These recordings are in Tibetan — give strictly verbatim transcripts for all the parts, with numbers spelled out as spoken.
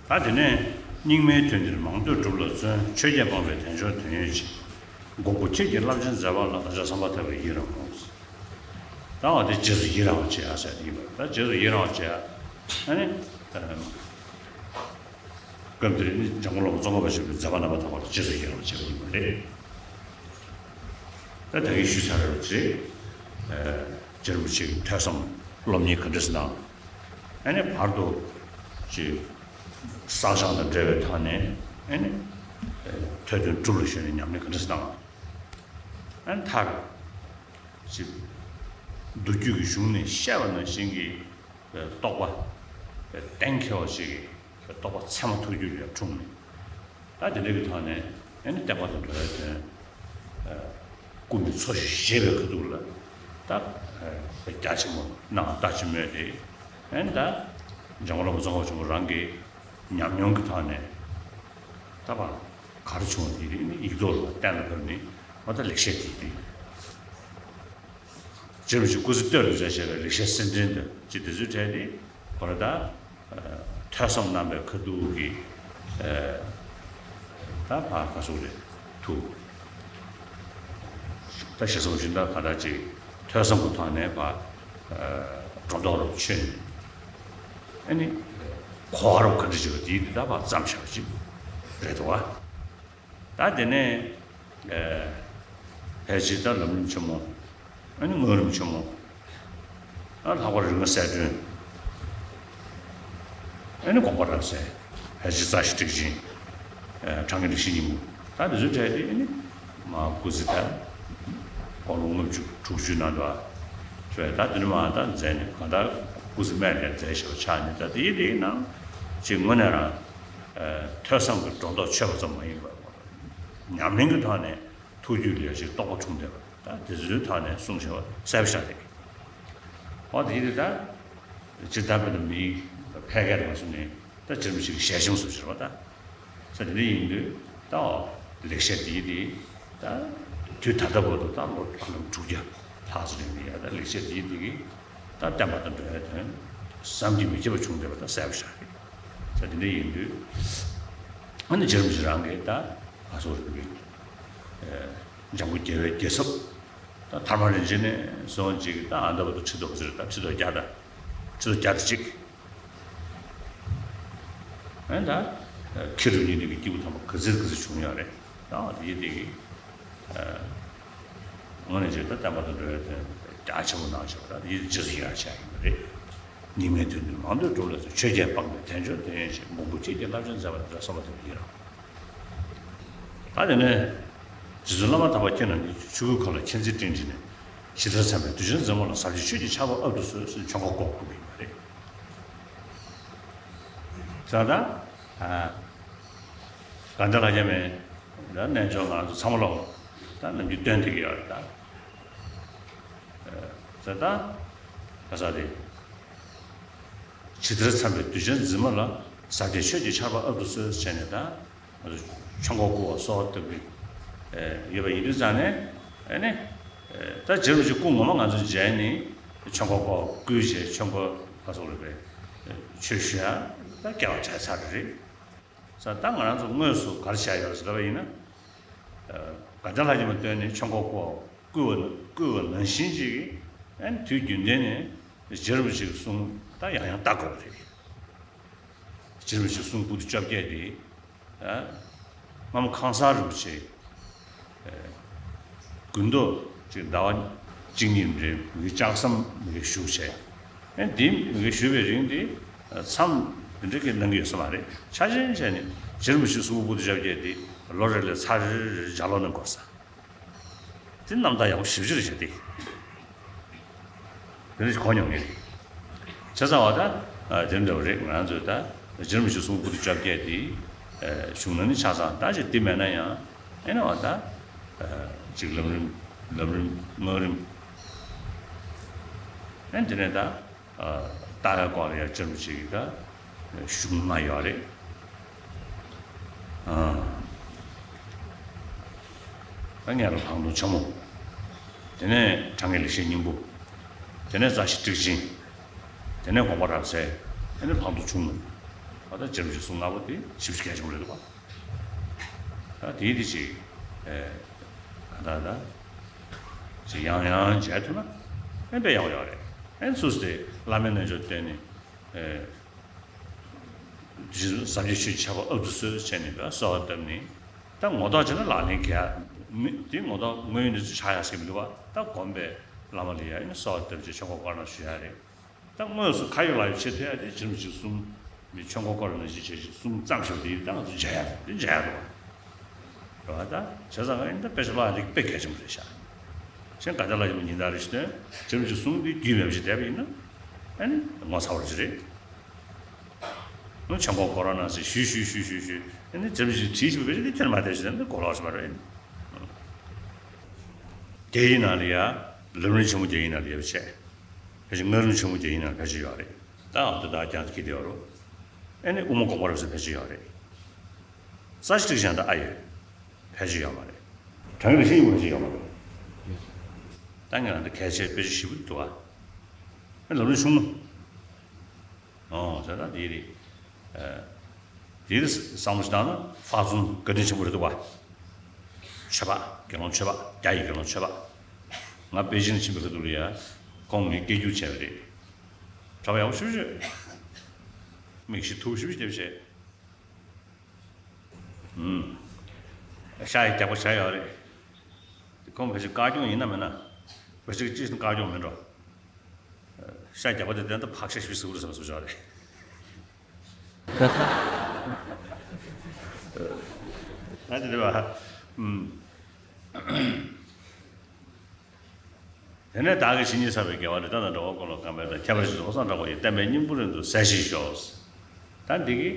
ད་དེ་ནས་རྙིང་མའི་དོན་འདིར་མང་ཐོས་སྒྲུབ་ལ་བརྩོན། ཆོས་བརྒྱད་སྤངས་པས་དལ་འབྱོར་དོན་ཡོད་ཅེས། མགོན་པོ་ཁྱེད་ཀྱི་རླབས་ཆེན་མཛད་པ་ལ། བདག་ཅག་བསམ་པ་ཐག་པས་ཡི་རང་ངོ་། ད་འོ་དེ་རྗེས་སུ་ཡི་རང་བ་བྱེད་ཡ་ཟེར་དེ་ཡིན་པ། ད་རྗེས་སུ་ཡི་རང་བ་བྱེད་ཡ། ཨ་ནི། སྐབས་འདིར་ནི་འཇམ་མགོན་སློབ་དཔོན་ཙོང་ཁ་པ་ཆེན་པོའི་མཛད་པ་རྣམ་པར་དག་པ་ལ་རྗེས་སུ་ཡི་རང་བྱེད་པ་ཡིན་པ་རེད། ད་ད་གིན་ཞུས་ཚར་བ་རེད། རྗེ་རིན་པོ་ཆེ་གི་ཐོས་བསམ་སློབ་གཉེར་ག་འདྲ་སེ་གནང་། ཨ་ནི་བར་དུ་ཅིག་བསགས་སྦྱང་དང་འབྲེལ་བའི་ཐོག་ནས་ཨ་ནི་ཐོས་དོན་སྒྲུབ་ལ་གཞོལ་ནས་ཉམས་ལེན་ག་འདྲ་སེ་གནང་། ཨ་ནི་མཐར་ཅིག་མདོ་རྒྱུད་ཀྱི་གཞུང་ནས་བཤད་པ་ནང་བཞིན་གྱི་རྟོགས་པ་གཏན་འཁེལ་བ་ཞིག་གི་རྟོགས་པ་ཚད་མ་ཐུགས་རྒྱུད་ལ་འཁྲུངས་ནས། ད་དེ་འདྲ་གི་ཐོག་ནས་ཨ་ནི་བསྟན་པ་དང་འགྲོ་བའི་དོན། སྐུ་མི་འཚོ་བཞིན་གཞེས་པའི་ཁ་ཐུག་ལ་ད་རྒྱ་ཆེན་པོ་གནང་ལྟ་ཅི་སྨོས་ཏེ། ཨ་ནི་ད་འཇམ་མགོན་བླ་མ་ཙོང་ཁ་པ་ཆེན་པོ་རང་གི་ཉམས་མྱོང་གི་ཐོག་ནས་ད་བ་ག་རེ་བྱུང་བ་དེ་ནི་ཡིག་ཐོག་ལ་གཏན་ལ་ཕབ་ནས་འོ་ད་ལེགས་བཤད་དེ་དེ། རྗེ་རིན་པོ་ཆེ་སྐུ་ཚེ་སྟོད་ལ་མཛད་བྱས་པའི་ལེགས་བཤད་གསེར་ཕྲེང་དང་ཅི་དེ་ཚོའི་གྲས་དེ་ཁོ་ར་ད་ཐོས་བསམ་གནང་བའི་ཁ་ཐུག་གི་ད་ཕར་ག་ཟེར་རེད་ཐུགས། ད་ཞེ་སོང་ཞུ་ན་ག་ད་ཅིག་ཐོས་བསམ་གྱི་ཐོག་ནས་ཕར་སྒྲོ་འདོགས་རུ་ཆོད་ནས་ཨ་ནི་གོ་བ་རུ་ག་འདྲ་ཅིག་དེའི་དེ་ད་ཕར་བརྩམས་བྱ་བ་ཅིག་རེད་འདུག་བ། ད་དེ་ནས་ཨ་ཕལ་ཆེར་ད་ལམ་རིམ་ཆེན་མོ། ཨ་ནི་སྔོན་རིམ་ཆེན་མོ། ཨ་ལྷག་པར་རིག་སྔགས་གསལ་སྒྲོན། ཨ་ནི་དགོངས་པ་རབ་གསལ། ཕལ་ཆེར་རྩ་ཤེ་ཊཱིཀ་ཆེན། ཨ་དྲང་ངེས་རིགས་བཞི་སྙིང་པོ། ད་དེ་ཚོའི་གྲས་དེ་ཨ་ནི་མ་སྐུ་ཚེ་ད་དགུང་ལོ་ལྔ་བཅུ་དྲུག་ཅུ་ནང་དུ་ཨ་ད་དེ་ནི་མ་ད་མཛད་ནས་གང་ལྟར་སྐུ་ཚེ་སྨད་ནས་མཛད་བཞག་པ་ཆགས་ནས། ད་དེའི་དེའི་ནང་ཅིག་དངོས་གནས་རང་ཐོས་བསམ་གྱི་སྒྲོ་འདོགས་ཆོད་པ་ཙམ་མ་ཡིན་པར། ཉམས་ལེན་གྱི་ཐོག་ནས་ཐུགས་རྒྱུད་ལ་ཡ་ཞིག་རྟོགས་པ་འཁྲུངས་བསྡད་པ་ད་དེ་ཚོའི་ཐོག་ནས་གསུངས་བཞག་པ་གསལ་པོ་ཤར་བསྡད་ཀྱི། འོ་དེ་ཡིན་དུས་ད་ཇི་ལྟར་བས་ན་མིའི་ཕལ་སྐད་དུ་མ་གསུངས་ནས་ད་རྗེ་རིན་པོ་ཆེ་གི་ཞལ་ཆེམས་སུ་བཞུར་བ་ད། ས་དེ་འདྲ་ཡིན་དུས་ད་འོ་ལེགས་བཤད་འདིའི་དེ་ད་དུས་ད་ལྟ་བར་དུ་ད་ལོ་ཧ་ལམ་དྲུག་བརྒྱ་ལྷག་ཙམ་རིང་ནས་ཡ་ད་ལེགས་བཤད་འདིའི་དེ་གི་ད་བསྟན་པ་དང་འགྲོ་བའི་དོན་བསམ་གྱིས་མི་ཁྱབ་པ་བྱུང་བསྡད་པ་ད་གསལ་པོ་ཤར་རེད། ས་དེ་འདྲ་ཡིན་དུས་ཨ་ནི་རྗེ་རིན་པོ་ཆེ་རང་གིས་ད་ང་ཚོ་རིག་པའི་འཇམ་མགོན་རྒྱལ་བའི་རྒྱལ་ཚབ་ད་དྷརྨ་རིན་ཆེན་ནས་བཟུང་ཅིག་ད་ཨ་ད་བར་དུ་ཁྲི་ཐོག་ཟེར་ད་ཁྲི་ཐོག་བརྒྱ་ད་ཁྲི་ཐོག་བརྒྱ་ད་གཅིག་ཨ་ནི་ད་མཁས་གྲུབ་གཉིས་ལྡན་གྱི་སྐྱེས་བུ་དམ་པ་ག་ཚོད་ག་ཚོད་བྱུང་ཡོད་རེད། ད་དེ་དེ་གི་དངོས་གནས་བྱས་ད་བསྟན་པ་དང་འགྲོ་བའི་དོན་རྒྱ་ཆེན་པོ་གནང་བཞག་པ་ད་དེ་རྗེས་སུ་ཡི་རང་བྱས་ཡིན་པ་རེད། རྙིང་མའི་དོན་འདིར་མང་ཐོས་སྒྲུབ་ལ་བརྩོན། ཆོས་བརྒྱད་སྤངས་པས་དལ་འབྱོར་དོན་ཡོད་ཅེས། མགོན་པོ་ཁྱེད་ཀྱི་རླབས་ཆེན་མཛད་པ་འདི་ལ་བསམ་པ་ཐག་པས་ཡི་རང་། ད་དེ་ནས་རྗེ་བཙུན་བླ་མ་དམ་པ་ཁྱེད་རྣམས་ཀྱི་ཆོས་སྐུའི་འཁོར་ལ་མཁྱེན་བརྩེའི་སྤྲིན་དྲིལ་ནས། ཇི་ལྟར་འཚམས་པའི་གདུལ་བྱའི་འཛིན་མ་ལ། ཟབ་རྒྱས་ཆོས་ཀྱི་ཆར་པ་དབབ་ཏུ་གསོལ་ཟེར་ཆོས་འཁོར་བསྐོར་བསྐུར་བ་ཡིན་པ་རེད། ས་ད་ག་འདྲ་ལ་ཡ་མེད་ད་རྣལ་འབྱོར་ང་ཚོ་ཚང་མ་ལོག་ད་ནམ་རྒྱུན་སྟོན་བསྡད་ཀྱི་ཡོད་རེད་ད། ས་ད་ག་ས་རེད། ཇི་ལྟར་འཚམས་པའི་གདུལ་བྱའི་འཛིན་མ་ལ། ཟབ་རྒྱས་ཆོས་ཀྱི་ཆར་པ་དབབ་ཏུ་གསོལ་བྱས་ནས་ད། ཆོས་འཁོར་བསྐོར་བ་གསོལ་བ་བཏབ་ཀྱི་ཡོད་པ་ཡིན་དུས་ཙང་ནས་ཨ་ནི་ད་རྗེ་རིན་པོ་ཆེ་སྐུ་ངོ་མ་ང་ཚོ་མཇལ་ནས་ཆོས་འཁོར་བསྐོར་བསྐུལ་བྱས་ཆོས་འཁོར་ཁ་སོགས་རེད་པས་ཆོས་ཞུ་ཡ་ད་སྐལ་བ་བྲལ་ཚར་རེད། ས་ད་ང་རང་ཚོ་དངོས་སུ་ག་རེ་བྱས་ཡོད་ཟེར་བ་ཡིན་ན། དགའ་ལྡན་ལྷ་བརྒྱ་མ་བཏོན་ནས་ཆོས་འཁོར་བསྐོར་བསྐུལ་བ་བསྐུལ་བ་ནང་བཞིན་ཅིག་ཨ་ནི་དུས་རྒྱུན་ལྡན་ནས་རྗེ་རིན་པོ་ཆེ་གི་གསུང་ད་ཡང་ཡང་ལྟ་དགོས་པ་རེད། རྗེ་རིན་པོ་ཆེ་གསུང་པོ་ཏི་བཅོ་བརྒྱད་དེ། སྔ་མོ་ཁང་གསར་རིན་པོ་ཆེ། དགུན་དུ་ཅིག་ཟླ་བ་གཅིག་གཉིས་རེ་མི་གི་ལྕགས་ཟམ་མི་གི་བཞུགས་བྱས། ཨེ་འདི་མི་གི་བཞུགས་པའི་རིང་དེ་མཚམས་འདི་འདྲ་གི་གནང་གི་ཡོད་ས་མ་རེད། ཆ་ཆེན་བྱས་ནས་རྗེ་རིན་པོ་ཆེ་གསུང་པོ་ཏི་བཅོ་བརྒྱད་དེ་ལོ་རེ་ལ་ཚར་རེ་རེ་ལྗགས་ཀློག་གནང་དགོས་ས། དེ་རྣམ་ཐར་ཡག་པོ་ཞེ་པོ་ཅིག་རེད་བྱས་ཏེ། དེ་འདྲ་ཞིག་གོ་མྱོང་ངེས་རེད། བྱས་ཙང་བ་ད་དེ་འདྲ་བ་རེད། ང་རང་ཚོས་ད་རྗེ་རིན་པོ་ཆེ་གསུང་པོ་ཏི་བཅོ་བརྒྱད་དེ་བྱུང་ན་ནི་ཆ་ཚང་ད་ཅིག་དེ་མེད་ན་ཡང་ཨེ་ན་བ་ད་ཅིག་ལམ་རིམ་ལམ་རིམ་སྔགས་རིམ་ཨེ་དེ་ནས་ད། ལྟ་བའི་སྐོར་ལ་ཡང་རྗེ་རིན་པོ་ཆེ་གི་ད་གཞུང་ལྔ་ཡོད་རེད། ཨ། ད་ངེས་ལ་ལྷག་མཐོང་ཆེན་མོ། དེ་ནས་དྲང་ངེས་ལེགས་བཤད་སྙིང་པོ། དེ་ནས་རྩ་ཤེ་ཊཱིཀ་ཆེན། དེ་ནས་དགོངས་པ་རབ་གསལ། དེ་ནས་ལྷག་མཐོང་ཆུང་ངུ། ད་རྗེ་རིན་པོ་ཆེའི་གསུང་ལྔ་པོ་དེ་ཞེ་པོ་ཅིག་གལ་ཆེན་པོ་རེད་འདུག་པ། ད་དེའི་དེ་ཅིག་ཨེ་ག་ད་ད་ཅིག་ཡང་ཡང་མཇལ་ཐུབ་ན་ཨེ་དཔེ་ཡག་པོ་ཡོད་རེད། ཨེ་སུ་སི་དེ་བླ་མའི་རྣལ་འབྱོར་བསྟན་ནས་ཨེ་དེ་ཟབ་རྒྱས་ཆོས་ཀྱི་ཆར་པ་ཨབ་ཏུ་གསོལ་བྱས་ནས་པ་གསོལ་བ་བཏབ་ནས། ད་ངོ་ཐོག་བྱས་ན་ལག་ལེན་གལ་མི་དེ་ངོ་ཐོག་དངོས་ཡོད་གནས་ཚུལ་ཆགས་ཡག་ཟེར་མི་འདུག་པ། ད་སྒོམ་པའི་བླ་མ་ལ་ཡ་ཨེ་ནི་གསོལ་བ་བཏབ་བྱས་ཆོས་འཁོར་བསྐོར་གནང་ཞུ་ཡག་རེད། ད་དངོས་སུ་ཁ་ཡོད་ལག་ཡོད་བྱེད་ཐུབ་ཡ་དེ་རྗེ་རིན་པོ་ཆེ་གསུང་མི་ཆོས་འཁོར་བསྐོར་ནས་ཞིག་བྱེད་ཞིག་གསུང་ཙམ་ཞིག་དེ་ད་ང་ཚོ་མཇལ་ཡ་དེ་མཇལ་ཡ་འདུག་བ། རེད་བ། ད་བྱས་ཙང་ཨེ་ད་དཔེ་ཆ་ཀློག་ཡ་དེ་དཔེ་གལ་ཆེན་པོ་རེད་ཤག་གཞན་དགའ་ལྡན་ལྷ་ཆེན་པོ་ཉི་ཟླ་རེ་ཞིག་སྟོན། རྗེ་རིན་པོ་ཆེ་གསུང་དེ་རྒྱུས་མེད་པ་ཞིག་བསྡད་པ་ཡིན་ན་ཨེ་ནི་ངོ་ཚ་བ་ཅིག་རེད། ཨ་ཆོས་འཁོར་བསྐོར་རོགས་གནང་ཟེར་ཞུས་ཞུས་ཞུས་ཞུས་ཞུས་ཨེ་ནི་རྗེ་རིན་པོ་ཆེ་བྲིས་ཞིག་བེད་ཀྱི་ཁྱོན་མ་བསྡད་ཞིག་ཨེ་ནི་གོ་ལོག་ཞིག་མ་རེད། ཨེ་ནི་རྒྱ་ཡིག་ནང་ལ་ཡ་ལམ་རིམ་ཆེན་མོ་རྒྱ་ཡིག་ནང་ལ་ཡོད་པ་བྱས། ཕལ་ཆེར་སྔགས་རིམ་ཆེན་མོ་རྒྱ་ཡིག་ནང་ཕལ་ཆེར་ཡོད་རེད། ད་ཨ་མདོ་དང་རྒྱ་མཚོ་ཁྱེར་ཏེ་ཡོད་རོ། ཨེ་ནི་དབུ་མ་དགོངས་པ་རབ་གསལ་ཕལ་ཆེར་ཡོད་རེད། རྩ་ཤེ་ཏིག་ཅན་ད་ཨ་ཡོད། ཕལ་ཆེར་ཡོད་མ་རེད། དྲང་ངེས་ཤེས་ཡོན་ཕལ་ཆེར་ཡོད་མ་རེད། ད་ངས་ལ་འདི་གལ་ཆེ་དཔེ་ཆ་ཞིབ་པོ་འདུག་ཨ། ཨེ་ལམ་རིམ་ཆུང་ངུ། ཨོ་ཟེར་ན་དེ་རེད། ཨ། དེ་རེད་བསམ་བློ་ཞིག་བཏང་ན་དཔག་བསམ་བཀའ་དྲིན་ཆེན་པོ་རེད་འདུག་བ། ཆོས་པ་དགེ་སློང་ཆོས་པ་རྒྱ་ཡི་དགེ་སློང་ཆོས་པ། ང་པེ་ཅིང་ཕྱིན་པའི་ཁ་ཐུག་ལ་ཡ་ཁོང་ངས་སྐད་སྒྱུར་བྱས་པ་རེད། གྲྭ་པ་ཡག་པོ་ཞེ་པོ་ཅིག་མིག་ཤེལ་མཐུག་པོ་ཞེ་པོ་ཅིག་བསྡད་པ་བྱས། ཨུམ། ཤ་ཡི་རྒྱགས་པ་བྱས་ཡོད་རེད། ཁོང་ཕལ་ཆེར་བཀའ་སྐྱོང་ཡིན་ན་མིན་ན། ཕལ་ཆེར་ཅི་ཞིག་བཀའ་སྐྱོང་མིན་འགྲོ། ཤ་རྒྱགས་པ་དེ་དོན་དུ་ཕག་ཤ་ཞིག་ཟེར་བ་རེད་བསམ་བསམ་བྱས་རེད། ད་དེ་རེད་བ། ཨུམ། དེ་ནས་བདག་གིས་ཇི་སྙེད་བསགས་པའི་དགེ་བ་ལས། ད་ལྟ་འགྲོ་བ་ཀུན་ལ་ཁམས་པའི་དང་། ཁྱད་པར་ཅན་རྫོགས་སངས་གྲགས་པ་ཡི། བསྟན་པའི་སྙིང་པོ་རིང་དུ་གསལ་བྱེད་ཤོག་ད་འདི་གི་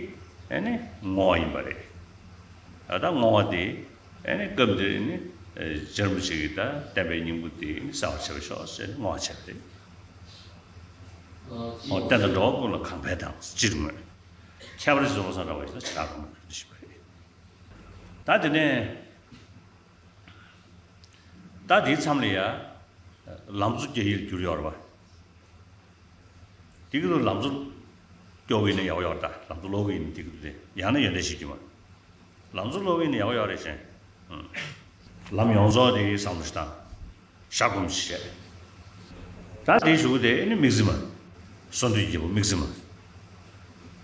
ཨེ་ནི་བསྔོ་བ་ཡིན་པ་རེད། ད་ལྟ་བསྔོ་བ་དེ་ཨེ་ནི་སྐབས་འདིར་ནི་རྗེ་རིན་པོ་ཆེ་གིས་ད་བསྟན་པའི་སྙིང་པོ་དེ་གསལ་བར་བྱེད་པར་ཤོག་ཟེར་ནས་བསྔོ་བ་བྱས་པ་རེད། འོ་བསྟན་དང་འགྲོ་བ་ཀུན་ལ་ཁམས་པའི་དང་སྤྱིར་བསྔོས། ཁྱད་པར་ཅན་རྫོགས་སངས་གྲགས་པ་ཡི་ད་ཇི་ལྟར་གོང་དུ་ཞུས་པ་རེད། ད་དེ་ནས། ད་དེའི་མཚམས་ལ་ཡ། ལམ་གཙོ་རྒྱ་ཡིག་ལ་བསྒྱུར་ཡོད་རེད་པ། དེ་གི་ལམ་གཙོ་སྐྱོར་གི་ཡིན་ན་ཡག་པོ་ཡོད་རེད། ད་ལམ་གཙོ་ཀློག་གི་ཡིན་ན་དེ་གི་རེད། ཡང་ན་ཡོན་ཏན་ཞིག་རྒྱུ་མ། ལམ་གཙོ་ཀློག་གི་ཡིན་ན་ཡག་པོ་ཡོད་རེད་ཅན། ལམ་ཡོངས་རྫོགས་དེ་གི་བསམ་བློ་ཞིག་བཏང་། ཞག་སྒོམ་ཞིག་བྱས། ད་དེའི་གཞུག་གུ་དེ་ནི་དམིགས་བརྩེ་མ། གསང་འདུས་རྒྱལ་པོ་དམིགས་བརྩེ་མ།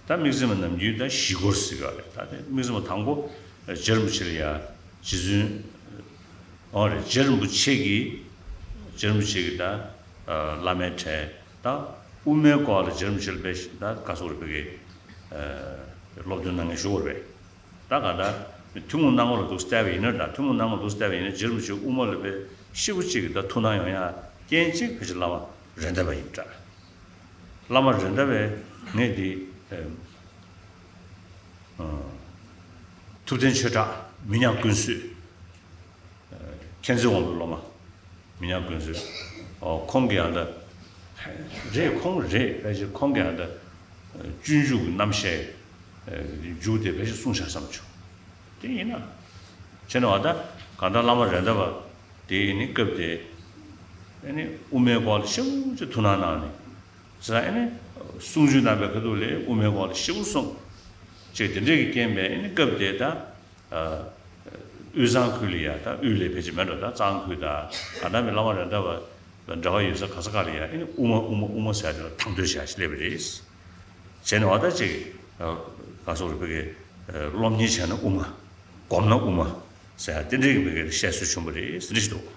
ད་དམིགས་བརྩེ་མ་ནམ་རྒྱུན་ད་བཞི་སྐོར་ཟེར་གི་རེད། ད་དེ་དམིགས་བརྩེ་མ་དང་པོ་རྗེ་རིན་པོ་ཆེ་ལ་ཡ་རྗེ་བཙུན། འོ་རེད། རྗེ་རིན་པོ་ཆེ་གིས་རྗེ་རིན་པོ་ཆེ་གིས་ད་བླ་མའི་གྲས་ད་དབུ་མའི་སྐོར་ལ་རྗེ་རིན་པོ་ཆེ་ལ་དཔེ་ད་ག་སོགས་རེད་པའི་གི་སློབ་སྟོན་གནང་མཁན་ཞུ་བ་རེད། ད་ག་ད་ཐུན་མོང་སྣང་ངོ་ལ་འདུག་བལྟས་པ་ཡིན་ན། ད་ཐུན་མོང་སྣང་ངོ་ལ་འདུག་བལྟས་པ་ཡིན་ན་རྗེ་རིན་པོ་ཆེ་དབུ་མ་ལ་དཔེ་ཞེ་པོ་ཅིག་གི་ད་ཐུགས་སྣང་ཡོང་ཡ་རྐྱེན་གཅིག་ཕལ་ཆེར་བླ་མ་རེད་མདའ་བ་ཡིན་འདྲ། བླ་མ་རེད་མདའ་བས་ངས་འདི་ཨ་ཐུབ་བསྟན་ཆོས་གྲགས་མི་ཉག་ཀུན་བཟོད། མཁྱེན་བརྩེ་དབང་པོའི་སློབ་མ་མི་ཉག་ཀུན་བཟོད། ཨོ་ཁོང་གིས་ཨ་ད་རེད། ཁོང་རེད། ཕལ་ཆེར་ཁོང་གིས་ཨ་ད་སྤྱོད་འཇུག་གི་རྣམ་བཤད་མཇུག་དེ་ཕལ་ཆེར་གསུངས་བཞག་བསམ་བྱུང་། དེ་ཡིན་ན་བྱས་ན་བ་ད་གང་ལྟར་བླ་མ་རེད་མདའ་བ་དེ་ནི་སྐབས་དེ་ཨ་ནི་དབུ་མའི་སྐོར་ལ་ཞེ་པོ་ཅིག་ཐུགས་སྣང་གནང་ནས་ཟེར། ཨ་ནི་གསུང་ཆོས་གནང་པའི་ཁ་ཐུག་ལ་དབུ་མའི་སྐོར་ལ་ཞེ་པོ་གསུངས་བྱས། དེ་འདྲས་ཀྱི་རྐྱེན་པས་ཨ་ནི་སྐབས་དེ་ད། དབུས་གཙང་ཁུལ་ལ་ཡ་ད་དབུས་ལ་ཕལ་ཆེར་མེད་འགྲོ། ད་གཙང་ཁུལ་དང་ག་ད་མི་བླ་མ་རེད་མདའ་བ་འབྲེལ་བ་ཡོད་ས་ག་ས་ག་ལ་ཡ་ཨ་ནི་དབུ་མ་དབུ་མ་དབུ་མ་ཟེར་དེ་ལ་དང་དོད་བྱས་སླེབས་པ་རེད། བྱས་ནས་བ་ད་ཅིག་ག་སོགས་རེད་པའི་གི་སློབ་གཉེར་བྱས་ན་དབུ་མ། སྒོམ་ན་དབུ་མ་ཟེར་དེ་འདྲའི་གི་བཤད་སྲོལ་བྱུང་བ་རེད་ཟེར་ཞིག་འདུག་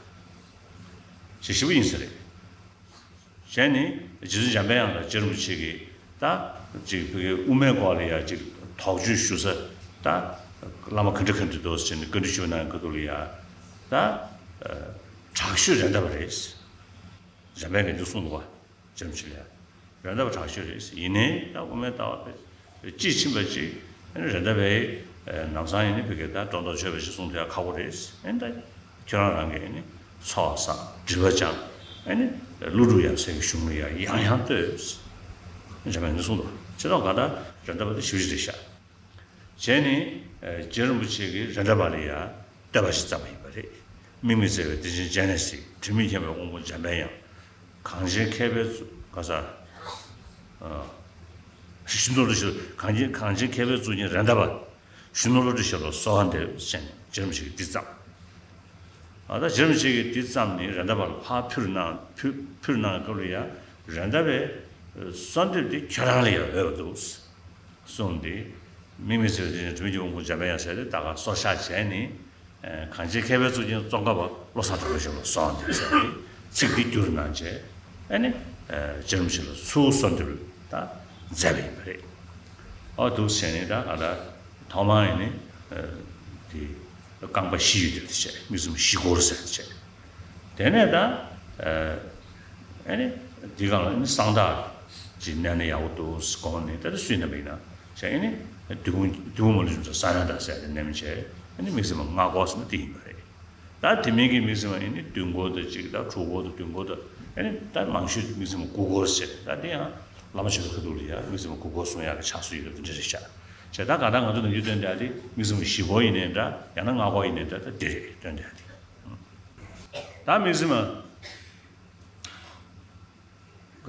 ཞེ་ཞེ་པོ་ཡིན་ས་རེད། གཞན་ནི་རྗེ་བཙུན་འཇམ་པའི་དབྱངས་ལ་རྗེ་རིན་པོ་ཆེ་གིས་ད་ཅིག་བོད་ཀྱི་དབུ་མའི་སྐོར་ལ་ཡ་ཅིག་དོགས་གཅོད་ཞུ་ས་ད་བླ་མ་ག་འདྲ་ག་འདྲ་འདུག་ཟེར་ནས་བཀའ་འདྲི་ཞུ་གནང་གི་འདུག་ལ་ཡ། ད་དྲག་ཤོས་རེད་མདའ་བ་རེད། འཇམ་པའི་དབྱངས་ཀྱིས་འདི་གསུངས་འདུག་བ། རྗེ་རིན་པོ་ཆེ་ལ་ཡ། རེད་མདའ་བ་དྲག་ཤོས་རེད། ཡིན་ནའི་ད་དབུ་མའི་ལྟ་བ་དཔེ་དཔྱིས་ཕྱིན་པ་ཅིག་ཨ་ནི་རེད་མདའ་བས་ནམ་སང་ཡིན་ནི་བོད་ཀྱི་ད་སྒྲོ་འདོགས་ཆོད་པ་ཞིག་གསུང་ཐུབ་ཡ་ཁག་པོ་རེད། ཨ་ནི་ད་ཁྱོད་རང་རང་གིས་ཨ་ནི་ཚོགས་བསགས་སྒྲིབ་པ་སྦྱང་ཨ་ནི་ཀླུ་སྒྲུབ་ཡབ་སྲས་ཀྱི་གཞུང་ལ་ཡ་ཡང་ཡང་ལྟོས། འཇམ་པའི་དབྱངས་གསུངས་འདུག་ཕྱི་ལོགས་ག་ད་རེད་མདའ་བ་དེ་ཞེ་པོ་ཅིག་རེད་ཤག་བྱས་ནས་རྗེ་རིན་པོ་ཆེ་གིས་རེད་མདའ་བ་ལ་ཡ་བསྟོད་པ་ཞིག་བརྩམས་པ་ཡིན་པ་རེད། དམིགས་མེད་བརྩེ་བའི་གཏེར་ཆེན་སྤྱན་རས་གཟིགས། དྲི་མེད་མཁྱེན་པའི་དབང་པོ་འཇམ་པའི་དབྱངས། གངས་ཅན་མཁས་པའི་གཙུག་ག་ས། ཨ། གཞོན་ནུ་བློ་གྲོས་ཞབས་གངས་ཅན་གངས་ཅན་མཁས་པའི་གཙུག་རྒྱན་རེད་མདའ་བ། གཞོན་ནུ་བློ་གྲོས་ཞབས་ལ་གསོལ་བ་འདེབས་ཟེར་ནས་རྗེ་རིན་པོ་ཆེ་གིས་འདི་བརྩམས། ཨ་ད་རྗེ་རིན་པོ་ཆེ་གིས་འདི་བརྩམས་ནས་རེད་མདའ་བ་ལ་ཕར་ཕུལ་གནང་ཕུལ་ཕུལ་གནང་སྐབས་ལ་ཡ་རེད་མདའ་བའི་གསོལ་འདེབས་འདི་ཁྱོད་རང་ལ་ཡང་འོས་པ་འདུག་གསུངས་ཏེ། དམིགས་མེད་ཚེ་རིང་དྲི་མེད་ཀྱི་དབང་པོ་འཇམ་དཔལ་དབྱངས་ཟེར་ཏེ་ད་ག་སོར་བཞག་བྱས་ནས། གངས་ཅན་མཁས་པའི་གཙུག་རྒྱན་ཙོང་ཁ་པ་བློ་བཟང་གྲགས་པ་ཞབས་ལ་གསོལ་བ་འདེབས་ཟེར་ཏེ་ཚིག་འདི་བསྒྱུར་གནང་བྱས། ཨ་ནི་རྗེ་རིན་པོ་ཆེ་ལ་ཚུར་གསོལ་འདེབས་ད་མཛད་པ་ཡིན་པ་རེད། ཨོ་འདུག་བྱས་ནས་ད་ག་ད་ཐོག་མར་ཡིན་ནི་དེ་རྐང་པ་བཞི་ཡོད་དེ་བྱས། མིག་ཙམ་བཞི་སྐོར་ཟེར་བྱས། དེ་ནས་ད་ཨ་ནི་འདི་གང་ལ་ནི་གསང་བདག་ཅིག་མནན་ན་ཡག་པོ་འདུག་དགོངས་ནས། ད་ལྟ་སུའི་མནན་པ་ཡིན་ན་བྱས། ཨ་ནི་བདུད་དཔུང་བདུད་དཔུང་མ་ལུས་འཇོམས་མཛད་གསང་བདག་ཟེར་ཏེ་མནན་བྱས། ཨ་ནི་མིག་ཙམ་ལྔ་སྐོར་ཟེར་ན་དེ་ཡིན་པ་རེད། ད་དེ་མིན་གྱི་མིག་ཙམ་ཨ་ནི་བདུན་སྐོར་དང་གཅིག་དང་དྲུག་སྐོར་དང་བདུན་སྐོར་དང་། ཨ་ནི་ད་མང་ཤོས་མིག་ཙམ་དགུ་སྐོར་ཟེར། ད་དེ་ཡང་བླ་མ་ཆོས་ཀྱི་ཁ་ཐུག་ལ་ཡ་མིག་ཙམ་དགུ་སྐོར་གསུང་ཡག་གི་ཕྱག་སྲོལ་ཡོད་པ་འདི་འདྲ་རེད་ཤག་བྱས། ད་ག་ད་ང་ཚོ་ནམ་རྒྱུན་སྟོན་བསྡད་དེ་མིག་ཙམ་བཞི་སྐོར་ཡིན་ནའི་འདྲ། ཡང་ན་ལྔ་སྐོར་ཡིན་ནའི་འདྲ། ད་འདི་རེད་སྟོན་བསྡད་དེ། ད་མིག་ཙམ་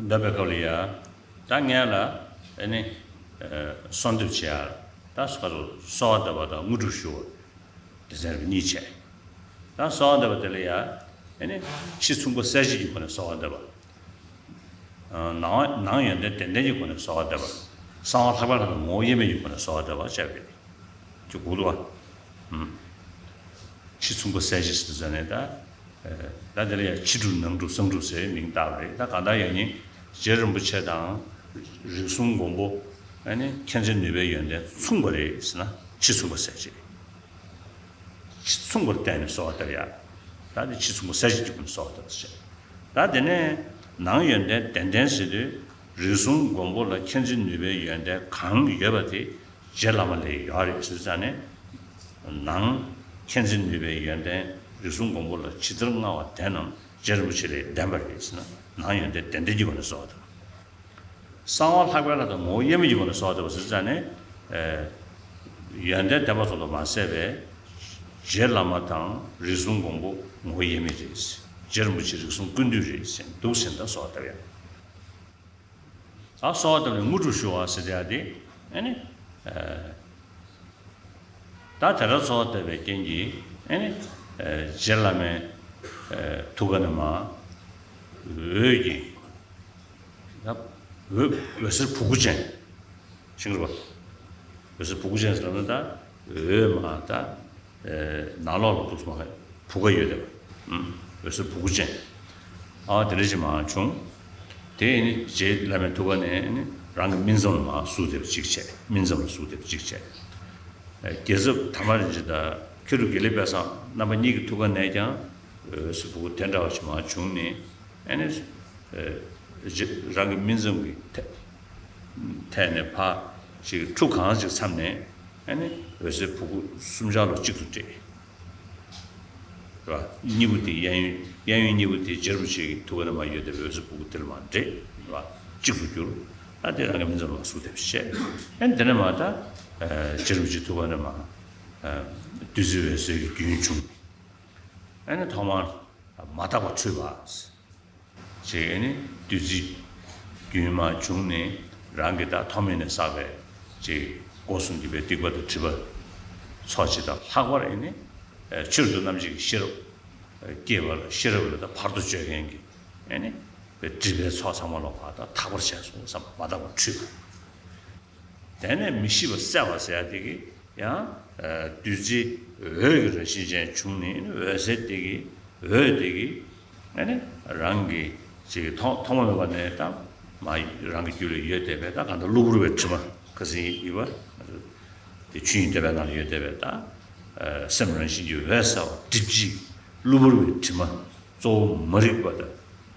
འདོན་པའི་སྐབས་ལ་ཡ། ད་སྔོན་ལ་ཨ་ནི་གསོལ་འདེབས་བྱེད་ཡ། ད་སོ་སོ་གསོལ་བ་འདེབས་པ་དང་དངོས་གྲུབ་ཞུ་བ། དེ་ཚོ་གཉིས་བྱས། ད་གསོལ་བ་འདེབས་པ་དེ་ལ་ཡ། ཨ་ནི་ཕྱི་མཚུངས་པ་གསལ་བྱེད་ཀྱི་སྒོ་ནས་གསོལ་བ་འདེབས་པ། ནང་ནང་ཡོན་ཏན་ལྡན་ལྡན་གྱི་སྒོ་ནས་གསོལ་བ་འདེབས་པ། གསང་བ་ལྷག་པའི་ལྷ་དང་ངོ་བོ་དབྱེར་མེད་ཀྱི་སྒོ་ནས་གསོལ་བ་འདེབས་པ་བྱས་པ་རེད། ཅིག་གོ་འདུག་བ། ཕྱི་མཚུངས་པ་གསལ་བྱེད་ཟེར་ནས་ད། ད་དེ་ལ་ཡང་ཕྱི་སྒྲུབ་ནང་སྒྲུབ་གསང་སྒྲུབ་ཟེར་མིང་བཏགས་པ་རེད། ད་གང་ལྟར་ཡང་ནི་རྗེ་རིན་པོ་ཆེ་དང་རིགས་གསུམ་མགོན་པོ། ཨ་ནི་མཁྱེན་བརྩེ་ནུས་པའི་ཡོན་ཏན་མཚུངས་པ་རེད་ཟེར་ན་ཕྱི་མཚུངས་པ་གསལ་བྱེད། ཕྱི་མཚུངས་པར་བསྟན་ནས་གསོལ་བ་འདེབས་ཡ། ད་དེ་ཕྱི་མཚུངས་པ་གསལ་བྱེད་ཀྱི་སྒོ་ནས་གསོལ་བ་འདེབས་ཟེར། ད་དེ་ནས་ནང་ཡོན་ཏན་ལྡན་ལྡན་ཟེར་དུས་རིགས་གསུམ་མགོན་པོ་ལ་མཁྱེན་བརྩེ་ནུས་པའི་ཡོན་ཏན་གང་ཡོད་པ་དེ་རྗེ་བླ་མ་ལས་ཡོད་རེད་ཟེར་ཙང་ནས། ནང་མཁྱེན་བརྩེ་ནུས་པའི་ཡོན་ཏན་རིགས་གསུམ་མགོན་པོ་ལ་ཇི་ལྟར་མངའ་བ་དེ་རྣམས་རྗེ་རིན་པོ་ཆེ་ལས་ལྡན་པ་རེད་ཟེར་ན་ནང་ཡོན་ཏན་ལྡན་ལྡན་གྱི་སྒོ་ནས་གསོལ་བ་འདེབས། གསང་བ་ལྷག་པའི་ལྷ་དང་ངོ་བོ་དབྱེར་མེད་ཀྱི་སྒོ་ནས་གསོལ་བ་འདེབས་པ་ཟེར་ཙང་ནས། ཨེ། ཡོན་ཏན་ལྡན་པ་ཙམ་དུ་མ་ཟད་པའི་རྗེ་བླ་མ་དང་རིགས་གསུམ་མགོན་པོ་ངོ་བོ་དབྱེར་མེད་རེད། རྗེ་རིན་པོ་ཆེ་རིགས་གསུམ་ཀུན་འདུས་རེད་ཟེར་འདུག་ཟེར་ད་གསོལ་བ་འདེབས་ཡ། ད་གསོལ་བ་བཏབ་ནས་དངོས་གྲུབ་ཞུ་བ་ཟེར་ཡ་དེ། ཨ་ནི། ཨ། ད་དེ་ལྟར་གསོལ་བ་བཏབ་པའི་རྐྱེན་གྱིས་ཨ་ནི། ཨ། རྗེ་བླ་མའི། ཨ། ཐུགས་ཀ་ནས་མར། འོད་ཀྱི། ད་འོད་འོད་ཟེར་བུ་གུ་ཅན། ཤིང་རུ་བ། འོད་ཟེར་བུ་གུ་ཅན་ཟེར་ན་ད་འོད་མར་ད། ནང་ལོགས་ལ་འདུག་སེ་མར་བུ་ག་ཡོད་བསྡད་པ། འོད་ཟེར་བུ་གུ་ཅན། ཨ་དེ་འདྲ་ཞིག་མར་བྱུང་། དེ་ནི་རྗེ་བླ་མའི་ཐུགས་ཀ་ནས་ནི་རང་གི་སྨིན་མཚམས་ལ་མར་ཟུག་བསྡད་པ་གཅིག་བྱས། སྨིན་མཚམས་ལ་ཟུག་བསྡད་པ་གཅིག་བྱས། རྒྱལ་ཚབ་དར་མ་རིན་ཆེན་དང་མཁས་གྲུབ་དགེ་ལེགས་དཔལ་བཟང་རྣམ་པ་གཉིས་ཀྱི་ཐུགས་ཀ་ནས་ཀྱང་འོད་ཟེར་བུ་གུ་དེ་འདྲ་བ་ཞིག་མར་བྱུང་ནས། ཨ་ནི། རང་གི་སྨིན་མཚམས་ཀྱི་ཐད་ནས་ཕར་ཅིག་ཁྲུ་གང་ཅིག་མཚམས་ནས། ཨ་ནི་འོད་ཟེར་བུ་གུ་གསུམ་ཆར་ལོ་གཅིག་ཏུ་འདྲེས། རེད་བ། གཉིས་པོ་དེ་གཡས་གཡོན་གཡས་གཡོན་གཉིས་པོ་དེ་རྗེ་རིན་པོ་ཆེ་གི་ཐུགས་ཀ་ནས་མར་ཡོད་བསྡད་པའི་འོད་ཟེར་བུ་གུ་དེ་ལ་མར་འདྲེས། རེད་བ། གཅིག་ཏུ་གྱུར། ཨ་དེ་རང་གི་སྨིན་མཚམས་ལ་ཟུག་བསྡད་པ་བྱས། ཨ་ནི་དེ་ནས་མར་ད་རྗེ་རིན་པོ་ཆེ་ཐུགས་ཀ་ནས་མར་བདུད་རྩི་འོད་ཟེར་གྱི་རྒྱུན་བྱུང་། ཨ་ནི་ཐོག་མར་མ་དག་པར་འཁྲུལ་བ། ཅེས་ནི་བདུད་རྩི་རྒྱུན་མར་བྱུང་ནས་རང་གི་ད་ཐོག་མེད་ནས་བསགས་པའི་ཅེས་སྒོ་གསུམ་གྱི་པའི་སྡིག་པ་དང་སྒྲིབ་པ་ཚོགས་ཅིག་དང་ལྷག་པར་ཨེ་ནི་ཆོས་རབ་ཏུ་རྣམ་འབྱེད་ཀྱི་ཤེས་རབ་སྐྱེས་པ་ལ་ཤེས་རབ་ལ་ད་བར་དུ་གཅོད་མཁན་གྱི་ཨེ་ནི་པའི་སྒྲིབ་པའི་ཚོགས་ཚང་མ་ལ་བར་དག་དག་པར་བྱས་སོ་བསམ་པ་མ་དག་པར་འཁྲུལ་བ། དེ་ནས་མི་ཤིགས་པ་གསལ་བ་ཟེར་ཡ་དེ་གི་ཡང་བདུད་རྩི་འོད་ཀྱི་རང་བཞིན་ཅན་བྱུང་ནས་འོད་ཟེར་དེ་གི་འོད་དེ་གི་ཨ་ནི་རང་གི་ཅིག་ཐོག་ཐོག་མ་མེད་པ་ནས་ད་མ་རང་གི་རྒྱུད་ལ་ཡོད་བསྡད་པའི་ད་གང་ལྟར་གློ་བུར་བའི་དྲི་མ་ཁ་སང་ཡིན་པ་དེ་ཆོས་དབྱིངས་བསྟོད་པའི་ནང་ལ་ཡོད་བསྡད་པའི་ད་སེམས་རང་བཞིན་གྱི་འོད་གསལ་བ་སྒྲིབ་བྱེད་གློ་བུར་བའི་དྲི་མ་གཙོ་བོ་མ་རིག་པ་དང་།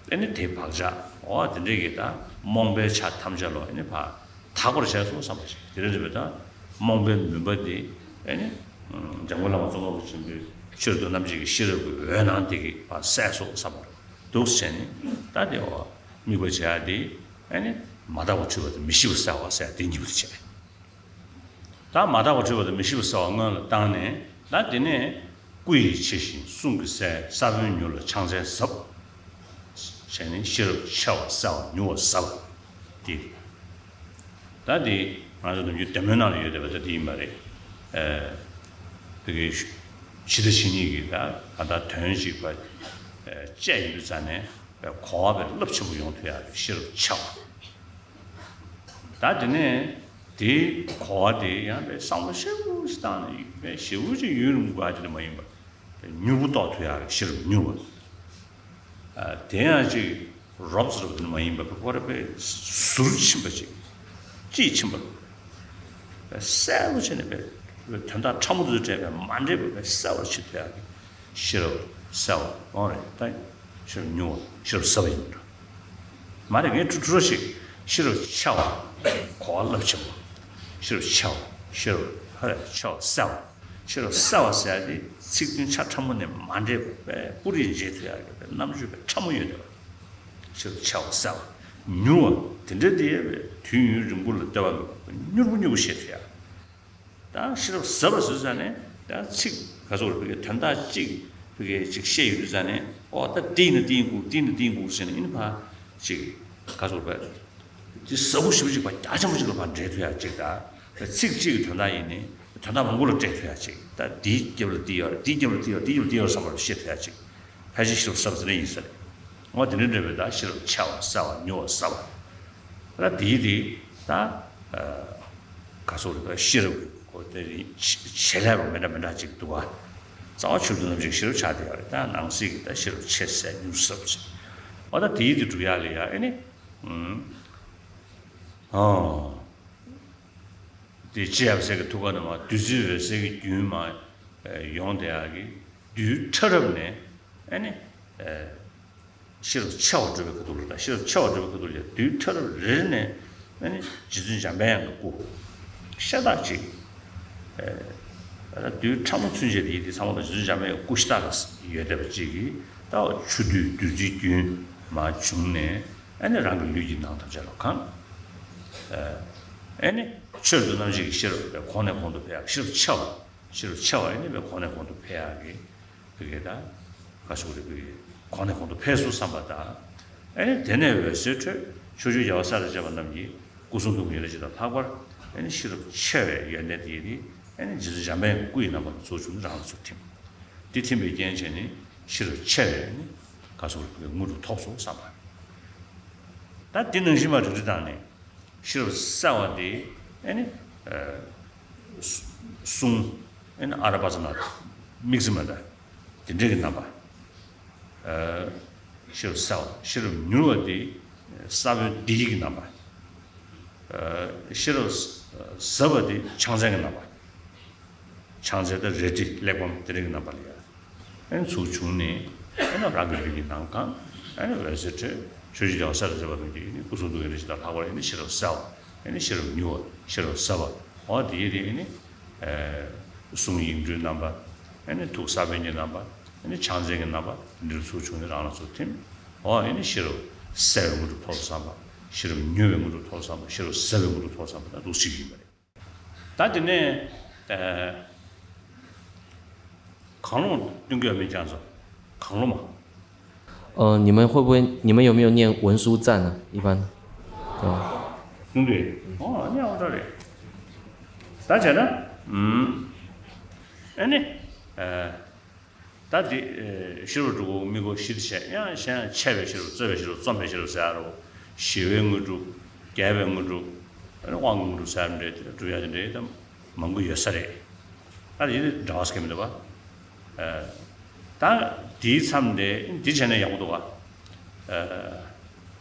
ཨེ་ནི་དེའི་བག་ཆགས་འོ་དེ་འདྲས་ཀྱི་ད་རྨོངས་པའི་ཆ་ཐམས་ཅད་ལོ་ཨེ་ནི་ཕར་དག་པར་བྱས་སོང་བསམ་པ་ཞིག་དེ་འདྲ་རེད་པས། ད་རྨོངས་པའི་མུན་པ་དེ་ཨེ་ནི་འཇམ་མགོན་བླ་མ་ཙོང་ཁ་པ་ཆེན་པོའི་ཆོས་རབ་ཏུ་རྣམ་འབྱེད་ཀྱི་ཤེས་རབ་ཀྱི་འོད་སྣང་དེ་གིས་ཕར་བསལ་སོང་བསམ་པ་འདུག་བྱས་ནས་ད་དེ་འོ་དམིགས་པ་བྱེད་ཡ་དེ་ཨེ་ནི་མ་དག་པ་འཁྲུལ་བ་དང་མི་ཤིགས་པ་གསལ་བ་ཟེར་ཡ་དེ་གཉིས་པོ་དེ་བྱས། ད་མ་དག་པ་འཁྲུལ་བ་དང་མི་ཤིགས་པ་གསལ་བ་སྔོན་ལ་བཏང་ནས་ད་དེ་ནས་སྐུ་ཡི་ཕྱི་བཞིན་གསུང་གི་སྲས་ས་བོན་མྱུར་ལ་ཕྱག་མཚན་ཟབ། བྱས་ནས་ཤེས་རབ་ཆེ་བ་གསལ་བ་མྱུར་བ་ཟབ་པ་དེ། ད་དེ་ང་ཚོ་ནམ་རྒྱུན་དེབ་སྨོན་ནང་ལ་ཡོད་བསྡད་པ་ད་དེ་ཡིན་པ་རེད། ཨ། དེ་གའི་ཇི་ལྟ་ཇི་སྙེད་ཀྱི་ད་ག་ད་དོན་གཅིག་པ་བཅད་ཡོད་དུས་ཙང་ནས་གོ་བ་རླབས་ཆེན་པོ་ཡོང་ཐུབ་ཡག་གི་ཤེས་རབ་ཆེ་བ། ད་དེ་ནས་དེའི་གོ་བ་དེ་ཡང་བསམ་བློ་ཞེ་པོ་ཞིག་བཏང་ནས་ཞེ་པོ་ཅིག་ཡུན་རིང་པོ་དགོས་ཡག་དེ་འདྲ་མ་ཡིན་པ། མྱུར་པོ་རྟོགས་ཐུབ་ཡག་གི་ཤེས་རབ་མྱུར་བ། ཨ། དེ་ཡང་ཅིག་རོབ་ཙམ་རོབ་ཙམ་མ་ཡིན་པར་ཁོ་རང་དཔེ་ཟུར་ཕྱིན་པ་ཅིག་དཔྱིས་ཕྱིན་པ། དཔེ་གསལ་པོ་བྱས་ནས་དཔེ་དོན་དག་ཕྲ་མོ་དེ་ཚོ་བྲལ་བའི་མ་འདྲེས་པ་དཔེ་གསལ་པོ་བྱེད་ཐུབ་ཡག་གི་ཤེས་རབ་གསལ་བ་འོང་རེད་ད། ཤེས་རབ་མྱུར་བ་ཤེས་རབ་ཟབ་པ་ཡིན་འགྲོ། མ་རེད་ངས་ཁྲུ་ཁྲུ་རོ་ཞིག་ཤེས་རབ་ཆེ་བ། གོ་བ་རླབས་ཆེན་པོ། ཤེས་རབ་ཆེ་བ། ཤེས་རབ་ཧ་ལས་ཆེ་བ་གསལ་བ། ཤེས་རབ་གསལ་བ་ཟེར་ཡག་དེ་ཚིག་དོན་ཆ་ཕྲ་མོ་ནས་མ་འདྲེས་པ་དཔེ་སྤུ་རིས་འབྱེད་ཐུབ་ཡག་གི་དཔེ་རྣམ་དཔྱོད་དཔེ་ཕྲ་མོ་ཡོད་དེ་བ། ཤེས་རབ་ཆེ་བ་གསལ་བ། མྱུར་བ་དེ་འདྲ་དེ་ཡས་པའི་དུས་ཡུན་རིང་པོ་ལ་ལྟོས་པ་མེད་པར་མྱུར་པོ་མྱུར་པོ་ཤེས་ཐུབ་ཡག་ད་ཤེས་རབ་ཟབ་པ་ཟེར་ཙང་ནས་ད་ཚིག་ག་ཚོད་རེད་བི་གའི་དོན་དག་གཅིག་བི་གའི་གཅིག་བཤད་ཡོད་དུས་ཙང་ནས་ཨོ་ད་དེ་ཡིན་ན་དེ་ཡིན་དགོས་དེ་ཡིན་ན་དེ་ཡིན་དགོས་ཟེར་ནས་ཨིན་ཕ་ཅིག་ག་ཚོད་རེད་བི། དེ་ཟབ་པོ་ཞེ་པོ་ཅིག་པ་རྒྱ་ཆེན་པོ་ཅིག་ལ་ཕར་འགྲེལ་ཐུབ་ཡག་ཅིག་ད། ཚིག་གཅིག་གི་དོན་དག་ཡིན་ནི་དོན་དག་མང་པོ་ལ་སྤྲད་ཐུབ་ཡག་ཅིག་ད་དེའི་རྒྱབ་ལ་དེ་ཡོད་རེད་དེའི་རྒྱབ་ལ་དེ་ཡོད་རེད་དེའི་རྒྱབ་ལ་དེ་ཡོད་རེད་བསམ་པ་ལ་བཤད་ཐུབ་ཡག་ཅིག་ཕལ་ཆེར་ཤེས་རབ་ཟབ་ཟེར་ནི་ཡིན་ས་རེད། འོ་དེ་འདྲ་འདྲ་བའི་ད་ཤེས་རབ་ཆེ་བ་གསལ་བ་མྱུར་བ་ཟབ་པ། ད་དེའི་དེ་ད་ཨ་ག་ཚོད་རེད་ད་ཤེས་རབ་ཀྱི་གོ་དེ་བྱེད་ལས་རོ་མི་འདྲ་མི་འདྲ་ཅིག་འདུག་བ། རྩ་བ་ཆུབ་ཏུ་རྣམ་འབྱེད་ཤེས་རབ་ཆགས་བསྡད་ཡོད་རེད་ད་ནང་གསེས་ཀྱི་ད་ཤེས་རབ་ཆེ་ཟབ་མྱུར་ཟབ་ཅིག་འོ་ད་དེའི་དེ་སྒྲུབ་ཡག་ལ་ཡ་ཨེ་ནི། ཨོ། དེ་ལྕེ་ཡབ་སྲས་ཀྱི་ཐུགས་ཀ་ནས་མར་བདུད་རྩི་འོད་གསལ་གྱི་རྒྱུན་མར་ཡོང་བསྡད་ཡག་གི་རྡུལ་ཕྲ་རབ་ནས་ཨ་ནི་ཤེས་རབ་ཆེ་བ་སྒྲུབ་པའི་ཁ་ཐུག་ལ་དང་ཤེས་རབ་ཆེ་བ་སྒྲུབ་པའི་ཁ་ཐུག་ལ་རྡུལ་ཕྲ་རབ་རེ་རེ་ནས་ཨ་ནི་རྗེ་བཙུན་འཇམ་དཔལ་དབྱངས་ཀྱི་སྐུ་ཤ་སྟག་ཅིག་རྡུལ་ཕྲ་མོ་ཚུན་ཆད་དེ་ཡི་དེ་ཚང་མ་ལ་རྗེ་བཙུན་འཇམ་དཔལ་དབྱངས་ཀྱི་སྐུ་ཤ་སྟག་ལ་ཡོད་བསྡད་པ་ཅིག་གིས་ད་ཆུ་རྡུལ་བདུད་རྩིའི་རྒྱུན་མར་བྱུང་ནས། ཨ་ནི་རང་གི་ལུས་ཀྱི་ནང་ཐམས་ཅད་ལ་གང་། ཨ་ནི་ཆོས་རྡུལ་རྣམ་བཞི་གི་ཤེས་རབ་པའི་གོང་ནས་གོང་དུ་འཕེལ་ཡག་ཤེས་རབ་ཆེ་བ། ཤེས་རབ་ཆེ་བ་ཨ་ནི་པའི་གོང་ནས་གོང་དུ་འཕེལ་ཡག་གི་བི་གའི་ད་ག་ཞུ་རེད་བི་གའི་གོང་ནས་གོང་དུ་འཕེལ་སོང་བསམ་པ་དང་། ཨ་ནི་དེ་ནས་འོད་ཟེར་འཕྲོས་ཕྱོགས་བཅུའི་རྒྱལ་བ་སྲས་དང་བཅས་པ་རྣམས་ཀྱི་སྐུ་གསུང་ཐུགས་ཉེ་རབས་ཅན་དང་ལྷག་པར་ཨ་ནི་ཤེས་རབ་ཆེ་བའི་ཡོན་ཏན་དེ་ཡིས་ནི་ཨ་ནི་རྗེ་བཙུན་འཇམ་དཔལ་དབྱངས་ཀྱི་སྐུ་ཡི་རྣམ་པ་ལ་ཚུར་བྱུང་ནས་རང་ལ་ཚུར་ཐིམ། དེ་ཐིམ་པའི་རྐྱེན་བྱས་ནས་ཤེས་རབ་ཆེ་བའི་ནི་ག་ཚོད་དངོས་གྲུབ་ཐོབ་སོང་བསམ་པ། ད་དེ་ནང་བཞིན་མ་རིག་རིག་དང་ནི་ཤེས་རབ་གསལ་བ་དེ་ཨེ་ནི་གསུང་ཨེ་ནི་ཨ་ར་པ་ཙ་ན་དམིགས་བརྩེ་མ་ད་དེ་འདྲ་གི་རྣམ་པ། ཤེས་རབ་གསལ་བ་ཤེས་རབ་མྱུར་བ་དེ་ས་བོན་དེ་ཡི་གི་རྣམ་པ། ཤེས་རབ་ཟབ་པ་དེ་ཕྱག་མཚན་གྱི་རྣམ་པ། ཕྱག་མཚན་དང་རལ་གྲི་གླེགས་བམ་དེ་རིགས་ཀྱི་རྣམ་པ་ལ་ཡང་། ཨ་ནི་ཚུར་བྱུང་ནས་ཨ་ནི་རང་གི་ལུས་ཀྱི་ནང་གང་ཨ་ནི་འོད་ཟེར་འཕྲོས་ཆོས་ཀྱི་རྒྱལ་བ་སྲས་དང་བཅས་པ་རྣམས་ཀྱི་ཨ་ནི་སྐུ་གསུང་ཐུགས་ཀྱི་རིགས་ཀྱི་དང་ལྷག་པར་ཨ་ནི་ཤེས་རབ་གསལ་བ་ཨ་ནི་ཤེས་རབ་མྱུར་བ་ཤེས་རབ་ཟབ་པ་འོ་དེའི་རིགས་ཨ་ནི་གསུང་ཡིག་འབྲུའི་རྣམ་པ་ཨ་ནི་ཐུགས་ས་བོན་གྱི་རྣམ་པ་ཨ་ནི་ཕྱག་མཚན་གྱི་རྣམ་པ་འདིར་ཚུར་བྱུང་ནས་རང་ལ་ཚུར་ཐིམ། འོ་ཨ་ནི་ཤེས་རབ་གསལ་བའི་དངོས་གྲུབ་ཐོབ་བསམ་པ་ཤེས་རབ་མྱུར་བའི་དངོས་གྲུབ་ཐོབ་བསམ་པ་ཤེས་རབ་ཟབ་པའི་དངོས་གྲུབ་ཐོབ་བསམ་པ་ད་འདུག་ཞིག་ཡིན་པ་རེད། ད་དེ་ནས་ཨ་གང་བླངས་སྟོན་གྱི་ཡོད་མེད་ཀྱང་ཚོ་གང་བླངས་མ། 呃，你们会不会，你们有没有念文殊赞呢？一般，对吧？ སྟོན་གྱི་ཨོ་ནི་ཨོ་ད་རེད། ད་བྱས་ན་ཨུམ་ཨ་ནི་ཨ། ད་འདི་ཤེས་རབ་དྲུག་པོ་དམིགས་སྐོར་བཞི་དེ་བྱས་ཡང་གཞན་ཡང་ཆེ་བའི་ཤེས་རབ་རྩོལ་བའི་ཤེས་རབ་རྩོམ་པའི་ཤེས་རབ་ཟེར་ཡ་རོ། ཞི་བའི་དངོས་གྲུབ། རྒྱས་པའི་དངོས་གྲུབ། དབང་གི་དངོས་གྲུབ་ཟེར་ཡ་འདྲ་དེ་སྒྲུབ་ཡ་དེ་འདྲ་ད་མང་པོ་ཡོད་ས་རེད། ད་ཡིན་འདྲ་བ་ཟེར་གྱི་མི་འདུག་བ། ད་འདིའི་མཚམས་དེ་འདི་བྱས་ན་ཡག་པོ་འདུག་བ།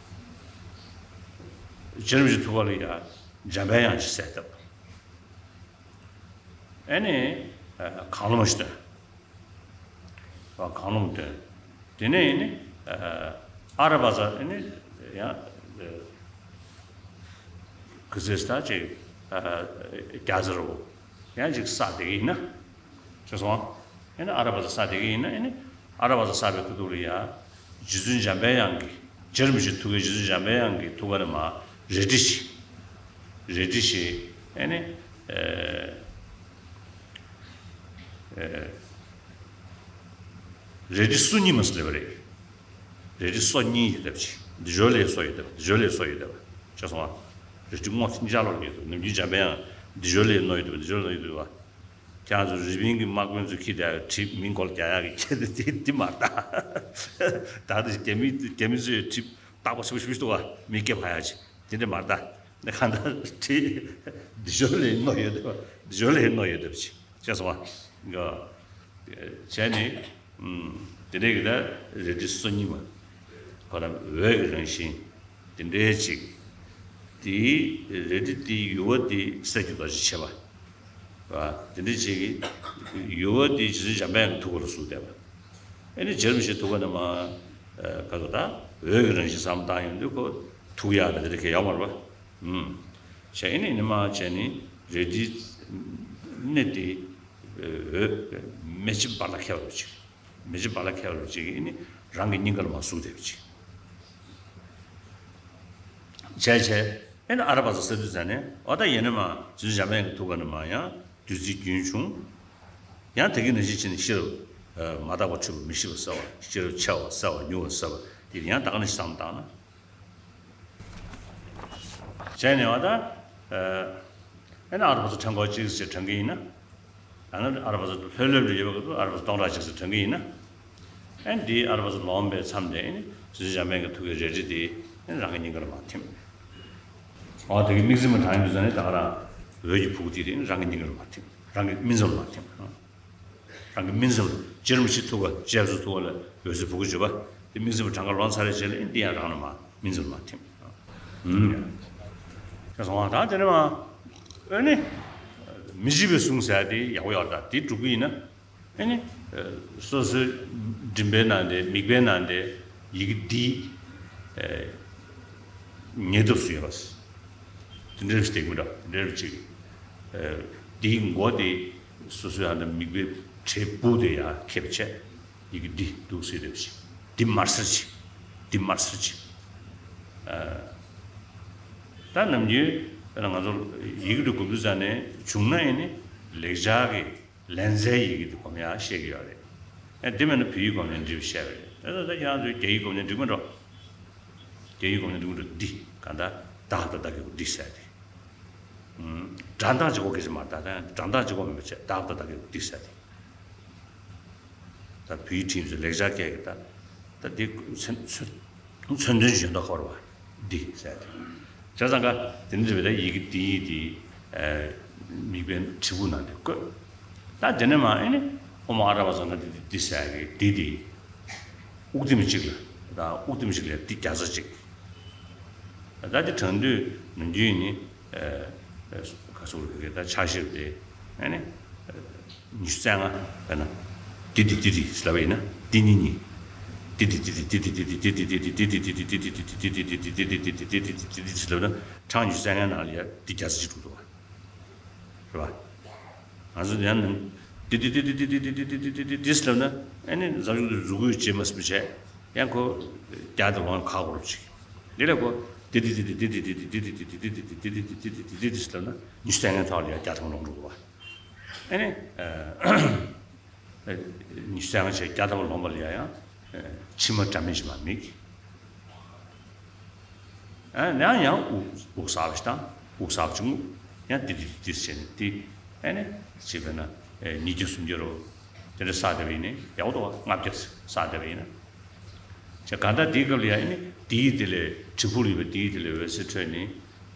རྗེ་རིན་པོ་ཆེ་ཐུགས་ཀ་ལ་ཡ་འཇམ་པའི་དབྱངས་ཀྱི་གསལ་བཏབ། ཨ་ནི་གང་བླངས་ཤིག་སྟོན། གང་བླངས་སྟོན། དེ་ནས་ཨ་ནི་ཨ་ར་པ་ཙ་ཨ་ནི་ཡང་གི་ཟེར་ད་ཅིག་རྒྱ་ཟེར་རོ། ཡང་ཅིག་བསགས་བསྡད་ཀྱི་ཡིན་ན། ཤེས་སོང་། ཨ་ནི་ཨ་ར་པ་ཙ་བསགས་བསྡད་ཀྱི་ཡིན་ན་ཨ་ནི་ཨ་ར་པ་ཙ་བསགས་པའི་ཁ་ཐུག་ལ་ཡ། རྗེ་བཙུན་འཇམ་པའི་དབྱངས་ཀྱི་རྗེ་རིན་པོ་ཆེ་ཐུགས་ཀའི་རྗེ་བཙུན་འཇམ་པའི་དབྱངས་ཀྱི་ཐུགས་ཀ་ནས་མར་རལ་གྲི་ཞིག་རལ་གྲི་ཞིག་ཨ་ནི་ཨ་ཨ་རལ་གྲི་སོ་གཉིས་མ་སོ་ལེ་བ་རེད། རལ་གྲི་སོ་གཉིས་ཡོད་བསྡད་པ་ཅིག་འདི་ཞོར་ལས་སོ་ཡོད་བསྡད་པ་འདི་ཞོར་ལས་སོ་ཡོད་བསྡད་པ་ཤེས་སོང་ཨ། རལ་གྲི་སྔོ་ཆ་ལོར་ཉོས་འདུག་ནམ་རྒྱུན་འཇམ་དཔལ་དབྱངས་འདི་ཞོར་ལས་ནོར་ཡོད་འདུག་འདི་ཞོར་ནོར་ཡོད་འདུག་བ། ཁྱེད་རང་ཚོ་རི་པིན་གྱི་དམག་དཔོན་ཚོ་ཁྱི་དེ་གྲིབ་མིང་གོལ་རྒྱག་ཡག་གི་ཁྱེད་དེ་དེ་དེ་མ་རེད་ད། ད་དེ་རྒྱ་མི་རྒྱ་མི་ཚོས་གྲིབ་བཏགས་པ་ཞིབ་ཞིབ་འདུག་བ། མི་སྐྱེ་བ་ཡག་ཅིག་དེ་འདྲ་མ་རེད་ད། ནི་གང་ལྟར་གྲིབ་འདི་ཞོར་ལས་ནོར་ཡོད་འདུག་བ། འདི་ཞོར་ལས་ནོར་ཡོད་འདུག་ཅིག་ཅེས་སོང་བ། བྱས་ནས་དེ་འདྲའི་གི་ད་རལ་གྲི་སོ་གཉིས་མ་ཁོ་ན་འོད་ཀྱི་རང་བཞིན། དེ་འདྲའི་ཅིག་དེའི་རལ་གྲི་དེའི་ཡུ་བ་དེ་གསེར་གྱི་རྡོ་རྗེ་ཆེ་བ། བ། དེ་འདྲའི་ཅིག་ཡུ་བ་དེ་རྗེ་བཙུན་འཇམ་དཔལ་གྱི་ཐུགས་ཀ་ལ་ཟུག་བསྡད་པ། ཨེ་ནི་རྗེ་རིན་པོ་ཆེའི་ཐུགས་ཀ་ནས་མ་ག་ཚོད་ད་འོད་ཀྱི་རང་བཞིན་བསམ་བཏང་ཡོང་དུས་ཁོ་ཐུགས་ཡག་དང་དེ་འདྲ་གས་ཡོང་བ་རེད་པ། ཨུམ། བྱས་ཨེ་ནི་ནི་མ་བྱས་ནི་རལ་གྲིའི་སྣེ་དེ་འོད་མེ་ལྕེ་འབར་ལ་ཁད་པ་རུ་ཅིག་མེ་ལྕེ་འབར་ལ་ཁད་པ་རུ་ཅིག་ཨེ་ནི་རང་གི་སྙིང་ག་ལ་མ་ཟུག་བསྡད་པ་ཅིག་བྱས་བྱས། ཨེ་ནི་ཨ་ར་པ་ཙ་ཟེར་དུས་ཙ་ནས་འོ་ད་ཡེ་ནས་མ་རྗེ་བཙུན་འཇམ་དཔལ་གྱི་ཐུགས་ཀ་ནས་མ་ཡང་བདུད་རྩི་རྒྱུན་བྱུང་། ཡང་དེ་གི་ནང་བཞིན་བྱས་ནས་ཤེས་རབ་མ་དག་པ་འཁྲུལ་པ་མི་ཤེས་པ་གསལ་བ། ཤེས་རབ་ཆེ་བ་གསལ་བ་ཉུང་བ་གསལ་བ་དེ་ཡང་ད་ག་ནང་བཞིན་བསམ་བཏང་ན། བྱས་ནས་བ་ད། ཨེ་ན་ཨ་རུ་པ་ཚོ་ཕྲེང་སྐོར་གཅིག་ཅེས་དྲན་གི་ཡིན་ན། ཨ་ན་ཨ་རུ་པ་ཚོ་ལྷོད་ལྷོད་དུ་ཡོད་པ་གི་ཨ་རུ་པ་ཚོ་སྟོང་ཕྲག་གཅིག་ཅེས་དྲན་གི་ཡིན་ན། ཨེ་འདིའི་ཨ་རུ་པ་ཚོ་ལོངས་པའི་མཚམས་དེ་ཨེ་ནི་རྗེ་བཙུན་འཇམ་དཔལ་གྱི་ཐུགས་ཀའི་རལ་གྲི་དེ་ཨེ་རང་གི་སྙིང་གར་མ་ཐིམ། འོ་དེ་གི་དམིགས་བརྩེ་མ་དྲངས་ཡོང་དུས་ཙ་ནས་ད་ག་རང་འོད་ཀྱི་ཕུང་པོ་དེ་དེ་ཨེ་རང་གི་སྙིང་གར་མ་ཐིམ། རང་གི་སྨིན་མཚམས་ལ་མ་ཐིམ། རང་གི་སྨིན་མཚམས་ལ་རྗེ་རིན་པོ་ཆེའི་ཐུགས་ཀ་རྗེ་ཡབ་སྲས་ཐུགས་ཀ་ལ་འོད་ཟེར་བུ་གུ་བརྗོད་པ་དེ་དམིགས་བརྩེ་མ་དྲངས་ཀ་ལོ་ཚར་རེ་རྗེས་ལ་ཨེ་འདི་ཡང་རང་ལ་མ་སྨིན་མཚམས་ལ་མ་ཐིམ། ཨུམ། ཡ། ཁྱེད་སོང་བ་ད་དེ་ནས་མ་ཨེ་ནི་མི་འཇིགས་པའི་གཟུངས་ཟེར་དེ་ཡག་པོ་ཡོད་ད། དེ་སྒྲུབ་ཀྱི་ཡིན་ན་ཨེ་ནི་སོ་སོའི་མགྲིན་པའི་ནང་དེ་མིག་དཔེའི་ནང་དེ་ཡི་གེ་འདི་ཉེ་འདབས་སུ་ཡོད་པ། དེ་འདྲ་ཞིག་དེ་མི་འདྲ་དེ་འདྲ་ཞིག་འདིའི་མགོ་དེ་སོ་སོའི་ཨ་ནི་མིག་དཔེ་གྲལ་སྤུ་དེ་ཡང་ཁེབས་བྱས། ཡི་གེ་འདི་འདུག་ཟེར་དེ་བཞིན་འདི་མར་སེར་ཅིག་འདི་མར་སེར་ཅིག་ད་ནམ་རྒྱུན་དཔེར་ན་ང་ཚོ་ཡི་གེ་འདི་དགོས་དུས་ཙ་ནས་བྱུང་ན་ཡིན་ནི་ལེགས་སྦྱར་གྱི་ལེན་ཚན་ཡི་གེ་འདི་སྒོམ་ཡག་བཤད་ཀྱི་ཡོད་རེད། ཨ་འདི་མིན་ན་བོད་ཡིག་སྒོམ་ཡག་འགྲིག་པ་བཤད་པ་རེད། ད་ད་ད་ཁྱེད་རང་ཚོས་རྒྱ་ཡིག་སྒོམ་ཡག་འགྲིག་མི་འགྲོ། རྒྱ་ཡིག་སྒོམ་ཡག་འགྲིག་མི་འགྲོ། འདི་གང་ལྟར་བདག་དང་བདག་གི་འདི་ཟེར་ཏེ། སྒྲ་གདངས་གཅིག་པོ་གི་ཞིག་མ་རེད། ད་སྒྲ་གདངས་གཅིག་པོ་མིན་པ་བྱས་བདག་དང་བདག་གི་འདི་ཟེར་ཏེ། ད་བོད་ཡིག་ཁྲིད་ཚོས་ལེགས་སྦྱར་སྐད་ཀྱི་ད། ད་འདི་མཚོན་མཚོན་མཚོན་དོན་གཞན་དག་ཁོ་ར་བ་འདི་ཟེར་ཏེ། བྱས་ཙང་ཀ་དེ་འདྲ་རེད་པས། ད་ཡི་གེ་འདི་ཡིག་འདི་མིག་དཔེ་གྲལ་སྤུ་ནང་དུ་བཀོད། ད་དེ་ནས་མ་ཨེ་ནི་ཨོཾ་ཨ་ར་པ་ཙ་ན་དྷཱིཿ་འདི་ཟེར་གི་འདི་འདི། དབུགས་ཐིམ་གཅིག་ལ་ད་དབུགས་ཐིམ་གཅིག་ལ་འདི་བརྒྱ་རྩ་གཅིག་ད་འདི་དྲངས་དུས་ནམ་རྒྱུན་ནི་ག་ཚོད་རེད་ད་ཕྱག་བཞེས་དེ་ཨ་ནི་ཉི་ཤུ་རྩ་ལྔ་བས་ན་ཏི་ཏི་ཏི་ཏི་ཟེར་ལབ་པ་ཡིན་ན་ཏི་ནི་ནི་ཏི་ཏི་ཏི་ཏི་ཟེར་ལབ་ན་གྲངས་ཉི་ཤུ་རྩ་ལྔའི་ནང་ལ་ཡ་འདི་བརྒྱ་རྩ་གཅིག་འདུག་འདུག་བ། རེད་པ། ང་ཚོ་ཡང་ནང་ཏི་ཏི་ཏི་ཏི་ཏི་ཏི་ཟེར་ལབ་ན་ཨ་ནི་འཛམ་བཞུགས་དེ་མཛུབ་གུས་བྱེད་མ་ཟིན་པ་བྱས་ཡང་ཁོ་རྒྱ་དེ་ལོང་ཁ་སྐོར་ཅིག་འདི་ལ་ཁོ་ཏི་ཏི་ཏི་ཏི་ཏི་ཏི་ཏི་ཏི་ཟེར་ལབ་ན་ཉི་ཤུ་རྩ་ལྔའི་ཐོག་ལ་ཡང་བརྒྱ་ཐམ་ལོང་འགྲོ་འདུག་བ། ཨ་ནི་ཉི་ཤུ་རྩ་ལྔ་བྱས་བརྒྱ་ཐམ་ལོང་བ་ལ་ཡང་ཡང་ཕྱི་མ་དགྲ་མེད་ཅིག་མ་མིག་ཨ་ཡང་ཡང་དབུགས་དབུགས་གསར་པ་ཞིག་དང་དབུགས་གསར་པ་ཅིག་རྔུབ། ཡང་ཏི་ཏི་ཏི་ཏི་བྱས་ནས་ཏི། ཨ་ནི་ཅིག་དཔེར་ན་ཉིས་བརྒྱ་སུམ་བརྒྱ་རོ། དེ་འདྲ་བསགས་བསྡད་པ་ཡིན་ནའི་ཡག་པོ་འདུག་བ། ལྔ་བརྒྱ་བསགས་བསྡད་པ་ཡིན་ན། བྱས་གང་ལྟར་དེའི་སྐབས་ལ་ཡང་ཨ་ནི་དེའི་དེ་ལས་གྲལ་སྤུ་ལ་ཡོད་པའི་དེའི་དེ་ལས་འོད་ཟེར་འཕྲོས་ནས་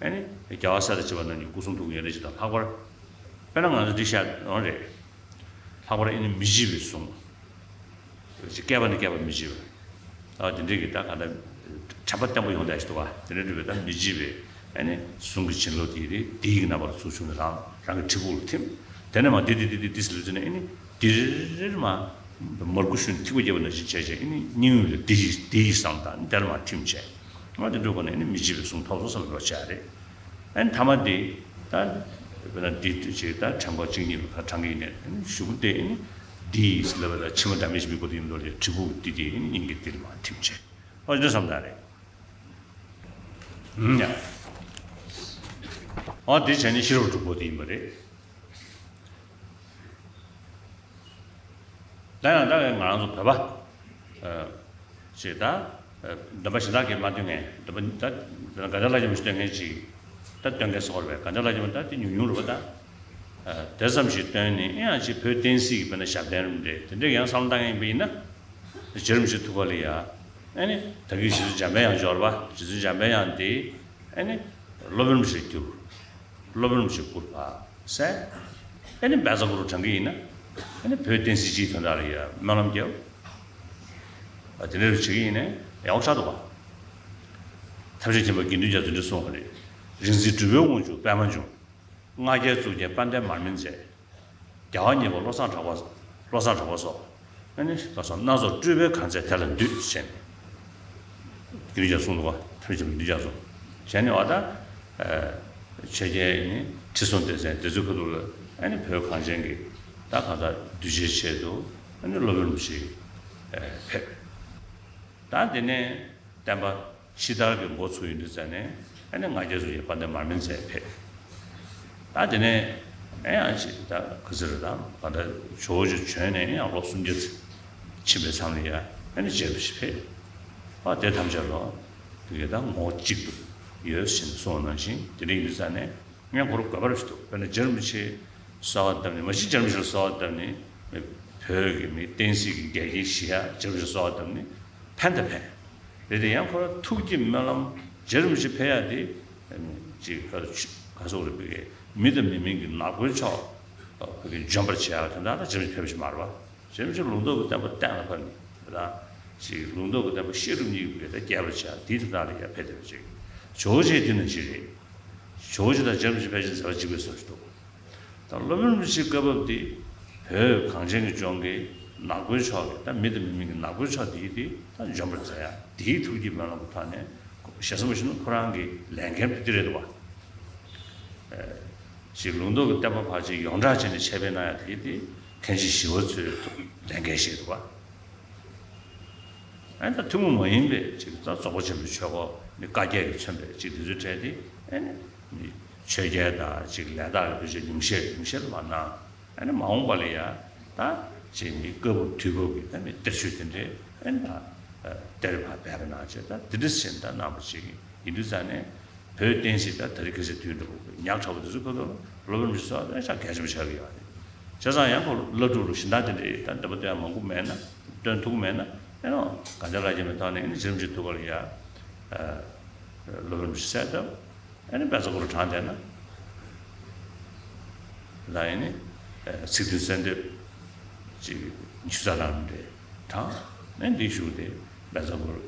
ཨ་ནི་རྒྱལ་བ་སྲས་དང་བཅས་པ་རྣམས་ཀྱི་སྐུ་གསུང་ཐུགས་ཀྱི་ཡོན་ཏན་ཅིག་དང་ལྷག་པར། དཔེར་ན་ང་ཚོ་འདི་བཤད་ཡོང་རེད། ལྷག་པར་ཨེ་ནི་མི་འཇིགས་པའི་གཟུངས། ཅིག་བསྐལ་པ་ནས་བསྐལ་པར་མི་འཇིགས་པ། ཨ་དེ་འདྲའི་གི་ད་ག་ད་དྲན་པ་བརྟན་པོ་ཡོང་བསྡད་ཞིག་འདུག་བ། དེ་འདྲ་འདྲ་བའི་ད་མི་འཇིགས་པའི་ཨེ་ནི་གཟུངས་ཀྱི་བྱིན་རླབས་དེ་རེད། དེ་ཡི་རྣམ་པར་ཚུར་བྱུང་ནས་རང་རང་གི་གྲལ་སྤུ་ལ་ཐིམ། དེ་ནས་མ་དེ་དེ་དེ་དེ་དེ་ཟེར་ལུས་ནས་ཨེ་ནི་དེ་རེ་རེ་མ་མར་ཁུ་ཤུན་ཐིགས་པ་བརྒྱབ་པ་ནང་བཞིན་བྱས་བྱས་ཨེ་ནི་སྙིང་དབུས་ལ་དེ་ཡི་དེ་ཡི་བསམ་དང་དེར་མ་ཐིམ་བྱས། ང་དེ་འདྲ་གོ་ནས་ནི་མི་འཇིགས་པའི་གཟུངས་ཐོབ་སོང་བསམ་པའི་བྱ་རེད། ཨན་ཐ་མ་དེ་ད་དཔེར་ན་འདི་ཅིག་ད་ཕྲེང་སྐོར་གཅིག་གཉིས་ལ་ད་བགྲང་གི་ཡིན་ནས་ཨན་གཞུག་གུ་དེ་ཨན་འདི་ལབ་པ་ད་ཕྱི་མ་འདྲ་མིན་ཞིག་མི་དགོས་དེ་ཡིན་མདོག་ལས་གྲལ་སྤུ་འདི་དེ་ཨན་སྙིང་གི་འདིར་མ་ཐིམ་བྱས། ཨོ་འདི་བསམ་ད་རེད། ཨུམ་ཡ། ཨོ་དེ་བྱས་ནས་ཤེས་རབ་སྒྲུབ་པོ་དེ་ཡིན་པ་རེད། ད་ཡང་ད་ང་རང་ཚོ་བོད་པ་ཞེས་ད་སྡོམ་པ་གཞན་དག་གིས་མ་སྟོན་མཁན་སྡོམ་པ་ད་དག་ཆ་ལྷ་ཡིས་མི་སྟོན་མཁན་ཅིག་ ད་སྟོན་མཁན་སོགས་རེད་པས། གང་ཅི་ལབ་ཀྱི་མ་ད་དེ་ཉུང་ཉུང་རེད་པ། ད་དེ་ཙམ་ཞིག་བཏོན་ནས་ཨེ་ཡང་ཅིག་བོད་བསྟན་སྲིད་ཀྱི་དཔེར་ན་ཞབས་བརྟན་རེད་དེ་འདྲས་ཡང་བསམ་བློ་བཏང་ཡིན་པ་ཡིན་ན། རྗེ་རིན་པོ་ཆེ་ཐུགས་ཀ་ལ་ཡ། ཨེ་ནི་ད་གིན་རྗེ་བཙུན་འཇམ་པའི་དབྱངས་འབྱོར་བ། རྗེ་བཙུན་འཇམ་པའི་དབྱངས་དེ་ཨེ་ནི་སློབ་དཔོན་རིན་པོ་ཆེར་གྱུར། སློབ་དཔོན་རིན་པོ་ཆེ་བཀུར་བ་ཟེར། ཨེ་ནི་བཛྲ་གུ་རུ་དྲངས་ཀྱི་ཡིན་ན། ཨེ་ནི་བོད་བསྟན་སྲིད་སྤྱིའི་དོན་དག་ལ་ཡ་སྨོན་ལམ་རྒྱབ། ཨ་དེ་འདྲ་བྱེད་ཀྱི་ཡིན་ན་ཡག་པོ་ཆགས་འདུག་ག། ཐམས་ཅད་མཁྱེན་པ་དགེ་འདུན་རྒྱ་མཚོས་འདི་གསུངས་པ་རེད། རིག་འཛིན་གྲུབ་པའི་དབང་ཕྱུག་པདྨ་འབྱུང་། ལྔ་བརྒྱའི་གཙུག་རྒྱན་དཔལ་ལྡན་མར་མེ་མཛད། རྒྱལ་བ་མཉེས་པ་བློ་བཟང་གྲགས་པ། བློ་བཟང་གྲགས་པ་སོགས། ཨ་ནི་ཁ་སང་སྣ་ཚོགས་སྤྲུལ་པའི་གང་མཛད་དེ་ལ་འདུད་ཟེར་ནས། དགེ་འདུན་རྒྱ་མཚོ་གསུངས་འདུག་ག། ཐམས་ཅད་མཁྱེན་པ་དགེ་འདུན་རྒྱ་མཚོ། བྱས་ནས་བ་ད། ཆོས་རྒྱལ་ནི་ཁྲི་སྲོང་ལྡེ་བཙན་དེ་ཚོའི་ཁ་ཐུག་ལ་ཨ་ནི་བོད་གངས་ཅན་གྱི་ད་གང་ཟག་གདུལ་བྱའི་ཆེད་དུ་ཨ་ནི་སློབ་དཔོན་རིན་པོ་ཆེ་ཕེབས། ད་དེ་ནས་བསྟན་པ་ཕྱི་དར་གྱི་འགོ་ཚུགས་ཡོང་དུས་ཙ་ནས་ཨ་ནི་ལྔ་བརྒྱ་ཚོ་ཡི་དཔལ་ལྡན་མར་མེ་མཛད་ཕེབས། ད་དེ་ནས་ཨེ་ཡང་ཅིག་ད་ག་ཚོད་རེད། ད་ག་ད་ཇོ་བོ་རྗེ་བྱོན་ནས་ཡང་ལོ་སུམ་བརྒྱ་ཕྱིན་པའི་མཚམས་ལ་ཡ་ཨ་ནི་རྗེ་རིན་པོ་ཆེ་ཕེབས། ཨ་དེ་ཐམས་ཅད་ལོ་དེ་ག་ད་ངོ་གཅིག་ཏུ་ཡོད་ཟེར་ནས་གསུངས་པ་ནང་བཞིན་དེ་འདྲ་ཡིན་དུས་ཙ་ནས། ངས་ཁོ་རང་དགོས་པ་རེ་ཞིག་འདུག་དཔེར་ན་རྗེ་རིན་པོ་ཆེ་གསོལ་བ་བཏབ་ནས། མ་གཞི་རྗེ་རིན་པོ་ཆེ་ལ་གསོལ་བ་བཏབ་ནས། བོད་ཀྱི་མི་བསྟན་སྲིད་ཀྱི་འགན་འཁྱེར་བཞེས་ཡ་རྗེ་རིན་པོ་ཆེ་ལ་གསོལ་བ་བཏབ་ནས་ཕན་དང་ཕན། རེད་དེ་ཡང་ཁོ་རང་ཐུགས་ཀྱི་སྨོན་ལམ་རྗེ་རིན་པོ་ཆེ་ཕེབས་ཡ་དེ་ཅིག་ག་ག་སོགས་རེད། བོད་ཀྱི་མི་དང་མི་མིན་གྱི་ནག་པོའི་ཕྱོགས་བོད་ཀྱི་འཇོམས་པར་བྱེད་ཡ་དོན་དག་ལ་རྗེ་རིན་པོ་ཆེ་ཕེབས་ཤིག་མ་རེད་པ། རྗེ་རིན་པོ་ཆེ་ལུང་རྟོགས་ཀྱི་བསྟན་པ་གཏན་ལ་ཕབ་ནས་རེད། ཅིག་ལུང་རྟོགས་ཀྱི་བསྟན་པ་ཤེས་རབ་གཉིས་ཀྱི་བར་དུ་རྒྱས་པར་བྱ། དེའི་དོན་དག་ལ་ཡར་ཕེབས་བསྡད་པ་ཅིག་ཇོ་བོ་རྗེ་དེ་ནང་བཞིན་རེད། ཇོ་བོ་རྗེ་དང་རྗེ་རིན་པོ་ཆེ་ཕལ་ཆེར་མཛད་པ་གཅིག་པའི་བཟོ་ཞིག་འདུག་ད་སློབ་དཔོན་རིན་པོ་ཆེའི་བཀའ་བབས་དེ་བོད་གངས་ཅན་གྱི་ལྗོངས་ཀྱི་ནག་པོའི་ཕྱོགས་ཀྱི་ད་མི་དང་མི་མིན་གྱི་ནག་པོའི་ཕྱོགས་དེའི་དེ་ད་འཇོམས་པར་མཛད་ཡ་དེའི་ཐུགས་ཀྱི་སྨོན་ལམ་གྱི་ཐོག་ནས་ཞེ་ས་མ་ཞུ་ན་ཁོ་རང་གི་ལས་འགན་དེ་དེ་རེད་འདུག་བ། ཞིག་ལུང་རྟོགས་ཀྱི་བསྟན་པ་ཕལ་ཆེར་ཡོངས་གྲགས་བྱས་ནས་འཆད་སྤེལ་གནང་ཡ་དེ་དེ་མཁན་ཆེན་ཞི་བ་འཚོའི་ཐུགས་ལས་འགན་བཞེས་འདུག་བ། ཨ་ནི་ད་ཐུན་མོང་མ་ཡིན་པའི་ཅིག་ད་རྫོགས་པ་ཆེན་པོའི་ཆོས་སྐོར་ནི་བཀའ་བརྒྱད་ཀྱིས་མཚོན་པའི་ཅིག་དེ་ཚོའི་གྲས་དེ་ཨ་ནི་ཆོས་རྒྱལ་དང་ཅིག་ལས་དག་གི་གདུལ་བྱ་ཉུང་ཤས་ཉུང་ཤས་ལ་མ་གནང་། ཨ་ནི་མ་འོངས་པ་ལ་ཡ་ད་ཅིག་མི་བཀའ་བབས་དུས་བབས་ཀྱི་ད་མི་གཏེར་ཆོས་དེ་འདྲའི་ཨ་ནི་ད་གཏེར་ཕབ་པ་གནང་བྱས། ད་དེ་འདྲ་ཟེར་ད་གནང་བ་ཅིག་ཡིན་དུས་ཙང་ནས། བོད་བསྟན་སྲིད་ད་ད་རེས་ཁ་སང་དུས་འདྲ་པོ་ཉག་ཕྲ་བོ་དེ་ཚོའི་ཁ་ཐུག་ལ་སློབ་དཔོན་རིན་པོ་ཆེ་གསོལ་བ་ད་ཅང་གལ་ཆེན་པོ་ཆགས་ཀྱི་ཡོད་རེད། བྱས་ཙང་ཡང་ཁོ་བླ་སྤྲུལ་ལ་གཞན་དག་དེ་འདྲའི་ད་འདོན་པ་སྟོན་ཡ་མང་པོ་མེད་ན། སྟོན་ཐུབ་ཀྱི་མེད་ན་ཨེ་ནོ་གང་ཅི་ལ་ཅི་མེད་ཐོག་ནས་ཨེ་ནི་རྗེ་རིན་པོ་ཆེ་ཐུགས་ཀ་ལ་ཡ་སློབ་དཔོན་རིན་པོ་ཆེ་གསོལ་བཏབ། ཨེ་ནི་བཛྲ་གུ་རུ་དྲངས་བསྡད་ན། ད་ཨེ་ནི་ཚིག་བདུན་གསོལ་འདེབས་ཅིག་ཆུ་ཚོད་རང་འདྲ་དྲངས། ཨེ་འདི་ཞུ་སྟེ་བཛྲ་གུ་རུ་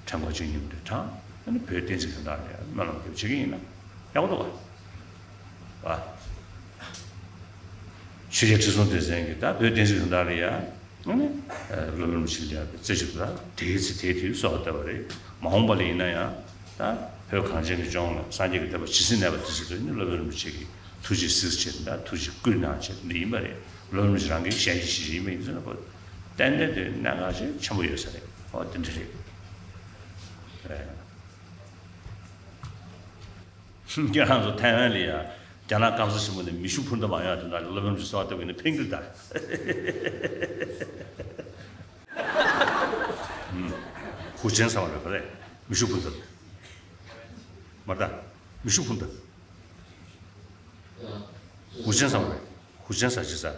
ཕྲེང་བ་བཅུ་གཉིས་འདྲ་དྲངས། ཨེ་ནི་བོད་བསྟན་སྲིད་དོན་དག་ལ་སྨོན་ལམ་རྒྱབ་བྱེད་ཀྱི་ཡིན་ན་ཡག་པོ་འདུག་ག། བ། ཆོས་རྒྱལ་ཁྲི་སྲོང་ལྡེ་བཙན་གྱིས་ད་བོད་བསྟན་སྲིད་དོན་དག་ལ་ཡ། ཨེ་ནི་སློབ་དཔོན་རིན་པོ་ཆེ་ལ་ཡ་བརྩི་བྱ་དང་དེའི་ཚེ་དེའི་དུས་གསོལ་བ་བཏབ་པ་རེད། མ་འོངས་པ་ལ་ཡིན་ན་ཡང་། ད་བོད་གངས་ཅན་གྱི་ལྗོངས་ལ་སངས་རྒྱས་ཀྱི་བསྟན་པ་ཇི་སྲིད་གནས་པ་དེ་སྲིད་དུ་ནི་སློབ་དཔོན་རིན་པོ་ཆེ་གིས་ཐུགས་རྗེས་གཟིགས་བྱས་ནས་ད་ཐུགས་རྗེ་བསྐུལ་གནང་བྱས་འདི་ཡིན་པ་རེད། སློབ་དཔོན་རིན་པོ་ཆེ་རང་གི་ཞལ་གྱིས་བཞེས་བྱས་ཡིན་པ་ཡིན་ཚེ་ན་ཁོ་ཏན་ཏན་དེ་གནད་འགག་ཆེན་པོ་ཡོད་ས་རེད། ཨོ་དེ་འདྲ་རེད། ཨེ། ཁྱེད་རང་ཚོ་ཐའེ་ཝན་ལ་ཡ་རྒྱ་ནག་སྐམ་ས་ཆེན་པོ་ནས་མེ་ཤུགས་འཕུར་མདའ་མ་ཡོང་བ་དེ་འདྲ་སློབ་དཔོན་རིན་པོ་ཆེ་གསོལ་བ་བཏབ་ཡིན་ན་ཕན་གྱི་རེད་ད། ཧུ་ཅན་ཟེར་བ་རེད་པ་རེད། མེ་ཤུགས་འཕུར་མདའ། མ་རེད་ད། མེ་ཤུགས་འཕུར་མདའ། ཧུ་ཅན་ཟེར་བ་རེད། ཧུ་ཅན་ཟེར་ཅི་ཟེར།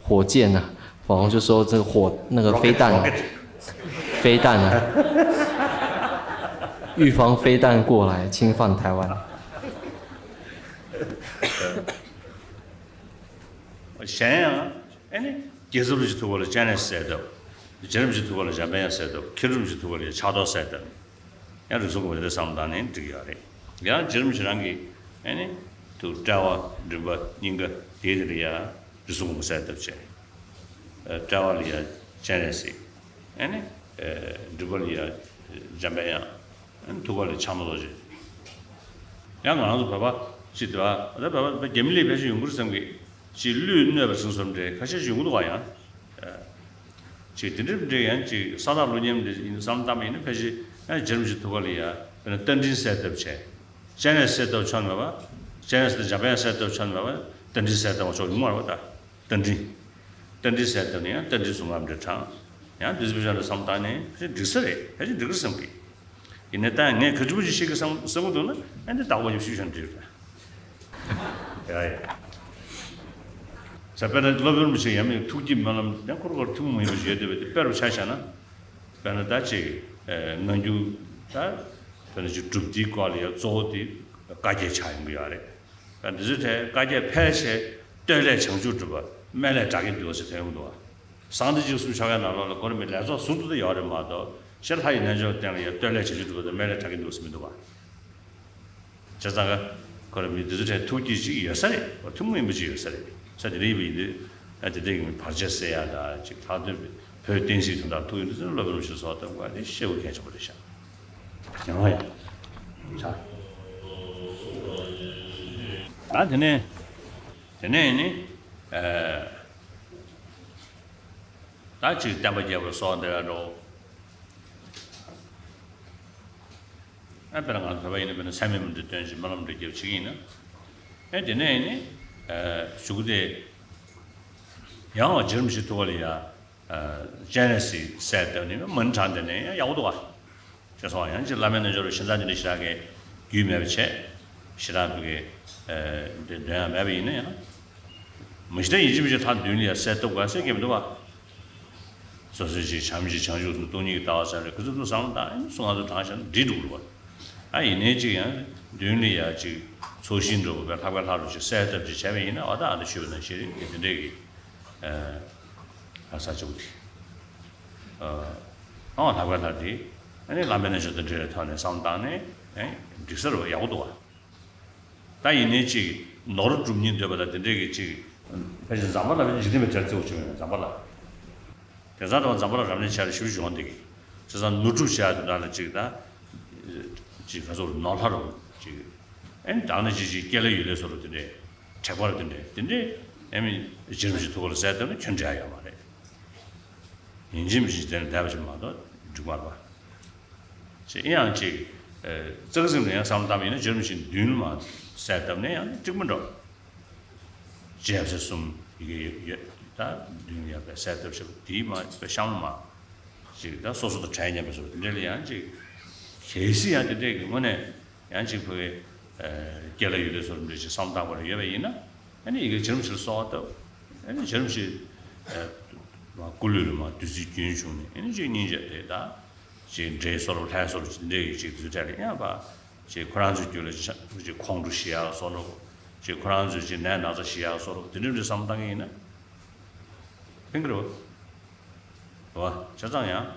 火箭啊，网红就说这个火那个飞弹啊，飞弹啊，预防飞弹过来侵犯台湾。 གཞན་ཡང་ཨེ་ནི་རྒྱལ་ཚབ་རིན་པོ་ཆེ་ཐུགས་ཀ་ལ་སྤྱན་རས་གཟིགས་གསལ་བཏབ། རྗེ་རིན་པོ་ཆེ་ཐུགས་ཀ་ལ་འཇམ་དཔལ་དབྱངས་གསལ་བཏབ། མཁན་རིན་པོ་ཆེ་ཐུགས་ཀ་ལ་ཡ་ཕྱག་རྡོར་གསལ་བཏབ། ཡང་རིགས་གསུམ་གྱི་འོད་ཟེར་བསམ་བློ་བཏང་ནས་འགྲིག་ཡོད་རེད། ཡང་རྗེ་རིན་པོ་ཆེ་རང་གིས་ཨེ་ནི་ཐུགས་དཔྲལ་བ་མགྲིན་པ་སྙིང་ག་དེའི་དེ་ལ་ཡ་རིགས་གསུམ་གྱི་གསལ་བཏབ་བྱས། དཔྲལ་བ་ལ་ཡ་སྤྱན་རས་གཟིགས། ཨེ་ནི་མགྲིན་པ་ལ་ཡ་འཇམ་དཔལ་དབྱངས། ཨེ་ནི་ཐུགས་ཀ་ལ་ཕྱག་མོ་རྡོ་རྗེ། ཡང་ང་རང་ཚོ་བོད་པ་ཅིག་འདུག་ཨ། ད་བོད་པ་རྒྱ་མི་ལས་ཕལ་ཆེར་ཡོང་གི་རེད་བསམ་གི། ཅིག་ཀླུས་གནོད་པ་ཟིན་སོང་འདྲ་ཁ་ཤས་ཅིག་ཡོང་གི་འདུག་ག། ཡང་ཅིག་དེ་འདྲ་འདྲ་ཡང་ཅིག་ས་ཐག་ལོ་མཉམ་འདྲ་ཡིན་བསམ་བཏང་བ་ཡིན་ན་ཕལ་ཆེར་ཡང་རྗེ་རིན་པོ་ཆེ་ཐུགས་ཀ་ལ་ཡ་དཔེར་ན་རྟ་མགྲིན་གསལ་བཏབ་བྱས། སྤྱན་རས་གཟིགས་གསལ་བཏབ་ཆོག་མེད་པ། སྤྱན་རས་གཟིགས་དང་འཇམ་དཔལ་དབྱངས་གསལ་བཏབ་ཆོག་མེད་པ། རྟ་མགྲིན་གསལ་བཏབ་ཆོག་ཡོང་མ་རེད་པ་ད། རྟ་མགྲིན། རྟ་མགྲིན་གསལ་བཏབ་ནས་ཡང་རྟ་མགྲིན་གཟུངས་སྔགས་འདྲ་དྲངས། ཡང་འདི་ཚོ་ཕལ་ཆེར་བསམ་བཏང་ནས་ཕལ་ཆེར་འགྲིག་ས་རེད། ཕལ་ཆེར་འགྲིག་གི་རེད་བསམ་གི། ཡིན་ནའི་ད་ངས་ག་ཅི་མོ་ཅིག་ཤེས་ཀྱི་བསམ་བསམ་གྱི་འདུག་ན། ཨ་འདི་བདག་པོ་ཉིད་ཤུགས་ཆེན་འདྲི་རེད། ཡ་ཡ། ས་དཔེར་ན་སློབ་དཔོན་རིན་པོ་ཆེ་ཡ་མེད་ཐུགས་ཀྱི་སྨོན་ལམ་ཡང་ཁོ་རང་ཁོ་རང་ཐུན་མོང་མ་ཡིན་པ་ཞིག་ཡོད་བསྡད་པ་དེ་དཔེ་རུ་ཆ་བཞག་ན། དཔེར་ན་ད་ཅིག་སྔ་འགྱུར་ད་དཔེར་ན་ཅིག་སྒྲུབ་སྡེའི་སྐོར་ལ་ཡང་གཙོ་བོ་དེ་བཀའ་བརྒྱད་ཆགས་ཡོང་གི་ཡོད་རེད། ད་འདི་ཚོའི་གྲས་བཀའ་བརྒྱད་ཕལ་ཆེར་སྟོད་ལས་བྱང་ཆུབ་སྒྲུབ་པ། སྨད་ལས་བདག་གིས་འདུལ་བ་ཟེར་ཐོན་ཡོང་གི་འདུག་བ། གསང་བདེ་འཇིགས་གསུམ་ཆོ་གའི་ནང་ལོགས་ལ་གོ་རིམ་པའི་ལས་ཚོགས་ཟུར་དུ་ད་ཡོད་རེད་མ་གཏོགས། ཤར་ལྷ་ཡི་རྣལ་འབྱོར་སྟེང་ལ་ཡང་སྟོད་ལས་བྱང་ཆུབ་སྒྲུབ་པ་དང་སྨད་ལས་བདག་གིས་འདུལ་བ་ཟེར་མི་འདུག་བ། བྱས་ཙང་ཀ་ཁོ་རང་མི་འདི་ཚོ་གྲས་ཐུགས་ཀྱི་ཅིག་ཡོད་ས་རེད། ཐུན་མོང་མ་ཡིན་པ་ཅིག་ཡོད་ས་རེད། ས་དེ་འདྲ་ཡིན་པ་ཡིན་དུས། ཨ་དེ་འདྲའི་གི་མི་བར་ཆད་སེལ་ཡ་ད་ཅིག་ལྷག་དོན་བོད་བསྟན་སྲིད་དོན་དག་ཐུགས་ཡོད་འདི་ཚོ་སློབ་དཔོན་རིན་པོ་ཆེས་གསུངས་པ་ལྟ་བུ་དེ་ཤེས་དགོས་གལ་ཆེན་པོ་རེད་ཤག་ཡང་ཡང་། ད་དེ་ནས་དེ་ནས་ནི། ཨ་ད་ཅིག་བསྟན་པ་རྒྱས་པར་གསོལ་བ་འདེབས་ཡ་འགྲོ། ཨ་དཔེར་ན་ང་ཚོ་བོད་པ་ཡིན་ན་དཔེར་ན་མཚན་སྨད་མུ་སྟེགས་སྟོན་ཅིག་སྨོན་ལམ་འདྲ་རྒྱབ་བྱེད་ཀྱི་ཡིན་ན། ཨ་དེ་ནས་ནི། ཨ་གཞུག་གུ་དེ་ཡང་རྗེ་རིན་པོ་ཆེའི་ཐུགས་ཀ་ལ་ཡ། ཨ་སྤྱན་རས་གཟིགས་གསལ་བཏབ་ནས་མ་ཎི་བགྲངས་དེ་ནས་ཡང་ཡག་པོ་འདུག་ག་ཅེས་སོགས། ཡང་ཅིག་བླ་མའི་རྣལ་འབྱོར་པའི་ཤིང་རྟ་འདི་འདྲ་ཞེ་དྲག་གི་རྒྱུས་མེད་པ་བྱས། ཞེ་དྲག་བོད་ཀྱི་ཨ་འདི་འདོན་ཡ་མེད་པ་ཡིན་ན་ཡང་། མ་གཞི་ད་ཡིན་གཅིག་མིན་གཅིག་ལྷ་མདུན་ལ་ཡ་གསལ་བཏབ་དགོས་ཟེར་གྱི་མི་འདུག་ག་སོ་སོའི་ཅིག་བྱམས་ཤིང་བྱང་ཆུབ་ཏུ་སྟོང་ཉིད་ཀྱི་ལྟ་བ་ཟེར་རེད། ཁོ་ཚོ་ཚོ་བསམ་བློ་བཏང་ཡིན་སུ་ང་ཚོ་བགྲངས་བཞག་ན་འགྲིག་འགྲོ་གི་རེད་པ། ཨ་ཡིན་ནའི་ཅིག་ཡང་མདུན་ལ་ཡ་ཅིག་ཚོགས་ཞིང་འགྲོ་དགོས་པའི་ལྷག་པའི་ལྷ་རུ་ཅིག་གསལ་བཏབ་ཅིག་བྱས་པ་ཡིན་ན། འོ་ད་ཨ་འདི་ཞུས་པ་ནང་བཞིན་རེད། དེ་འདྲའི་གི་ཨ་ས་ཆ་བོ་དེ། ཨ་ལྷག་པའི་ལྷ་དེ་ཨ་ནི་བླ་མའི་རྣལ་འབྱོར་དང་འབྲེལ་བའི་ཐོག་ནས་བསམ་བློ་བཏང་ནས་ཨ་འགྲིག་ས་རེད་པ། ཡག་པོ་འདུག་ག་ད་ཡིན་ནའི་ཅིག་ནོར་སྒྲུབ་སྙིང་འདོད་པ་དང་དེ་འདྲའི་གི་ཅིག་ཕལ་ཆེར་ཛམ་བྷ་ལ་བའི་འཇིག་རྟེན་པའི་གྲལ་བརྩི་བ་བྱུང་ཡོད། ཛམ་བྷ་ལ། དེང་སང་དུ་ཛམ་བྷ་ལ་རབ་གནས་བྱས་ལ་ཞིབ་ཞིབ་ཡོང་བསྡད་ཀྱི། བྱས་ཙང་ནོར་སྒྲུབ་བྱེད་ཡ་དེ་འདྲ་ལ་ཅིག་ད་ཅིག་ག་ཚོད་ནོར་ལྷ་རུ་ཅིག་ཨེ་ནི་དག་ན་ཅིག་ཅིག་སྐྱེ་ལྷ་ཡུལ་ལྷ་བཟོ་འདྲ་དེ་འདྲས། དྲེགས་པ་རུ་དེ་འདྲས་དེ་འདྲས་ཨེ་མི་རྗེ་རིན་པོ་ཆེའི་ཐུགས་ཀ་ལ་གསལ་བཏབ་ན་ཁྱོན་འགྲིག་ཡ་ཡོད་མ་རེད། ཡིན་གཅིག་མིན་གཅིག་དེ་ནས་བསྡད་པ་ཞིག་མ་གཏོགས་འགྲིག་མ་རེད་པ། ཅེས་ཨེ་ཡང་ཅིག་ཨེ་ཙག་ཙིག་ནས་ཡང་བསམ་བློ་བཏང་བ་ཡིན་ན་རྗེ་རིན་པོ་ཆེའི་མདུན་ལ་མར་གསལ་བཏབ་ནས་ཡང་འགྲིག་མི་འགྲོ། རྗེ་ཡབ་སྲས་གསུམ་ཡི་གེ་ཡོད་ཡོད་ད་མདུན་ཡར་དཔེ་གསལ་བཏབ་བྱས་པ་དེའི་མར་དཔེ་གཤམ་མར་ཅིག་ད་སོ་སོ་དང་བྲལ་སྙམ་པའི་བཟོ་འདྲ་ལ་ཡང་ཅིག་གལ་སྲིད་ཡང་དེ་འདྲས་ཀྱི་དངོས་གནས་ཡང་ཅིག་བོད་ཀྱི་སྐྱེ་ལྷ་ཡུལ་ལྷ་བཟོ་འདྲ་ཅིག་བསམ་བློ་བཏང་དགོས་རེ་ཡོད་པ་ཡིན་ན། ཨ་ནི་ཡི་གེ་རྗེ་རིན་པོ་ཆེར་གསོལ་བ་བཏབ། ཨ་ནི་རྗེ་རིན་པོ་ཆེ་མར་སྐུ་ལུས་ལ་མར་བདུད་རྩིའི་རྒྱུན་བྱུང་ནས། ཨ་ནི་ཅིག་སྙིང་རྗེ་དེ་དག་ཅིག་འདྲེ་གསོ་རབ་ལྷའི་གསོ་རབ་ཅིག་འདྲེ་ཡི་ཅིག་དུས་ཚོད་ལ་ཡང་པ་ཅིག་ཁོ་རང་ཚོའི་རྒྱུད་ལ་ཅིག་ཁོང་ཁྲོ་ཞི་ཡག་གསོ་རབ། ཅིག་ཁོ་རང་ཚོའི་ཅིག་ནད་ན་ཚ་ཞི་ཡག་གསོ་རབ་དེ་འདྲ་འདྲ་བསམ་བློ་བཏང་གི་ཡིན་ན་ཕན་གི་རེད་པ། བྱས་ཙང་ཡང་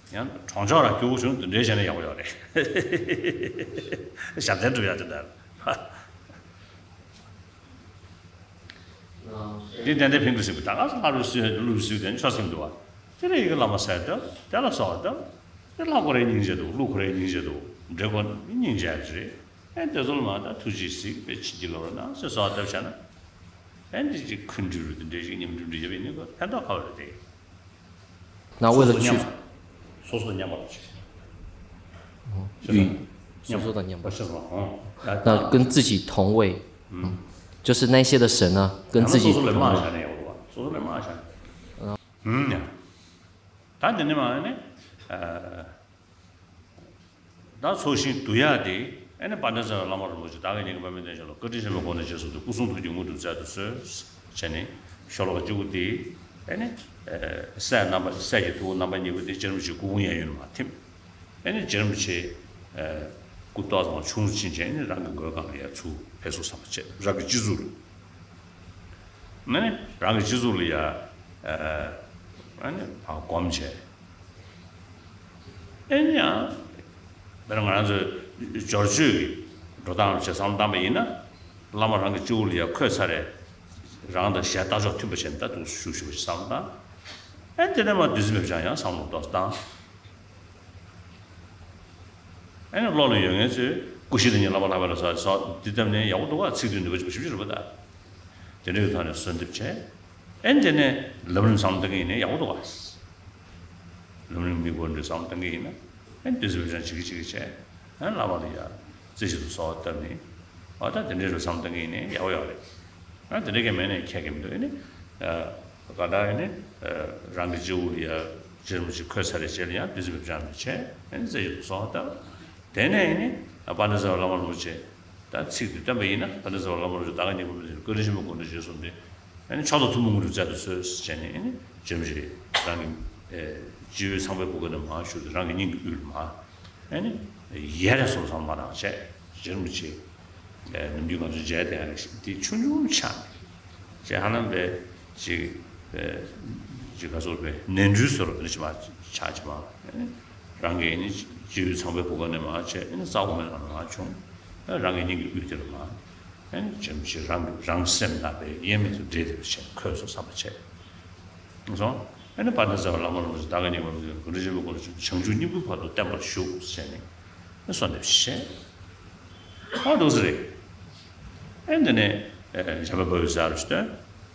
ཡང་གྲོང་ཆོག་ར་སྐྱོ་བོ་བྱུང་དུ་འདྲེ་བྱས་ན་ཡག་པོ་ཡོད་རེད། ཞབས་བརྟན་སྒྲུབ་ཡག་དེ་འདྲ། འདི་ཏན་ཏན་ཕན་གྱི་ཟེར་བ་ད་ག་ས་ལྷ་རུ་སུས་ཀླུ་རུ་སུས་དེ་ཆོག་ཟིན་འདུག་བ། དེ་ལ་ཡི་གེ་བླ་མ་གསལ་བཏབ། དེ་ལ་གསོལ་བ་བཏབ། དེ་ལྷ་ཁོ་རའི་སྙིང་རྗེ་འདུག་ཀླུ་ཁོ་རའི་སྙིང་རྗེ་འདུག་འདྲེ་ཁོ་སྙིང་རྗེ་ཡག་ཅིག་རེད། ཨེ་དེ་ཚོ་ལ་མར་ད་ཐུགས་རྗེས་གཟིགས་པའི་ཕྱིན་ཅི་ལོག་རེད་ན་ཟེར་གསོལ་བ་བཏབ་བྱས་ན། ཨེ་འདི་ཅིག་འཁོན་འགྲུལ་རུ་དེ་འདྲ་ཞིག་ཉམས་འགྲུལ་འདྲ་ཡོད་པ་ཡིན་ན་ཕན་ཐོགས་ག་བ་རེད་དེ། 那为了去 སོ་སོ་དང་མཉམ་པར་བྱེད། 与 སོ་སོ་དང་མཉམ་པར། 是吗？嗯，那跟自己同位，嗯，就是那些的神呢，跟自己 སོ་སོ་ལས་同 མང་位。 བྱས་ན་ཡག་པོ་འདུག་སོ་སོ་ལས་མང་བྱས་ན། ཧུམ་ཡ། ད་འདི་ནས་མ་ནི། ད་ཚོགས་ཞིང་བསྡུ་ཡག་དེ་ཨ་ནི་དཔལ་ལྡན་རྩ་བའི་བླ་མ་རིན་པོ་ཆེ་བདག་གི་སྙིང་གི་དཔལ་མོའི་བསྟན་བཅོས་ལ་བཀའ་དྲིན་ཆེན་པོའི་སྒོ་ནས་རྗེས་སུ་འདུད་སྐུ་གསུང་ཐུགས་ཀྱི་དངོས་གྲུབ་སྩལ་དུ་གསོལ། བྱས་ནས་ཤོ་ལོ་ཀ་གཅིག་པོ་དེ་ཨ་ནི་སྲས་རྣམ་པ་སྲས་ཀྱི་ཐུ་བོ་རྣམ་པ་གཉིས་པོ་དེ་རྗེ་རིན་པོ་ཆེའི་སྐུ་ཕུང་གཡས་གཡོན་མར་ཐིམ། ཨ་ནི་རྗེ་རིན་པོ་ཆེ་སྐུ་ཏོག་ཙམ་ཆུང་རུ་ཕྱིན་བྱས་ནས་རང་གི་མགོའི་སྒང་ལ་ཡར་ཚུར་ཕེབས་སོང་བསམ་པ་བྱས་རང་གི་སྤྱི་གཙུག་ལ། ཨ་ནི་རང་གི་སྤྱི་གཙུག་ལ་ཡར་ཨ་ནི་ཕར་བསྒོམ་བྱས། ཨེ་ནི་ཡང་། དཔེར་ན་ང་རང་ཚོའི་སྦྱོར་བཅོས་ཀྱི་འགྲོ་སྟངས་བྱས་བསམ་བློ་བཏང་པ་ཡིན་ན། བླ་མ་རང་གི་སྤྱི་བོ་ལ་ཡར་འཁོད་ཚར་རེད། རང་དང་ཞལ་ལྟ་ཕྱོགས་མཐུན་པ་བྱས་ནས་ད་འདུག་སེ་བཞུགས་བཞུགས་པ་ཞིག་བསམ་བློ་བཏང་། ཨེ་དེ་ནས་མར་བདུད་རྩི་མེད་པ་ཅིག་ཡང་བསམ་བློ་ཏོག་ཙམ་བཏང་། ཨེ་ནི་བློ་ལ་ཡོད་མཁན་ཚོས་སྐུ་བཞི་དང་ཉི་ལྷག་པ་ལྷག་པའི་ལ་སོགས་འདི་བཏབ་ནས་ཡག་པོ་འདུག་ག་ཚིག་དོན་འདུས་པ་ཞིག་ཞིབ་ཞིབ་རེད་པ་ད། དེ་འདྲའི་ཐོག་ནས་གསོལ་འདེབས་བྱས། ཨེ་དེ་ནས་ལམ་རིམ་བསམ་བློ་བཏང་གི་ཡིན་ན་ཡག་པོ་འདུག་ག་ལམ་རིམ་དམིགས་སྐོར་འདྲ་བསམ་བློ་བཏང་གི་ཡིན་ན། ཨེ་བདུད་རྩི་བེ་ཅོན་བྱེད་ཀྱི་བྱེད་ཀྱི་བྱས། ཨེ་བླ་མ་ལ་ཡ་རྩེ་གཅིག་ཏུ་གསོལ་བ་བཏབ་ནས། འོ་ད་དེ་འདྲའི་རུ་བསམ་བློ་བཏང་གི་ཡིན་ན་ཡག་པོ་ཡོད་རེད། ཨེ་དེ་འདྲའི་གི་མེད་ནས་ཁྱད་ཀྱི་མི་འདུག་ཨེ་ནི། ཨ་ག་ད་ཨེ་ནི། ཨ་རང་གི་སྤྱི་བོ་ལ་ཡ་ རྗེ་རིན་པོ་ཆེ་འཁོད་ཚར་བའི་རྗེས་ལ་ཡང་བདུད་རྩི་འབེབས་སྦྱང་མི་བྱེད། ཨ་ནི་རྩེ་གཅིག་ཏུ་སོང་བ་ལྟར། དེ་ནས་ཨ་ནི་དཔལ་ལྡན་རྩ་བའི་བླ་མ་རིན་པོ་ཆེ། ད་ཚིག་ཏུ་བསྟན་པ་ཡིན་ན་དཔལ་ལྡན་རྩ་བའི་བླ་མ་རིན་པོ་ཆེ་ད་ག་ཉིད་པ་མི་འདུག་ཀུན་རིག་ཆེན་པོའི་སྐུ་མདུན་གསུངས་ཏེ། ཨ་ནི་མཆོག་ཏུ་ཐུན་མོང་གི་རིག་རྩལ་དུ་གསོལ་ཟེར་ནས་ཨ་ནི་རྗེ་རིན་པོ་ཆེ་རང་གི་སྤྱི་བོའི་ཚངས་པའི་བུ་ག་ནས་མར་ཞུགས་ཏེ་རང་གི་སྙིང་གི་དབུས་ལ་མར་ཨ་ནི་ཡལ་ལས་སོང་བསམ་མ་གནང་བྱས་རྗེ་རིན་པོ་ཆེ། ནམ་རྒྱུན་ང་ཚོ་མཇལ་དེ་ཡང་དེ་ཆུང་ཆུང་ཆགས་ནས་ཅེས་ཧ་ལམ་པའི་ཅིག་ཅིག་ག་ཚོད་པའི་ནས་འབྲུའི་བཟོ་འདྲ་ཅིག་མ་ཆགས་ཅིག་མ་རང་གི་ནི་སྤྱི་བོའི་ཚངས་པའི་བུ་ག་ནས་མར་བྱས་ནི་རྩ་འོག་མའི་ནང་ནས་མར་བྱུང་། རང་གི་སྙིང་གི་དབུས་དེ་ལ་མར་ནི་ཅམ་ཅིག་རང་གི་རང་སེམས་ནང་པའི་དབྱེར་མེད་དུ་འདྲེས་ཏེ་བྱས་འཁོད་སོང་བསམ་པ་བྱས་སོང་། ཨ་ནི་དཔལ་ལྡན་རྩ་བའི་བླ་མ་རིན་པོ་ཆེ་ད་ག་ཉིད་པ་མི་འདུག་ཀུན་རིག་ཆེན་པོའི་སྐུ་མདུན་བྱང་ཆུབ་སྙིང་པོའི་བར་དུ་བརྟན་པར་བཞུགས་ཟེར་ནས་གསོལ་འདེབས་བྱས། ཨ་འདུག་ཟེར་རེད། ཨེ་འདི་ནས་འཇམ་དཔལ་དཔའ་བོས་ཟེར་རུ་སྟོན།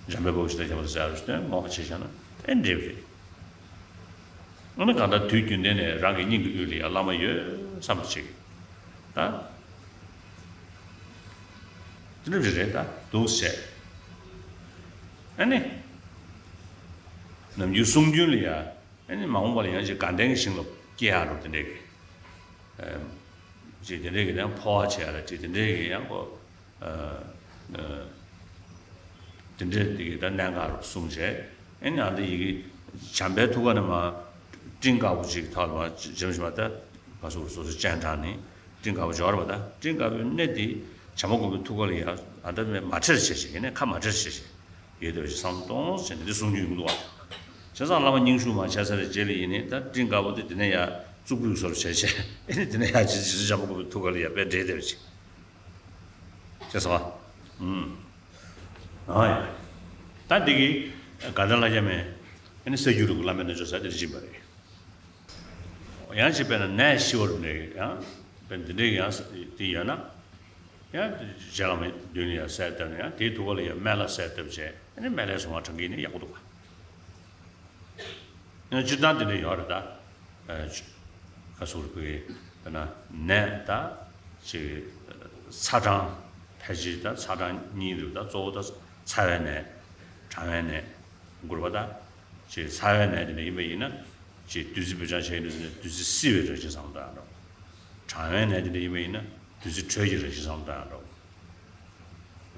འཇམ་དཔལ་དཔའ་བོ་ཞིག་དང་རྒྱལ་བ་ཟེར་རུ་སྟོན་ངོ་མ་བྱས་བཞག་ན་ཨེ་འགྲིག་རེད། ཨ་ནི་གང་ལྟར་དུས་རྒྱུན་ལྡན་ནས་རང་གི་སྙིང་གི་དབུས་ལ་ཡང་བླ་མ་ཡོད་བསམ་པ་ཅིག་ད་དེ་འདྲ་རེད་ད་འདུག་ཟེར། ཨ་ནི་ནམ་རྒྱུན་གསུང་རྒྱུན་ལ་ཡང་ཨ་ནི་མ་འོངས་པ་ལ་ཡང་ཅིག་དགའ་ལྡན་གྱི་ཞིང་ལ་སྐྱེ་ཡག་རུ་དེ་འདྲས་ཀྱི། ཅིག་དེ་འདྲས་ཀྱི་ཡང་འཕོ་བ་བྱེད་ཡ་ལ་ཅིག་དེ་འདྲས་ཀྱི་ཡང་གོ། དེ་འདྲས་དེ་གི་ད་གནད་འགག་རུ་གསུངས་བྱས། ཨེ་ནི་ཨ་འདི་ཡི་གེ་བྱམས་པའི་ཐུགས་ཀ་ནས་མ་སྤྲིན་དཀར་པོ་ཅིག་ཐོག་ལ་མ་འཇམ་ཞིག་མ་ད་ག་སོ་སོ་སོ་སྤྱན་དྲངས་ནས་སྤྲིན་དཀར་པོ་འབྱོར་བ་ད་སྤྲིན་དཀར་པོའི་གནས་དེ་བྱམས་པ་མགོན་པོའི་ཐུགས་ཀ་ལ་ཡ་ཨ་ད་མ་ཁྲེལ་བྱས་བྱས་ཡིན་ནས་ཁ་མ་ཁྲེལ་བྱས་བྱས། ཡོད་དོ་ཞེས་བསམ་གཏོང་ཟེར་ནས་འདི་གསུང་རྒྱུ་ཡོང་འདུག་བ། བྱས་ཙང་བླ་མ་སྙིང་ཞུགས་མ་བྱས་ཚར་བའི་རྗེས་ལ་ཡིན་ནི་ད་སྤྲིན་དཀར་པོ་དེ་དེ་ནས་ཡར་གཙུག་ཕུད་སོར་བྱས་བྱས་ཨེ་ནི་དེ་ནས་ཡར་རྗེ་རྗེ་བཙུན་བྱམས་པ་མགོན་པོའི་ཐུགས་ཀ་ལ་ཡར་དཔེ་འདྲེས་བསྡད་པ་ཅིག་བྱས་སོང་བ། ཨུམ། ཨ་ཡ། ད་འདི་གི་དགའ་ལྡན་ལྷ་བརྒྱ་མའི་ཨེ་ནི་གསེར་འགྱུར་ལུགས་བླ་མའི་རྣལ་འབྱོར་ཟེར་དེ་འདྲ་ཕྱིན་པ་རེད། ཡང་ཅིག་དཔེར་ན་ནད་ཤི་བར་འདྲ་ཡང་དཔེ་འདི་འདྲའི་ཡང་དེ་ཡོད་ན། ཡང་རྗེ་བླ་མའི་མདུན་ལ་ཡང་གསལ་བཏབ་ནས་ཡང་དེའི་ཐུགས་ཀ་ལ་ཡང་སྨན་བླ་གསལ་བཏབ་བྱས་ཨ་ནི་སྨན་བླའི་གཟུངས་སྔགས་བགྲང་གིན་ནི་ཡག་པོ་འདུག་ག་ཡང་སྤྱིར་བཏང་དེ་འདྲ་ཡོད་རེད་ད། ཨ་ཁ་སུར་བུའི་དཔེར་ན་ནད་ད་ཅིག་ཚ་གྲང་ཕལ་ཆེར་ད་ཚ་གྲང་གཉིས་རེད་ད་གཙོ་བོ་ད་ཚ་བའི་ནད་གྲང་བའི་ནད་འགོར་བ་ད་ཅིག་ཚ་བའི་ནད་དེ་འདྲ་ཡིན་པ་ཡིན་ན་ཅིག་བདུད་རྩི་བེད་སྤྱོད་བྱས་ཡིན་ན་བདུད་རྩི་བསིལ་བའི་རང་བཞིན་བཟང་པོ་ད་འགྲོ། གྲང་བའི་ནད་དེ་འདྲ་ཡིན་པ་ཡིན་ན་བདུད་རྩི་དྲོད་ཀྱི་རང་བཞིན་བཟང་པོ་ད་འགྲོ།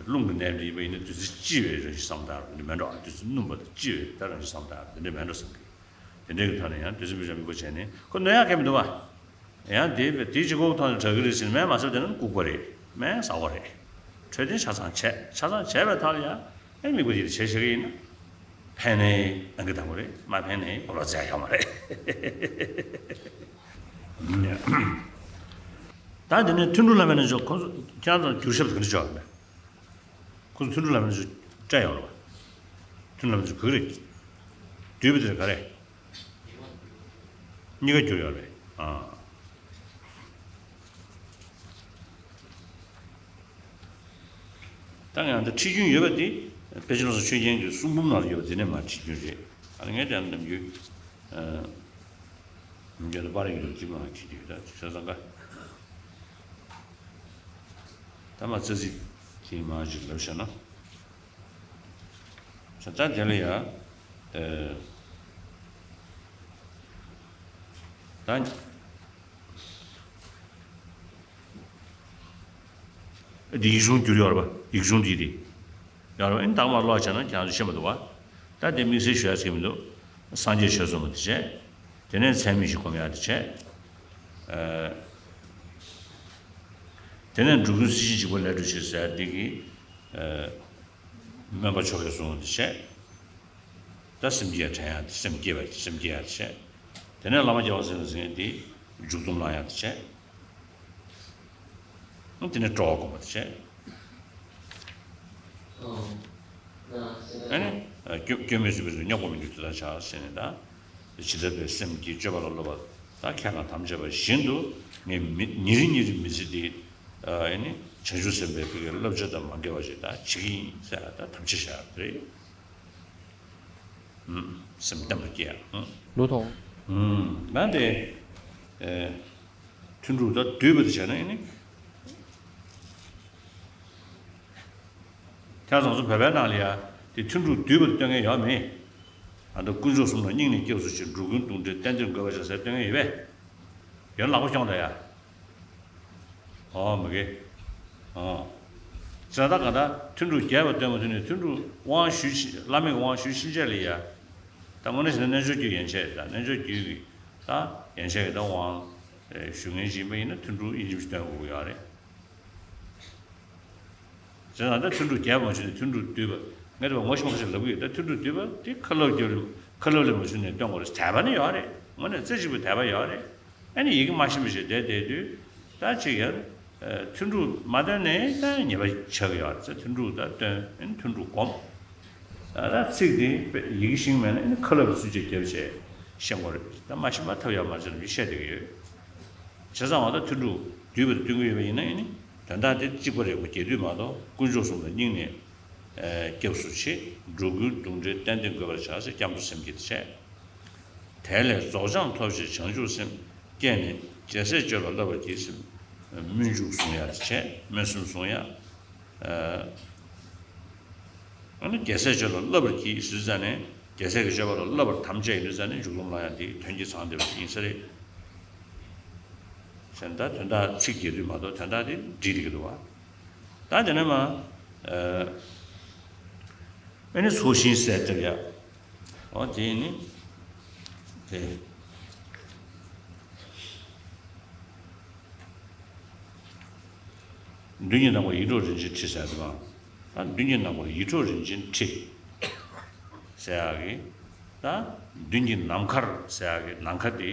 རླུང་གི་ནད་འདྲ་ཡིན་པ་ཡིན་ན་བདུད་རྩི་ལྕི་བའི་རང་བཞིན་བཟང་པོ་ད་འགྲོ་འདི་མེད་འགྲོ། བདུད་རྩི་སྣུམ་པ་དང་ལྕི་བའི་ད་རང་བཞིན་བཟང་པོ་ད་འགྲོ་འདི་འདྲ་མེད་འགྲོ་བསམ་གི། དེ་འདྲའི་གི་ཐོག་ནས་ཡང་བདུད་རྩི་བེད་སྤྱོད་མི་དགོས་བྱས་ནས་ཁོ་གནོད་ཡག་གང་མི་འདུག་བ། ཡང་དེ་དེ་གཅིག་པོ་ཐོག་ནས་དྲག་གི་རེད་ཟེར་ནས་མེད་མ་བཟོས་དེ་ན་ལྐུགས་པ་རེད། སྨན་ཟ་བ་རེད། འཕྲོད་བསྟེན་ཆ་ཚང་བྱས་ཆ་ཚང་བྱས་པའི་ཐོག་ལ་ཡང་ཨེ་མི་དགོས་ཀྱི་དེ་བྱས་བྱེད་ཀྱི་ཡིན་ན། ཕན་ནས་ཨང་ཀི་དང་པོ་རེད། མ་ཕན་ནས་གོ་ལོག་ཟ་ཡག་ཡོད་མ་རེད། ད་དེ་ནས་ཐུན་དྲུག་བླ་མའི་རྣལ་འབྱོར་ཁོ་ཚོ་ཁྱེད་རང་ཚོ་འགྱུར་ཞབས་ག་འདྲ་བྱོས་མེད། ཁོ་ཚོ་ཐུན་དྲུག་བླ་མའི་རྣལ་འབྱོར་སྤྲད་ཡོང་རེད་བ། ཐུན་དྲུག་བླ་མའི་རྣལ་འབྱོར་ག་རེ། བསྡུས་པ་དེ་ག་རེ། གཉིས་ཀ་འགྱུར་ཡོད་རེད། ཨ། ད་ང་ཚོ་ཁྲིད་རྒྱུན་ཡོད་པ་དེ་པཎ་ཆེན་བློ་བཟང་ཆོས་རྒྱན་གྱི་གསུང་འབུམ་ནང་ལ་ཡོད་པ་དེ་ནས་མར་ཁྲིད་རྒྱུན་རེད། ཨ་ནི་ངས་དེ་ནམ་རྒྱུན་ཨ། ཉིན་རྒྱུན་དུ་པར་ཡོད་དུ་ཅིག་མར་ཁྲིད་རྒྱུན་ཡོད་ད་ཅིག་ས་ས་འགའ། ད་མ་ཙི་ཙི་དེ་མར་ཅིག་ལབ་བྱས་ན། ས་ད་དེ་ལ་ཡ། ཨ། ད། འདི་ཡིག་ཆུང་བསྒྱུར་ཡོད་རེད་པ། ཡིག་ཆུང་འདི་རེད། ཡོད་རེད་པ། ཨེ་ནི་དག་མ་ཀློག་བྱས་ན་ཁྱེད་རང་ཚོ་ཤེས་མ་འདུག་བ། ད་དེ་དམིགས་བསལ་ཞུ་ཡ་ཟེར་གྱི་མི་འདུག་སངས་རྒྱས་ཆོས་གསུངས་པ་དེ་བྱས། དེ་ནས་ཚད་མེད་བཞི་སྒོམ་ཡ་དེ་བྱས། ཨ། དེ་ནས་འགྲོ་ཀུན་སྲིད་ཞིའི་འཇིགས་པ་ལས་སྒྲོལ་ཕྱིར་ཟེར་ཡ་འདི་གི། ཨ། སྨན་པ་ཆོ་གའི་གསུང་དེ་བྱས། ད་སེམས་བསྐྱེད་དྲན་ཡག་དེ་སེམས་བསྐྱེད་པ་དེ་སེམས་བསྐྱེད་ཡག་དེ་བྱས། དེ་ནས་བླ་མ་རྒྱལ་བ་སྲས་བཅས་ཀྱི་མཇུག་སྡོམ་གནང་ཡག་དེ་བྱས། དེ་ནས་སྤྲོ་བ་སྒོམ་པ་དེ་བྱས། ཨ་ནི་སྐྱོན་སྐྱོན་མེད་བཟོད་པའི་རིགས་རྙོག་པ་མི་འགྱུར་དེ་དག་བྱ་ཟེར་ནས་ད། ཇི་ལྟ་བའི་སེམས་ཀྱིས་སྤྱོད་པ་ལ་སློབ་པ་དང་ཁྱད་དང་དམ་བཅས་པ་བཞིན་དུ་ངས་མི་ཉིན་རེ་ཉིན་རེ་མི་ཚེ་འདི་ཨ་ནི་བྱང་ཆུབ་སེམས་དཔའི་ཕ་གིའི་བསླབ་བྱ་དང་མ་འགལ་བ་ཞིག་ད་བྱེད་ཀྱི་ཡིན་ཟེར་ད་དམ་བཅས་བཞག་རེད། སེམས་གཏིང་ལ་སྐྱེ་ཡག་ལོ་ཐོག་ང་དེ། ཐུན་དྲུག་ད་བསྡུས་པ་དེ་བྱས་ན་ཡིན་ནི། ཁྱེད་རང་ཚོ་བོད་པའི་ནང་ལ་ཡ་དེ་ཐུན་དྲུག་བསྡུས་པ་དེ་སྟོན་མཁན་ཡོད་མེད། ད་ལྟ་དཀོན་མཆོག་གསུམ་ལ་སྙིང་ནས་སྐྱབས་སུ་མཆི། འགྲོ་ཀུན་དུག་འདྲེ་གཏན་བདེར་འགོད་པར་བྱ་ཟེར་སྟོན་གྱི་ཡོད་པས། ཡར་ལག་པ་ཁྱོངས་དང་ཡ། ཨོ་མི་དགེ། ཨོ། ཙ་ད་ག་ད་ཐུན་དྲུག་རྒྱས་པ་སྟོན་མ་ཐུབ་ནས་ཐུན་དྲུག་དབང་ཞུས་ཤིང་བླ་མེད་དབང་ཞུས་ཕྱིན་ཆད་ལ་ཡ། ད་དངོས་གནས་བྱས་ན་རྣལ་འབྱོར་རྒྱུད་ཡན་ཆད་དང་རྣལ་འབྱོར་རྒྱུད་ཀྱི་ད་ཡན་ཆད་ཀྱི་ད་དབང་ཞུ་མཁན་ཞིག་ཡིན་པ་ཡིན་ན་ཐུན་དྲུག་ཡིན་གཅིག་མིན་གཅིག་སྟོན་དགོས་ཀྱི་ཡོད་རེད། བྱས་ཙང་ད་ཐུན་དྲུག་རྒྱས་པ་མ་ཞུས་ནས་ཐུན་དྲུག་བསྡུས་པ་ངས་དེ་བ་ངོ་ཤེས་མ་ཤེས་ལབ་ཀྱི་ཡོད། ད་ཐུན་དྲུག་བསྡུས་པ་དེ་ཁ་ལབ་རྒྱབ་ལ་ཁ་ལབ་ལ་མ་ཞུས་ནས་སྟོན་དགོས་རེད། དད་པ་ནི་ཡོད་རེད། དངོས་གནས་རྩེ་གཅིག་པའི་དད་པ་ཡོད་རེད། ཨ་ནི་ཡི་གེ་མ་ཤེས་པ་ཞིག་བསྡད་བསྡད་དུས་ད་ཅིག་ཡང་ཐུན་དྲུག་མ་བཏོན་ནས་ད་ཉེས་པ་ཆགས་ཀྱི་ཡོད་རེད། ད་ཐུན་དྲུག་ད་བཏོན་ཨ་ནི་ཐུན་དྲུག་སྒོམ། ད་ད་ཚིག་དེ་ཡི་གེ་ཤེས་མེད་ན་ཨ་ནི་ཁ་ལབ་ཚུལ་བཅས་རྒྱབ་བྱས་ཤེས་དགོས་རེད། ད་མ་ཤེས་པ་ཐབས་ཡག་མ་བྱས་ལ་མི་བཤད་བསྡད་ཀྱི་ཡོད། བྱས་ཙང་འོ་ད་ཐུན་དྲུག་བསྡུས་པ་དང་བསྟུན་གྱི་ཡོད་པ་ཡིན་ན་ཨ་ནི་དོན་དག་དེ་གཅིག་པ་རེད་གོ། རྒྱས་བསྡུས་མ་གཏོགས་དཀོན་མཆོག་གསུམ་ལ་སྙིང་ནས་སྐྱབས་སུ་མཆི། འགྲོ་ཀུན་དུག་འདྲེ་གཏན་བདེར་འགོད་པར་བྱ་ཟེར་སྐྱབས་འགྲོ་སེམས་བསྐྱེད་བྱས། དེ་ལས་རྫོགས་བྱང་ཐོབ་ཕྱིར་བྱང་ཆུབ་སེམས་བསྐྱེད་ནས་རྒྱལ་སྲས་སྤྱོད་པ་བསླབ་པར་གྱིས་ཟེར་སྨོན་འཇུག་བཟུང་ཡ་བྱས། སྨོན་སེམས་བཟུང་ཡ། ཨ་ནི་རྒྱལ་སྲས་སྤྱོད་པ་བསླབ་པར་གྱིས་ཟེར་ཙ་ནས་རྒྱལ་སྲས་ཀྱི་སྤྱོད་པ་ལ་བསླབ་པར་དམ་བཅས་ཡིན་དུས་ཙ་ནས་མཇུག་སྡོམ་ལ་ཡང་འདིའི་དོན་གྱིས་ཚང་བསྡད་པ་ཞིག་ཡིན་ས་རེད། བྱས་ན་ད་དོན་དག་ཚིག་རྒྱས་བསྡུས་མ་གཏོགས་དོན་དག་དེ་འགྲིག་བསྡད་ཀྱི་འདུག་བ། ད་དེ་ནས་མ། ཨ་ནི་ཚོགས་ཞིང་གསལ་བཏབ་ཡ། འོ་དེ་ནི། དེ། མདུན་གྱི་ནམ་མཁར་ཡིད་འཕྲོག་རིན་ཆེན་ཁྲི་ཟེར་དུས་མ། ད་མདུན་གྱི་ནམ་མཁར་ཡིད་འཕྲོག་རིན་ཆེན་ཁྲི་ཟེར་ཡག་གི། ད་མདུན་གྱི་ནམ་མཁར་ཟེར་ཡག་གི་ནམ་མཁའ་དེ།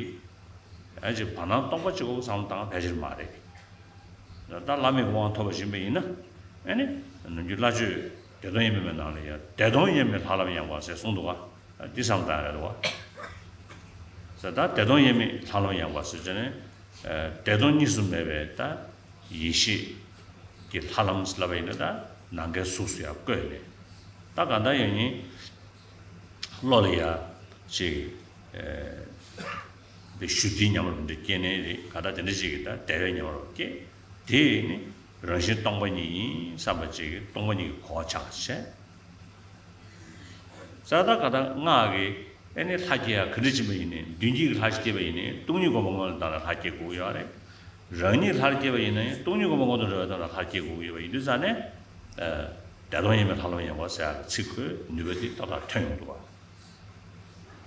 ཨ་ཅེ་བར་སྣང་སྟོང་པ་གཅིག་པོ་བསམ་བློ་བཏང་ཕལ་ཆེར་མ་རེད། ད་བླ་མེད་དབང་ཐོབ་པ་ཡིན་པ་ཡིན་ན། ཨ་ནི་ནམ་རྒྱུན་བླ་མཆོད་བདེ་སྟོང་དབྱེར་མེད་མའི་ནང་ལ་ཡང་བདེ་སྟོང་དབྱེར་མེད་ལྷ་ལམ་ཡངས་པ་ཟེར་གསུངས་འདུག་ག་འདི་བསམ་བཏང་ཡ་རེད་འདུག་ག་ཟེར་ད་བདེ་སྟོང་དབྱེར་མེད་ལྷ་ལམ་ཡངས་པ་ཟེར་བྱས་ནས། ཨ་བདེ་སྟོང་གཉིས་སུ་མེད་པའི་ད་ཡེ་ཤེས་ཀྱི་ལྷ་ལམ་ལབ་པ་ཡིན་ན་ད་ནམ་མཁའི་གཟུགས་སུ་ཡང་བཀོད་ནས། ད་གང་ལྟར་ཡང་ཡིན། བློ་ལ་ཡ་ཅིག་ཨེ་འདི་ཞུ་བདེ་ཉམས་རུ་འདི་སྐྱེ་ནས་རེད། ག་ད་དེ་འདྲ་ཅིག་གི་ད་བདེ་བའི་ཉམས་རུ་སྐྱེ། དེ་ནི་རང་བཞིན་སྟོང་པ་ཉིད་ཡིན་བསམ་པ་ཅིག་གི་སྟོང་པ་ཉིད་ཀྱི་གོ་བ་ཆགས་བྱས། ས་ད་ག་ད་སྔགས་ཀྱི་ཨེ་ནི་ལྷ་སྐྱེ་ཡ་ག་འདྲ་ཕྱིན་པ་ཡིན་ནའི་མདུན་བསྐྱེད་ཀྱི་ལྷ་སྐྱེས་པ་ཡིན་ནའི་སྟོང་ཉིད་སྒོམ་པ་སྔོན་ལ་བཏང་ན་ལྷ་སྐྱེ་དགོས་ཀྱི་ཡོད་རེད། རང་ཉིད་ལྷར་སྐྱེས་པ་ཡིན་ན་ཡང་སྟོང་ཉིད་སྒོམ་པ་སྔོན་དུ་འགྲོ་བའི་ཐོག་ལ་ལྷར་སྐྱེ་དགོས་ཀྱི་ཡོད་པ་ཡིན་དུས་ཙང་ནས། ཨ་བདེ་སྟོང་དབྱེར་མེད་ལྷ་ལམ་ཡངས་པ་ཟེར་ཡག་གི་ཚིག་ཁོའི་ནུས་པ་དེ་ཏག་ཏག་ཐོན་ཡོང་འདུག་བ།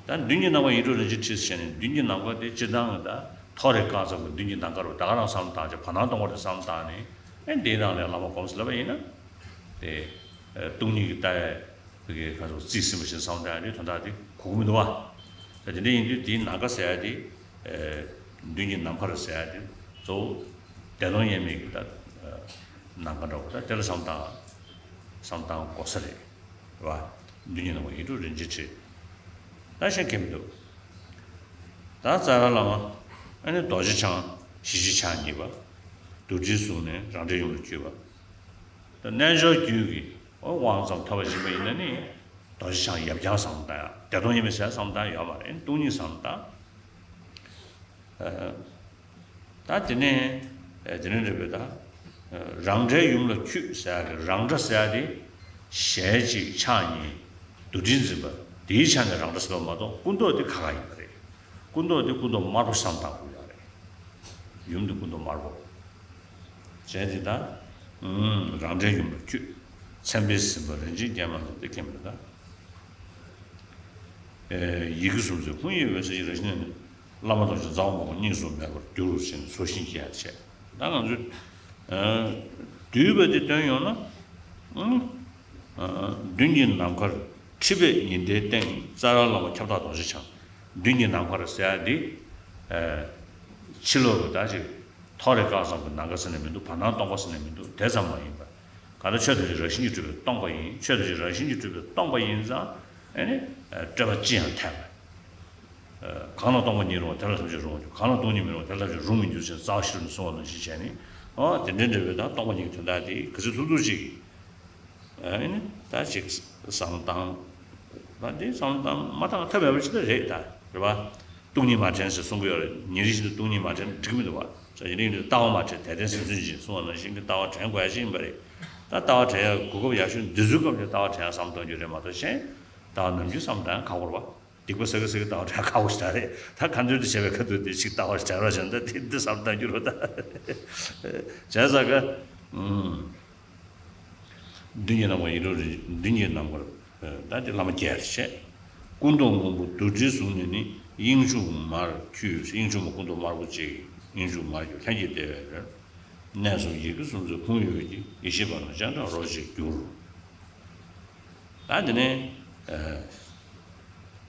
ད་མདུན་གྱི་ནམ་མཁར་ཡིད་འཕྲོག་རིན་ཆེན་ཁྲི་ཟེར་ནས་མདུན་གྱི་ནམ་མཁར་དེ་སྤྱིར་བཏང་གི་ད་མཐོ་རིས་བསྐལ་བཟང་གི་མདུན་གྱི་ནམ་མཁར་རུ་ད་ག་རང་བསམ་བཏང་བྱས་བར་སྣང་སྟོང་པ་དེ་བསམ་བཏང་ནས་ཨེ་འདིའི་ནང་ལ་བླ་མ་སྒོམ་ཟེར་ལབ་པ་ཡིན་ན། དེ་ཨ་སྟོང་ཉིད་ཀྱི་ལྟ་བའི་དེ་གའི་ག་ཚོད་རྩིས་ཟིན་པ་ཞིག་བསམ་བཏང་ཡ་དེ་དོན་དག་དེ་གོ་གི་མི་འདུག་བ། ད་དེ་འདྲ་ཡིན་དུས་དེའི་ནམ་མཁའ་ཟེར་ཡ་དེ། ཨེ་མདུན་གྱི་ནམ་མཁར་ཟེར་ཡ་དེ་གཙོ་བོ་བདེ་སྟོང་དབྱེར་མེད་ཀྱི་ད་ནམ་མཁའ་འདྲ་བོ་ད་དེ་ལ་བསམ་བཏང་བསམ་བཏང་དགོས་ས་རེད་བ། མདུན་གྱི་ནམ་མཁར་ཡིད་འཕྲོག་རིན་ཆེན་ཁྲི། ད་བཤད་མཁན་མི་འདུག་ད་རྩ་བའི་བླ་མ་ཨ་ནི་རྡོ་རྗེ་འཆང་ཞི་བྱེད་ཕྱག་གཉིས་པ། རྡོར་དྲིལ་བཟུང་ནས་རང་འདྲའི་ཡུམ་ལ་འཁྱུད་པ། ད་རྣལ་འབྱོར་རྒྱུད་ཀྱི་དབང་ཙམ་ཐོབ་པ་ཡིན་པ་ཡིན་ན་ནི། རྡོ་རྗེ་འཆང་ཡབ་རྐྱང་བསམ་བཏང་ཡ་བདེ་སྟོང་དབྱེར་མེད་ཟེར་བསམ་བཏང་ཡོད་མ་རེད། སྟོང་ཉིད་བསམ་བཏང་། ཨ་ད་དེ་ནས་ཨ་དེ་ནས་འདྲ་བོ་ད། ཨ་རང་འདྲའི་ཡུམ་ལ་འཁྱུད་ཟེར་ཡ་གི་རང་འདྲ་ཟེར་ཡ་དེ། ཞལ་གཅིག་ཕྱག་གཉིས་རྡོར་དྲིལ་འཛིན་པ་དེའི་ཆ་ནས་རང་འདྲ་ཟེར་བ་མ་གཏོགས་སྐུ་མདོག་དེ་ཁ་ཁ་ཡིན་པ་རེད། སྐུ་མདོག་དེ་སྐུ་མདོག་དམར་པོ་བསམ་བཏང་དགོས་ཡ་རེད། ཡུམ་དེ་སྐུ་མདོག་དམར་པོ། བྱས་ཏེ་ད། ཨུམ་རང་འདྲའི་ཡུམ་ལ་འཁྱུད། མཚན་དཔེས་ཟིན་པ་རིན་ཆེན་སྐྱེས་མ་ལ་དེ་མཁྱེན་པ་ད། ཨེ་ཡི་གེ་གསུམ་ཟེར་ཁུངས་ཡིན་འོད་གསལ་གྱི་རང་བཞིན་ནི། བླ་མ་རྡོ་རྗེ་ཟླ་བ་མང་པོ་གཉིས་སུ་མེད་པར་འགྱུར་ཞིང་ཚོགས་ཞིང་སྐྱེ་ཡ་བྱས། ད་ང་ཚོས་ཨ་བསྡུས་པ་དེ་སྟོན་ཡོང་ན། ཨུམ། ཨ་མདུན་གྱི་ནམ་མཁར་ཁྲི་པད་ཉི་ཟླའི་སྟེང་རྩ་བའི་བླ་མ་ཁྱབ་བདག་རྡོ་རྗེ་འཆང་། མདུན་གྱི་ནམ་མཁར་ཟེར་ཡ་འདི། ཨ་ཕྱི་ལོགས་ཀྱི་ད་ཅིག་མཐོ་རིས་སྐལ་བཟང་གི་ནམ་མཁའ་ཟེར་ནས་མི་འདུག་བར་སྣང་སྟོང་པ་ཟེར་ནས་མི་འདུག་དེ་ཙམ་མ་ཡིན་པར། གང་ལྟར་ཆོས་ཐམས་ཅད་རང་བཞིན་གྱིས་གྲུབ་པས་སྟོང་པ་ཡིན། ཆོས་ཐམས་ཅད་རང་བཞིན་གྱིས་གྲུབ་པས་སྟོང་པ་ཡིན་ཙང་། ཨ་ནི་སྤྲོས་པ་ཅི་ཡང་ཐེག་པ། གང་ལ་སྟོང་པ་ཉིད་རུང་བ་དེ་ལ་ཐམས་ཅད་རུང་བར་འགྱུར། གང་ལ་སྟོང་ཉིད་མི་རུང་བ་དེ་ལ་ཐམས་ཅད་རུང་མི་འགྱུར་ཞེས་རྩ་བ་ཤེས་རབ་ནས་གསུངས་པ་ནང་བཞིན་བྱས་ནས། ཨོ་དེ་འདྲའི་འདྲ་བའི་ད་སྟོང་པ་ཉིད་ཀྱི་དོན་དག་དེ་ག་ཚོད་ཐུབ་ཐུབ་ཅིག་གིས། ཨ་ནི་ད་ཅིག་བསམ་བཏང་། ད་འདི་བསམ་བཏང་མ་བཏང་ཐབས་མེད་པ་ཅིག་ད་རེད་ད་རེད་པ། སྟོང་ཉིད་མ་དྲན་ཟེར་གསུང་གི་ཡོད་རེད། ཉིན་རེ་བཞིན་དུ་སྟོང་ཉིད་མ་དྲན་འགྲིག་གི་མི་འདུག་བ། ཡིན་ནའི་ལྟ་བ་མ་དྲན་དད་ལྡན་སེམས་ཙམ་ཞིག་གསུངས་པ་ནང་བཞིན་གྱི་ལྟ་བ་དྲན་དགོས་ཡ་ཞིག་ཡིན་པ་རེད། ད་ལྟ་བ་དྲན་ཡ་གོ་སྐབས་ཡག་ཤོས་འདི་ཚོའི་སྐབས་ཀྱི་ལྟ་བ་དྲན་ཡ་བསམ་གཏོང་རྒྱུ་རེད་མ་གཏོགས་གཞན། ད་ནམ་རྒྱུན་བསམ་བཏང་ཁག་པོ་རེད་པ། སྡིག་པ་ཟ་གི་ཟ་གི་ལྟ་བ་དྲག་ཁག་པོ་ཞིག་རེད། ད་ཁ་འདོན་དུ་བྱས་པའི་ཁ་འདོན་དེ་ཞིག་ལྟ་བ་ཞིག་རོགས་བྱས་ན། ད་དེ་འདི་བསམ་བཏང་རྒྱུ་རོགས་ད། བྱས་ཙང་ཀ་ཨུམ། མདུན་གྱི་ནམ་མཁར་ཡིད་འཕྲོག་རི། མདུན་གྱི་ནམ་མཁར། ད་དེ་བླ་མ་བརྒྱད་དེ་བྱས། སྐུ་མདོག་སྔོན་པོ་རྡོར་དྲིལ་བཟུང་ནས་ནི། དབྱིངས་ཕྱུག་མར་འཁྱུད། དབྱིངས་ཕྱུག་མ་སྐུ་མདོག་དམར་པོ་ཅིག་དབྱིངས་ཕྱུག་མར་འཁྱུད་ལྷན་སྐྱེས་བདེ་བའི་རོལ། གནས་གསུམ་ཡི་གེ་གསུམ་མཛོད་ཁུངས་ཡོད་ཀྱི། ཡེ་ཤེས་པ་རྣམས་སྤྱན་དྲངས་རོ་གཅིག་གྱུར། ད་དེ་ནས་ཨ་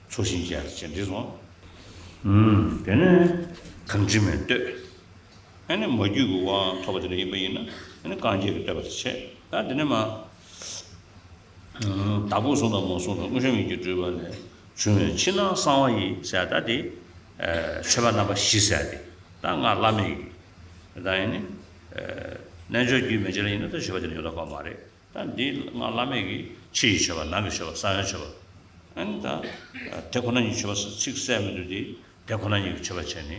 ཚོགས་ཞིང་བརྒྱད་ཅེས་བྲིས་སོང་། ཨུམ། དེ་ནས་གང་དྲི་མེད་བསྟོད། ཨ་ནི་མ་རྒྱུད་ཀྱི་དབང་ཐོབ་པ་དེ་འདྲ་ཡིན་པ་ཡིན་ན། ཨ་ནི་གང་རྒྱས་ཀྱི་བསྟོད་པ་དེ་བྱས། ད་དེ་ནས་མ་ཨུམ། བདག་པོས་གསུངས་དང་མ་གསུངས་དང་། དངོས་བཤམས་ཡིད་ཀྱིས་སྤྲུལ་པ་ལས་བྱུང་བའི་ཕྱི་ནང་གསང་བ་ཡི་ཟེར། ད་དེ་ཨ་མཆོད་པ་རྣམ་པ་བཞི་ཟེར་དེ། ད་སྔགས་བླ་མེད་ཀྱི། ད་ཡིན་ནི་ཨ་རྣལ་འབྱོར་རྒྱུད་མན་ཆད་ལ་ཡིན་ན་ད་མཆོད་པ་དེ་འདྲ་ཡོད་མདོག་ཁ་པོ་མ་རེད། ད་འདི་སྔགས་བླ་མེད་ཀྱི་ཕྱི་ཡི་མཆོད་པ། ནང་གི་མཆོད་པ། གསང་བའི་མཆོད་པ། ཨ་ནི་ད་དེ་ཁོ་ན་ཉིད་མཆོད་པ་ཟེར་ཚིག་གསལ་མི་འདུག་སྟེ། དེ་ཁོ་ན་ཉིད་ཀྱི་མཆོད་པ་བྱས་ནས་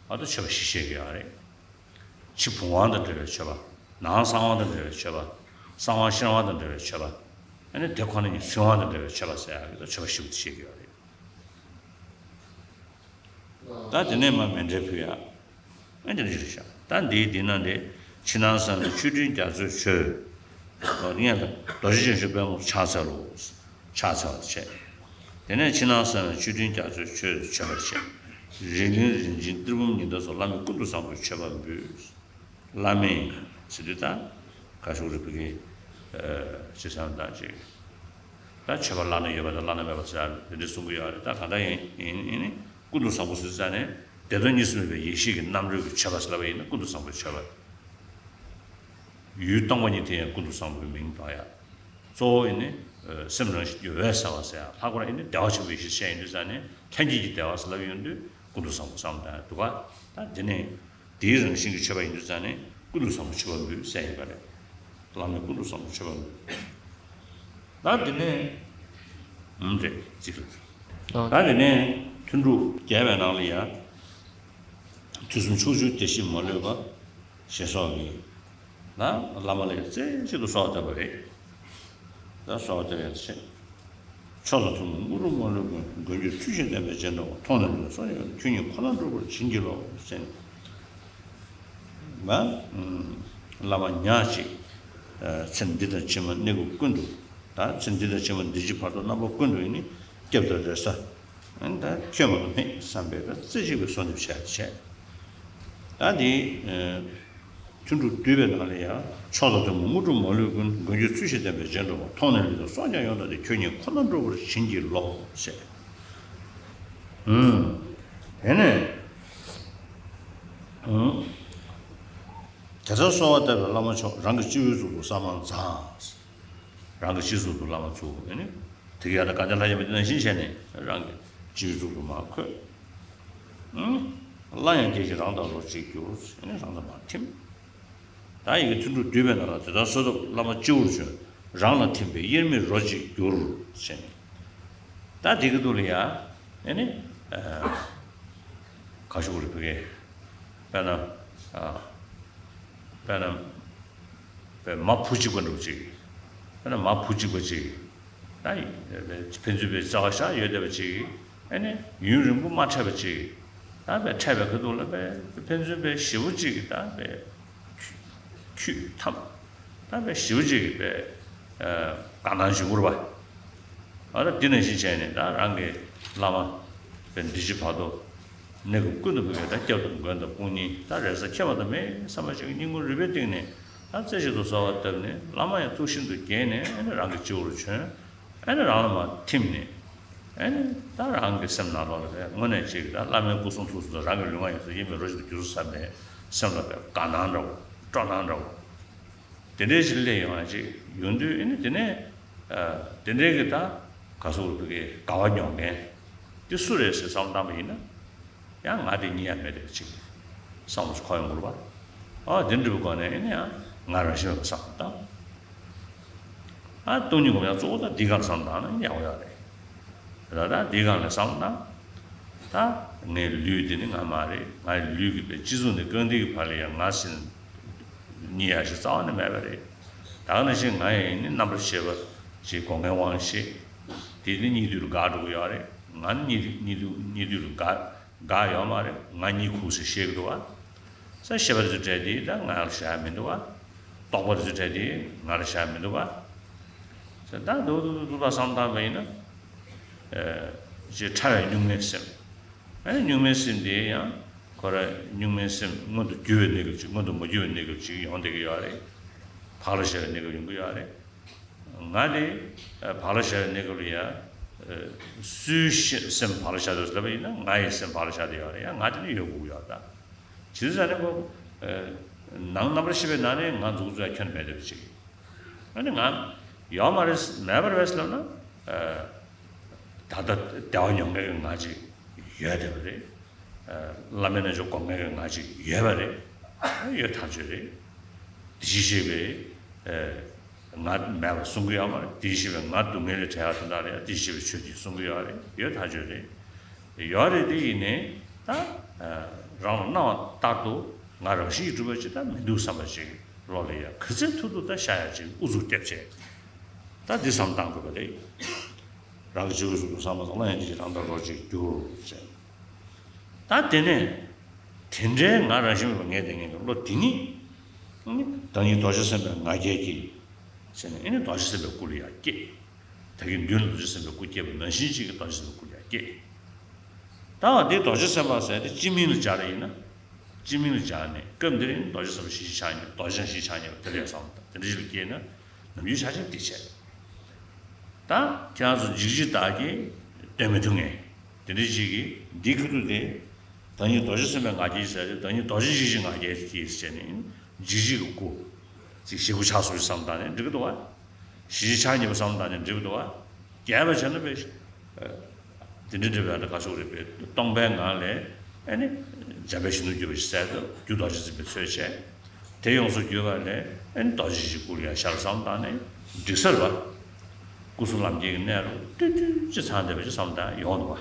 ཨ་ད་མཆོད་པ་བཞི་བཤད་ཀྱི་ཡོད་རེད། ཕྱི་བུམ་དབང་དང་འབྲེལ་བའི་མཆོད་པ། ནང་གསང་བ་དང་འབྲེལ་བའི་མཆོད་པ། གསང་བ་ཤེར་དབང་དང་འབྲེལ་བའི་མཆོད་པ། ཨ་ནི་དེ་ཁོ་ན་ཉིད་ཚུལ་དབང་དང་འབྲེལ་བའི་མཆོད་པ་ཟེར་ཡག་གི་ད་མཆོད་པ་བཞི་པོ་དེ་བཤད་ཀྱི་ཡོད་རེད། ད་དེ་ནས་མ་མཎྜལ་ཕུལ་ཡ། ཨེ་འདི་འདྲ་ཞིག་བཞག་ད་འདིའི་འདི་ན་འདི། ཕྱི་ནང་གསང་བའི་མཆོད་སྤྲིན་རྒྱ་མཚོས་མཆོད། ཨོ་ངས་ད་རྡོ་རྗེ་འཆང་ཆེན་པད་མོ་ཕྱག་འཚལ་ལོ། ཕྱག་འཚལ་བ་དེ་བྱས། དེ་ནས་ཕྱི་ནང་གསང་བའི་མཆོད་སྤྲིན་རྒྱ་མཚོས་མཆོད། མཆོད་པ་དེ་བྱས། རི་གླིང་རིན་ཆེན་གཏེར་བུམ་ཉི་ཟླ་སོགས། བླ་མེད་ཀུན་ཏུ་བཟང་པོའི་མཆོད་པ་འབུལ། བླ་མེད་ཟེར་དུས་ད་ག་ཞུ་རེད། ཕ་གི་ཅི་བསམ་ད་ཅིག་ད་མཆོད་པ་བླ་ན་ཡོད་པ་དང་བླ་ན་མེད་པ་ཟེར་དེ་འདྲ་གསུང་གི་ཡོད་རེད། ད་གང་ལྟར་ཡིན་ཡིན་ཡིན་ནི་ཀུན་ཏུ་བཟང་པོ་ཟེར་ཙང་ནས་བདེ་སྟོང་གཉིས་སུ་མེད་པའི་ཡེ་ཤེས་ཀྱི་རྣམ་རོལ་གྱི་མཆོད་པ་ཟེར་ལབ་པ་ཡིན་ན་ཀུན་ཏུ་བཟང་པོའི་མཆོད་པ། ཡུལ་སྟོང་པ་ཉིད་དེ་ཡང་ཀུན་ཏུ་བཟང་པོའི་མིང་བཏགས་ཡ། གཙོ་བོ་ཡིན་ནི་སེམས་རང་བཞིན་གྱི་འོད་གསལ་བ་ཟེར་ཡ། ལྷག་པར་ཡིན་ནི་བདེ་བ་ཆེན་པོའི་ཡེ་ཤེས་བཤད་ཡིན་དུས་ཙང་ནས་ལྷན་སྐྱེས་ཀྱི་བདེ་བ་ཟེར་ལབ་ཡོང་དུས་ཀུན་ཏུ་བཟང་པོ་བསམ་བཏང་ཡ་འདུག་ག་ད་འདི་ནས། དེའི་རང་བཞིན་གྱི་མཆོད་པ་ཡིན་དུས་ཙང་ནས་ཀུན་ཏུ་བཟང་པོ་མཆོད་པ་འབུལ་ཟེར་ཡིན་པ་རེད། བླ་མེད་ཀུན་ཏུ་བཟང་པོ་མཆོད་པ་འབུལ། ད་དེ་ནས་ཨུམ་རེད་ཅིག་ལ། ཨ། ད་དེ་ནས་ཐུན་དྲུག་རྒྱས་པའི་ནང་ལ་ཡ། དུས་གསུམ་ཕྱོགས་བཅུའི་བདེ་གཤེགས་མ་ལུས་པ། ཞེས་སོགས་ཀྱིས། ན་བླ་མ་ལ་ཡ་རྩེ་གཅིག་ཏུ་གསོལ་བ་བཏབ་པ་རེད། ད་གསོལ་བ་བཏབ་ཡ་ཆེ། མཆོག་དང་ཐུན་མོང་དངོས་གྲུབ་མ་ལུས་ཀུན། མགོན་ཁྱོད་ཚུལ་བཞིན་བསྟེན་པའི་རྗེས་འགྲོ་བ། མཐོང་ནས་ལུས་དང་སྲོག་ཀྱང་ཡོངས་ནས། ཁྱོད་ཉིད་ཁོ་ན་འགྲུབ་པར་བྱིན་གྱིས་རློབས་ཟེར། ང་བླ་མ་ཉག་གཅིག་ཚེ་འདི་དང་ཕྱི་མ་གནས་སྐབས་ཀུན་ཏུ། ད་ཚེ་འདི་དང་ཕྱི་མ་འདི་ཕྱི་བར་དུ་རྣམ་པ་ཀུན་ཏུ་ཡིན་ནི་སྐྱབས་དང་རེ་ས། ད་ཁྱོད་མ་གཏོགས་མེད་བསམ་པའི་ད་རྩེ་གཅིག་པའི་གསོལ་འདེབས་བྱས་བྱས། ད་འདི། ཐུན་དྲུག་བསྡུས་པའི་ནང་ལ་ཡང་མཆོག་དང་ཐུན་མོང་དངོས་གྲུབ་མ་ལུས་ཀུན། མགོན་ཁྱོད་ཚུལ་བཞིན་བསྟེན་པའི་རྗེས་འགྲོ་བ། མཐོང་ནས་ལུས་དང་སྲོག་ཀྱང་ཡོངས་བདག་སྟེ། ཁྱོད་ཉིད་ཁོ་ན་འགྲུབ་པར་བྱིན་གྱིས་རློབས་ཟེར། ཨུམ། དེ་ནས་ཨུམ། དེ་ལྟར་གསོལ་བ་བཏབ་པའི་བླ་མ་མཆོག་རང་གི་སྤྱི་བོའི་གཙུག་ཏུ་ས་མང་འཛེགས། རང་གི་སྤྱི་གཙུག་ཏུ་བླ་མ་བཙུགས་ཨེ་ནི། དེ་ག་ཡང་ད་ག་ད་ལྷ་ཡིན་པ་དེ་ནང་བཞིན་བྱས་ནས་རང་གི་སྤྱི་བོའི་གཙུག་ཏུ་མར་འཁོད། ཨུམ། སླར་ཡང་སྐད་ཅིག་རང་དང་རོ་གཅིག་གྱུར། ཨེ་ནི་རང་དང་མར་ཐིམ། ད་ཡི་གེ་ཐུན་དྲུག་བསྡུས་པའི་ནང་ལ་དེ་ལྟར་གསོལ་བཏབ་བླ་མ་སྤྱི་བོར་བྱོན། རང་ལ་ཐིམ་པས་དབྱེར་མེད་རོ་གཅིག་གྱུར། ཟེར་ནས། ད་དེ་གི་ཐོག་ལ་ཡ། ཨེ་ནི། ཨ། ག་ཞུ་དགོས་རེད་ཕ་གི། དཔེར་ན། ཨ། དཔེར་ན། དཔེ་མ་བུ་གཅིག་པ་འདྲ་བོ་ཅིག་དཔེར་ན་མ་བུ་གཅིག་པ་ཅིག་ད་ཕན་ཚུན་པའི་རྩ་བ་བཞག་ཡོད་བསྡད་པ་ཅིག་ཨེ་ནི་ཡུན་རིང་པོ་མ་འཕྲད་པ་ཅིག་ད་དཔེ་འཕྲད་པའི་ཁ་ཐུག་ལ་དཔེ་ཕན་ཚུན་དཔེ་ཞེ་པོ་ཅིག་ད་དཔེ་འཁྱུད་འཐམ། ད་དཔེ་ཞེ་པོ་ཅིག་དཔེ་དགའ་སྣང་ཞིག་འུར་བ། ཨ་ད་འདི་ནང་བཞིན་བྱས་ནས་ད་རང་གི་བླ་མ་དཔེ་འདི་ཕྱི་བར་དུ་གནས་སྐབས་ཀུན་ཏུ་ཕུལ་བའི་ད་སྐྱབས་དང་མགོན་དང་དཔུང་གཉེན་ད་རེ་ས་ཁྱད་པར་དུ་མེད་བསམ་པ་ཅིག་སྙིང་ཁུང་རུས་པའི་གཏིང་ནས་ད་རྩེ་གཅིག་ཏུ་གསོལ་བ་བཏབ་ནས་བླ་མ་ཡང་ཐུགས་ཤིན་ཏུ་དགྱེས་ནས་ཨ་ནི་རང་གི་སྤྱི་བོར་བྱོན། ཨ་ནི་རང་ལ་མར་ཐིམ་ནས། ཨ་ནི་ད་རང་གི་སེམས་ནང་ལོགས་ལ་དངོས་གནས་ཅིག་ད་བླ་མའི་སྐུ་གསུང་ཐུགས་སུ་རང་གི་ལུས་ངག་ཡིད་གསུམ་དབྱེར་མེད་རོ་གཅིག་ཏུ་གྱུར་སོང་བསམ་པའི་སེམས་ལ་དཔེ་དགའ་སྣང་འདྲ་བོ་སྤྲོ་སྣང་འདྲ་བོ། དེ་འདྲའི་ཞིག་སླེབས་ཡོང་བ་ཅིག་ཡོང་དུས་ཨ་ནི་དེ་ནས་དེ་འདྲའི་གི་ད་ག་སོགས་རུ་ཕ་གི་དགའ་བ་མྱོང་མཁན་དེ་སུ་རེད་ཟེར་བསམ་བློ་བཏང་པ་ཡིན་ན། ཡང་ང་དེ་གཉིས་ཡང་མེད་དེ་ཅིག་བསམ་བློ་ཞིག་འཁོར་ཡོང་གི་རེད་པ། ཨ་དེ་འདྲ་བའི་སྒོ་ནས་ཨེ་ནི་ཡང་ང་རང་བཞིན་པའི་བསམ་བློ་བཏང་། ཨ་སྟོང་ཉིད་སྒོམ་ཡང་གཙོ་བོ་ད་འདི་སྒང་བསམ་བཏང་ན་ཡག་པོ་ཡོད་རེད། ད་ད་འདི་སྒང་ལ་བསམ་བློ་བཏང་། ད་ངའི་ལུས་འདི་ནི་ང་མ་རེད། ངའི་ལུས་ཀྱི་དཔེ་སྤྱི་གཙུག་ནས་རྐང་མཐིལ་གྱི་བར་ལ་ཡང་ང་ཟེར་གཉིས་ཡ་ཞིག་རྩ་བ་ནས་མེད་པ་རེད། ད་ག་ནང་བཞིན་ང་ཡི་ནི་རྣམ་པར་ཤེས་པ་ཞིག་སྒོམ་མཁན་དབང་ཤེས། དེ་ནི་གཉིད་དུས་ལ་འགག་འགྲོ་གི་ཡོད་རེད། ང་ནི་གཉིད་གཉིད་དུ་གཉིད་དུ་ལ་དགའ་དགའ་ཡོད་མ་རེད། ང་གཉིད་ཁུག་ཟེར་བཤད་ཀྱི་འདུག་བ། ས་ཤེས་པ་དེ་ཚོ་སྤྲད་དེ་ད་ང་ལ་བཞག་མི་འདུག་བ། རྟོག་པ་དེ་ཚོ་སྤྲད་དེ་ང་ལ་བཞག་མི་འདུག་བ། ས་ད་འདུག་འདུག་འདུག་འདུག་ད་བསམ་བཏང་བ་ཡིན་ན། ཅེས་ཕྲ་བའི་གཉུག་མའི་སེམས། ཨ་ནི་གཉུག་མའི་སེམས་དེ་ཡང་ཁོ་ར་གཉུག་མའི་སེམས་མངོན་དུ་གྱུར་པའི་གནས་སྐབས་ཅིག་མངོན་དུ་མ་གྱུར་པའི་གནས་སྐབས་ཅིག་ཡོང་བསྡད་ཀྱི་ཡོད་རེད། བག་ལ་ཞ་བའི་གནས་སྐབས་ཡོང་གི་ཡོད་རེད། ང་དེ་བག་ལ་ཞ་བའི་གནས་སྐབས་ལ་ཡ། སུའི་ཤེས་སེམས་བག་ལ་ཞ་དོ་ལབ་པ་ཡིན་ན་ང་ཡི་སེམས་བག་ལ་ཞ་དེ་ཡོད་རེད། ཡང་ང་དེ་ནི་ཡོད་དགོས་ཀྱི་ཡོད་རེད་ད། ཇི་ལྟར་ནི་ཁོ། ནང་རྣམ་པར་ཤེས་པའི་ནང་ནས་ང་འཛུགས་འཛུགས་ཡ་ཁྱོན་མེད་བསྡད་པ་ཅིག་ཨ་ནི་ང་ཡོད་མ་རེད་མེད་པ་རེད་ལབ་ན། ད་ལྟ་བདེ་བ་མྱོང་མཁན་གྱི་ང་ཅིག་ཡོད་བསྡད་པ་རེད། བླ་མའི་རྣལ་འབྱོར་སྒོམ་མཁན་གྱི་ང་ཅིག་ཡོད་པ་རེད། ཡོད་ཐག་ཆོད་རེད། དེ་བཞིན་གཤེགས་པའི་ང་མེད་པ་གསུང་གི་ཡོད་མ་རེད། དེ་བཞིན་གཤེགས་པའི་ང་སྡུག་བསྔལ་ལས་བྲལ་བ་དེ་དག་ལ་ཡང་དེ་བཞིན་གཤེགས་པའི་ཆོས་ཀྱིས་གསུང་གི་ཡོད་རེད། ཡོད་ཐག་ཆོད་རེད། ཡོད་རེད་དེ་ཡིན་ནའི་ད་རང་ལ་སྣང་བ་ལྟར་དུ་ང་རང་བཞིན་གྱིས་གྲུབ་པ་ཅིག་ད་མི་འདུག་བསམ་པ་ཅིག་བློ་ལ་ཡང་ག་ཚོད་ཐུབ་ཐུབ་ད་ཤར་ཡ་ཅིག་ཨུ་ཚུགས་རྒྱབ་བྱས་ད་འདི་བསམ་བཏང་དགོས་པ་རེད། རང་གི་སྤྱི་བོའི་གཟུགས་སུ་བསམ་པ་སོགས་ལ་ཡང་འདི་ཞིག་རང་དང་རོ་གཅིག་འགྱུར་ཅེས། ད་དེ་ནས་དེ་འདྲའི་ང་རང་བཞིན་མེད་པ་ངས་དེ་ངེས་ཀྱི་བློ་དེ་ཉིད་བདག་ཉིད་རྡོ་རྗེ་སེམས་དཔའི་ང་རྒྱལ་གྱིས་ཟེར་ནས་ཨེ་ནི་རྡོ་རྗེ་སེམས་དཔའི་སྐུ་ལ་ཡང་སྐྱེས། ད་གིན་མདུན་ལ་རྡོ་རྗེ་སེམས་དཔའི་སྐུ་བསྐྱེད་པ་ནང་བཞིན་གཅིག་གིས་རྡོ་རྗེ་སེམས་དཔའི་སྐུ་ལ་ཡང་སྐྱེས། ད་བ་འདི་རྡོ་རྗེ་སེམས་དཔའ་ཟེར་ཏེ་སྤྱི་མིང་ལ་སྦྱར་ཡིན་ན། སྤྱི་མིང་ལ་སྦྱར་ནས་སྐབས་འདིར་ཡིན་རྡོ་རྗེ་སེམས་དཔའ་གཞི་ཆགས་ཉེ་རྡོ་རྗེ་གཞི་ཆགས་ཉེ་བ་དེ་ལས་བསམ་དང་དེ་འདྲ་ཞིག་ལ་སྐྱེས་ན་ནམ་རྒྱུན་ཆ་ཆེན་དེ་བྱས། ད་ཁྱེད་རང་ཚོ་འཇིགས་བྱེད་བདག་གིས་སྟོན་མི་ཐུབ་ངེས། དེ་འདྲ་ཞིག་གིས་འདི་ཁུ་ཐུག་དེ། བདག་ཉིད་རྡོ་རྗེ་སེམས་དཔའི་ང་རྒྱལ་ཟེར་ཏེ་བདག་ཉིད་རྡོ་རྗེ་གཞི་གཅིག་ང་རྒྱལ་གྱིས་ཟེར་ནས་འཇིགས་བྱེད་ཀྱི་སྐུ། ཅིག་ཞེ་དགུ་ཆགས་སོང་བསམ་བཏང་ནས་འགྲིག་གི་འདུག་བ། གཞི་ཆགས་ཉེ་བ་བསམ་བཏང་ནས་འགྲིག་གི་འདུག་བ། རྒྱས་པ་བྱས་ན་དཔེ། དེ་འདྲ་འདྲ་བའི་ཨ་ནི་ག་ཟེར་རེད་པས་སྟོང་པའི་ངང་ལས་ཨ་ནི་འཇམ་དཔལ་ཞི་འདུལ་གྱུར་པ་ཞིག་གསལ་དུ་རྒྱུ་རྡོ་རྗེ་འཛིན་པའི་ཚོད་བྱས། དེ་ཡོངས་སུ་གྱུར་པ་ལས་ཨ་ནི་རྡོ་རྗེ་གཞི་སྐུ་ལ་ཡང་ཤར་བསམ་བཏང་ནས་འགྲིག་ས་རེད་བ། སྐུ་གསུམ་ལམ་འཁྱེར་གྱི་གནས་ལུགས་ཏིག་ཏིག་ཅིག་ཚང་བསྡད་པ་ཅིག་བསམ་བཏང་ཡོང་འདུག་བ།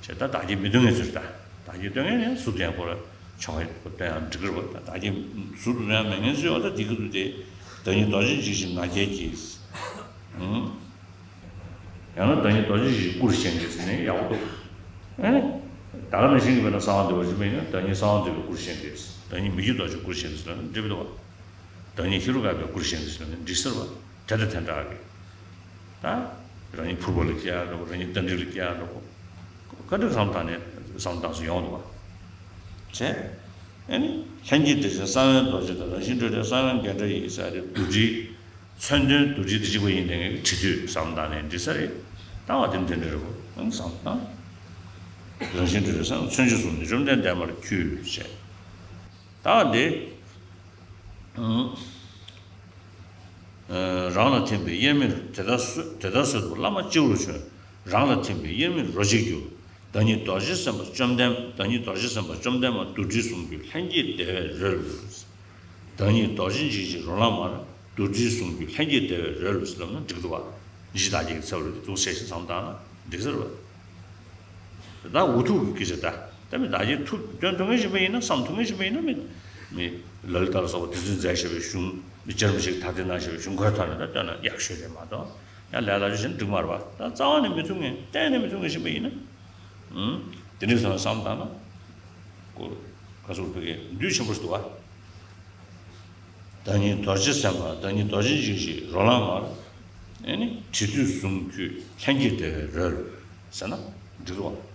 བྱས་ད་བདག་གིས་མི་སྟོན་མཁན་ཚོས་ད་བདག་གིས་སྟོན་མཁན་ནི་ཟུར་དུ་ཡང་ཁོ་ར་ཆོག་གི་སྟོན་ཡང་འགྲིག་གི་རེད་བ། ད་བདག་གིས་ཟུར་དུ་སྟོན་ཡང་མེད་མཁན་ཚོས་འོ་ད་འདི་གི་དུས་དེ་བདག་ཉིད་རྡོ་རྗེ་འཇིགས་བྱེད་ང་རྒྱལ་གྱིས། ཡང་ན་བདག་ཉིད་རྡོ་རྗེ་གཞི་སྐུར་བཞེངས་ཏེ་ཟེར་ནས་ཡག་པོ་འདུག་ཨེ། ད་ག་ནང་བཞིན་གྱི་དཔེར་ན་གསང་བ་འདུས་པ་ཞིག་མིན་ན་བདག་ཉིད་གསང་བ་འདུས་པའི་སྐུར་བཞེངས་ཏེ། བདག་ཉིད་མི་བསྐྱོད་རྡོ་རྗེའི་སྐུར་བཞེངས་ཏེ་ཟེར་ན་འགྲིག་པ་འདུག་བ། བདག་ཉིད་ཧེ་རུ་ཀ་པའི་སྐུར་བཞེངས་ཏེ་ཟེར་ན་འགྲིག་ས་རེད་བ། དེ་དང་དེ་འདྲ་གི། ད་རང་ཉིད་ཕུར་པ་ལ་སྐྱེ་ཡག་འདྲ་པོ་རང་ཉིད་རྟ་མགྲིན་ལ་སྐྱེ་ཡག་འདྲ་པོ། བཀའ་འདྲི་བསམ་བཏང་ནས་བསམ་བཏང་སུ་ཡོང་འདུག་བ། བྱས། ཨེ་ནི་ལྷན་སྐྱེས་བདེ་ཆེན་གསང་བའི་རྡོ་རྗེ་དང་རང་བཞིན་སྤྲོས་བྲལ་གསང་བའི་རྒྱན་ཕྲ་ཡིས་ཟེར་ཏེ་རྡོ་རྗེ། མཚོན་དོན་རྡོ་རྗེ་དེ་གཅིག་པ་ཡིན་དེ་ངས་བྲིས་དུས་བསམ་བཏང་ནས་འབྲི་ས་རེད། ལྟ་བ་དེ་འདི་འདྲ་རེད་བོ་ཨང་བསམ་བཏང་། རང་བཞིན་འདྲ་རེད་བསམ་མཚོན་བྱེད་གསུམ་ནི་བཅོམ་ལྡན་འདས་མར་འཁྱུད་བྱས། ལྟ་བ་འདི། རང་ལ་ཐིམ་པས་དབྱེར་མེད་དེ་ལྟར་གསོལ་དེ་ལྟར་གསོལ་དུ་བླ་མ་སྤྱི་བོར་བྱོན། རང་ལ་ཐིམ་པས་དབྱེར་མེད་རོ་གཅིག་གྱུར། བདག་ཉིད་རྡོ་རྗེ་སེམས་དཔའ་བཅོམ་ལྡན་བདག་ཉིད་རྡོ་རྗེ་སེམས་དཔའ་བཅོམ་ལྡན་མ་རྡོར་དྲིལ་ཟུང་གི་ལྷན་སྐྱེས་བདེ་བའི་རོལ། བདག་ཉིད་རྡོ་རྗེ་འཇིགས་བྱེད་རོ་ལངས་མར། རྡོར་དྲིལ་ཟུང་གི་ལྷན་སྐྱེས་བདེ་བའི་རོལ་ཟེར་ལབ་ན་འགྲིག་འདུག་བ། གཞི་བདག་བསྐྱེད་ཀྱི་ཚེ་བ་རེད་དེ་འདུག་སེ་ཞིག་བསམ་བཏང་ན་འགྲིག་ས་རེད་བ། ད་འུ་ཐུག་གི་སྐད་ཆ་ད་ལྟ་མི་བདག་བསྐྱེད་ཐུབ་སྟོན་ཐུབ་མཁན་ཞིག་མ་ཡིན་ན་བསམ་ཐུབ་མཁན་ཞིག་མ་ཡིན་ན་མི་མི་ལ་ལུ་ཐ་ལ་སོགས་པ་དེ་ཚོས་མཛད་བཞག་པའི་གཞུང་མི་སྦྱར་མི་ཞིག་ད་དེ་ན་བཞག་པའི་གཞུང་ཁོའི་ཐོག་ནས་ད་སྟོན་ན་ཡག་ཤོས་རེད་མ་གཏོགས་ཡང་ལས་སླ་ཤོས་ཞིག་འགྲིག་མ་རེད་བ། ད་རྩ་བ་ནས་མི་ཐུབ་མཁན་གཏན་ནས་མི་ཐུབ་མཁན་ཞིག་མ་ཡིན་ན་ཨུམ་དེ་འདྲའི་བསམ་བསམ་བཏང་ན་ཀོ་ག་ཚོད་ཕ་གི་འདུས་ཆེན་པོ་ཞིག་འདུག་བ། བདག་ཉིད་རྡོ་རྗེ་སེམས་དཔའ་བདག་ཉིད་རྡོ་རྗེ་འཇིགས་བྱེད་རོ་ལངས་མར། ཨེ་ནི་དྲིལ་བསྡུས་ཟུང་འཁྱུད་ལྷན་སྐྱེས་བདེ་བའི་རོལ། ཟེར་ན་འགྲིག་རོགས།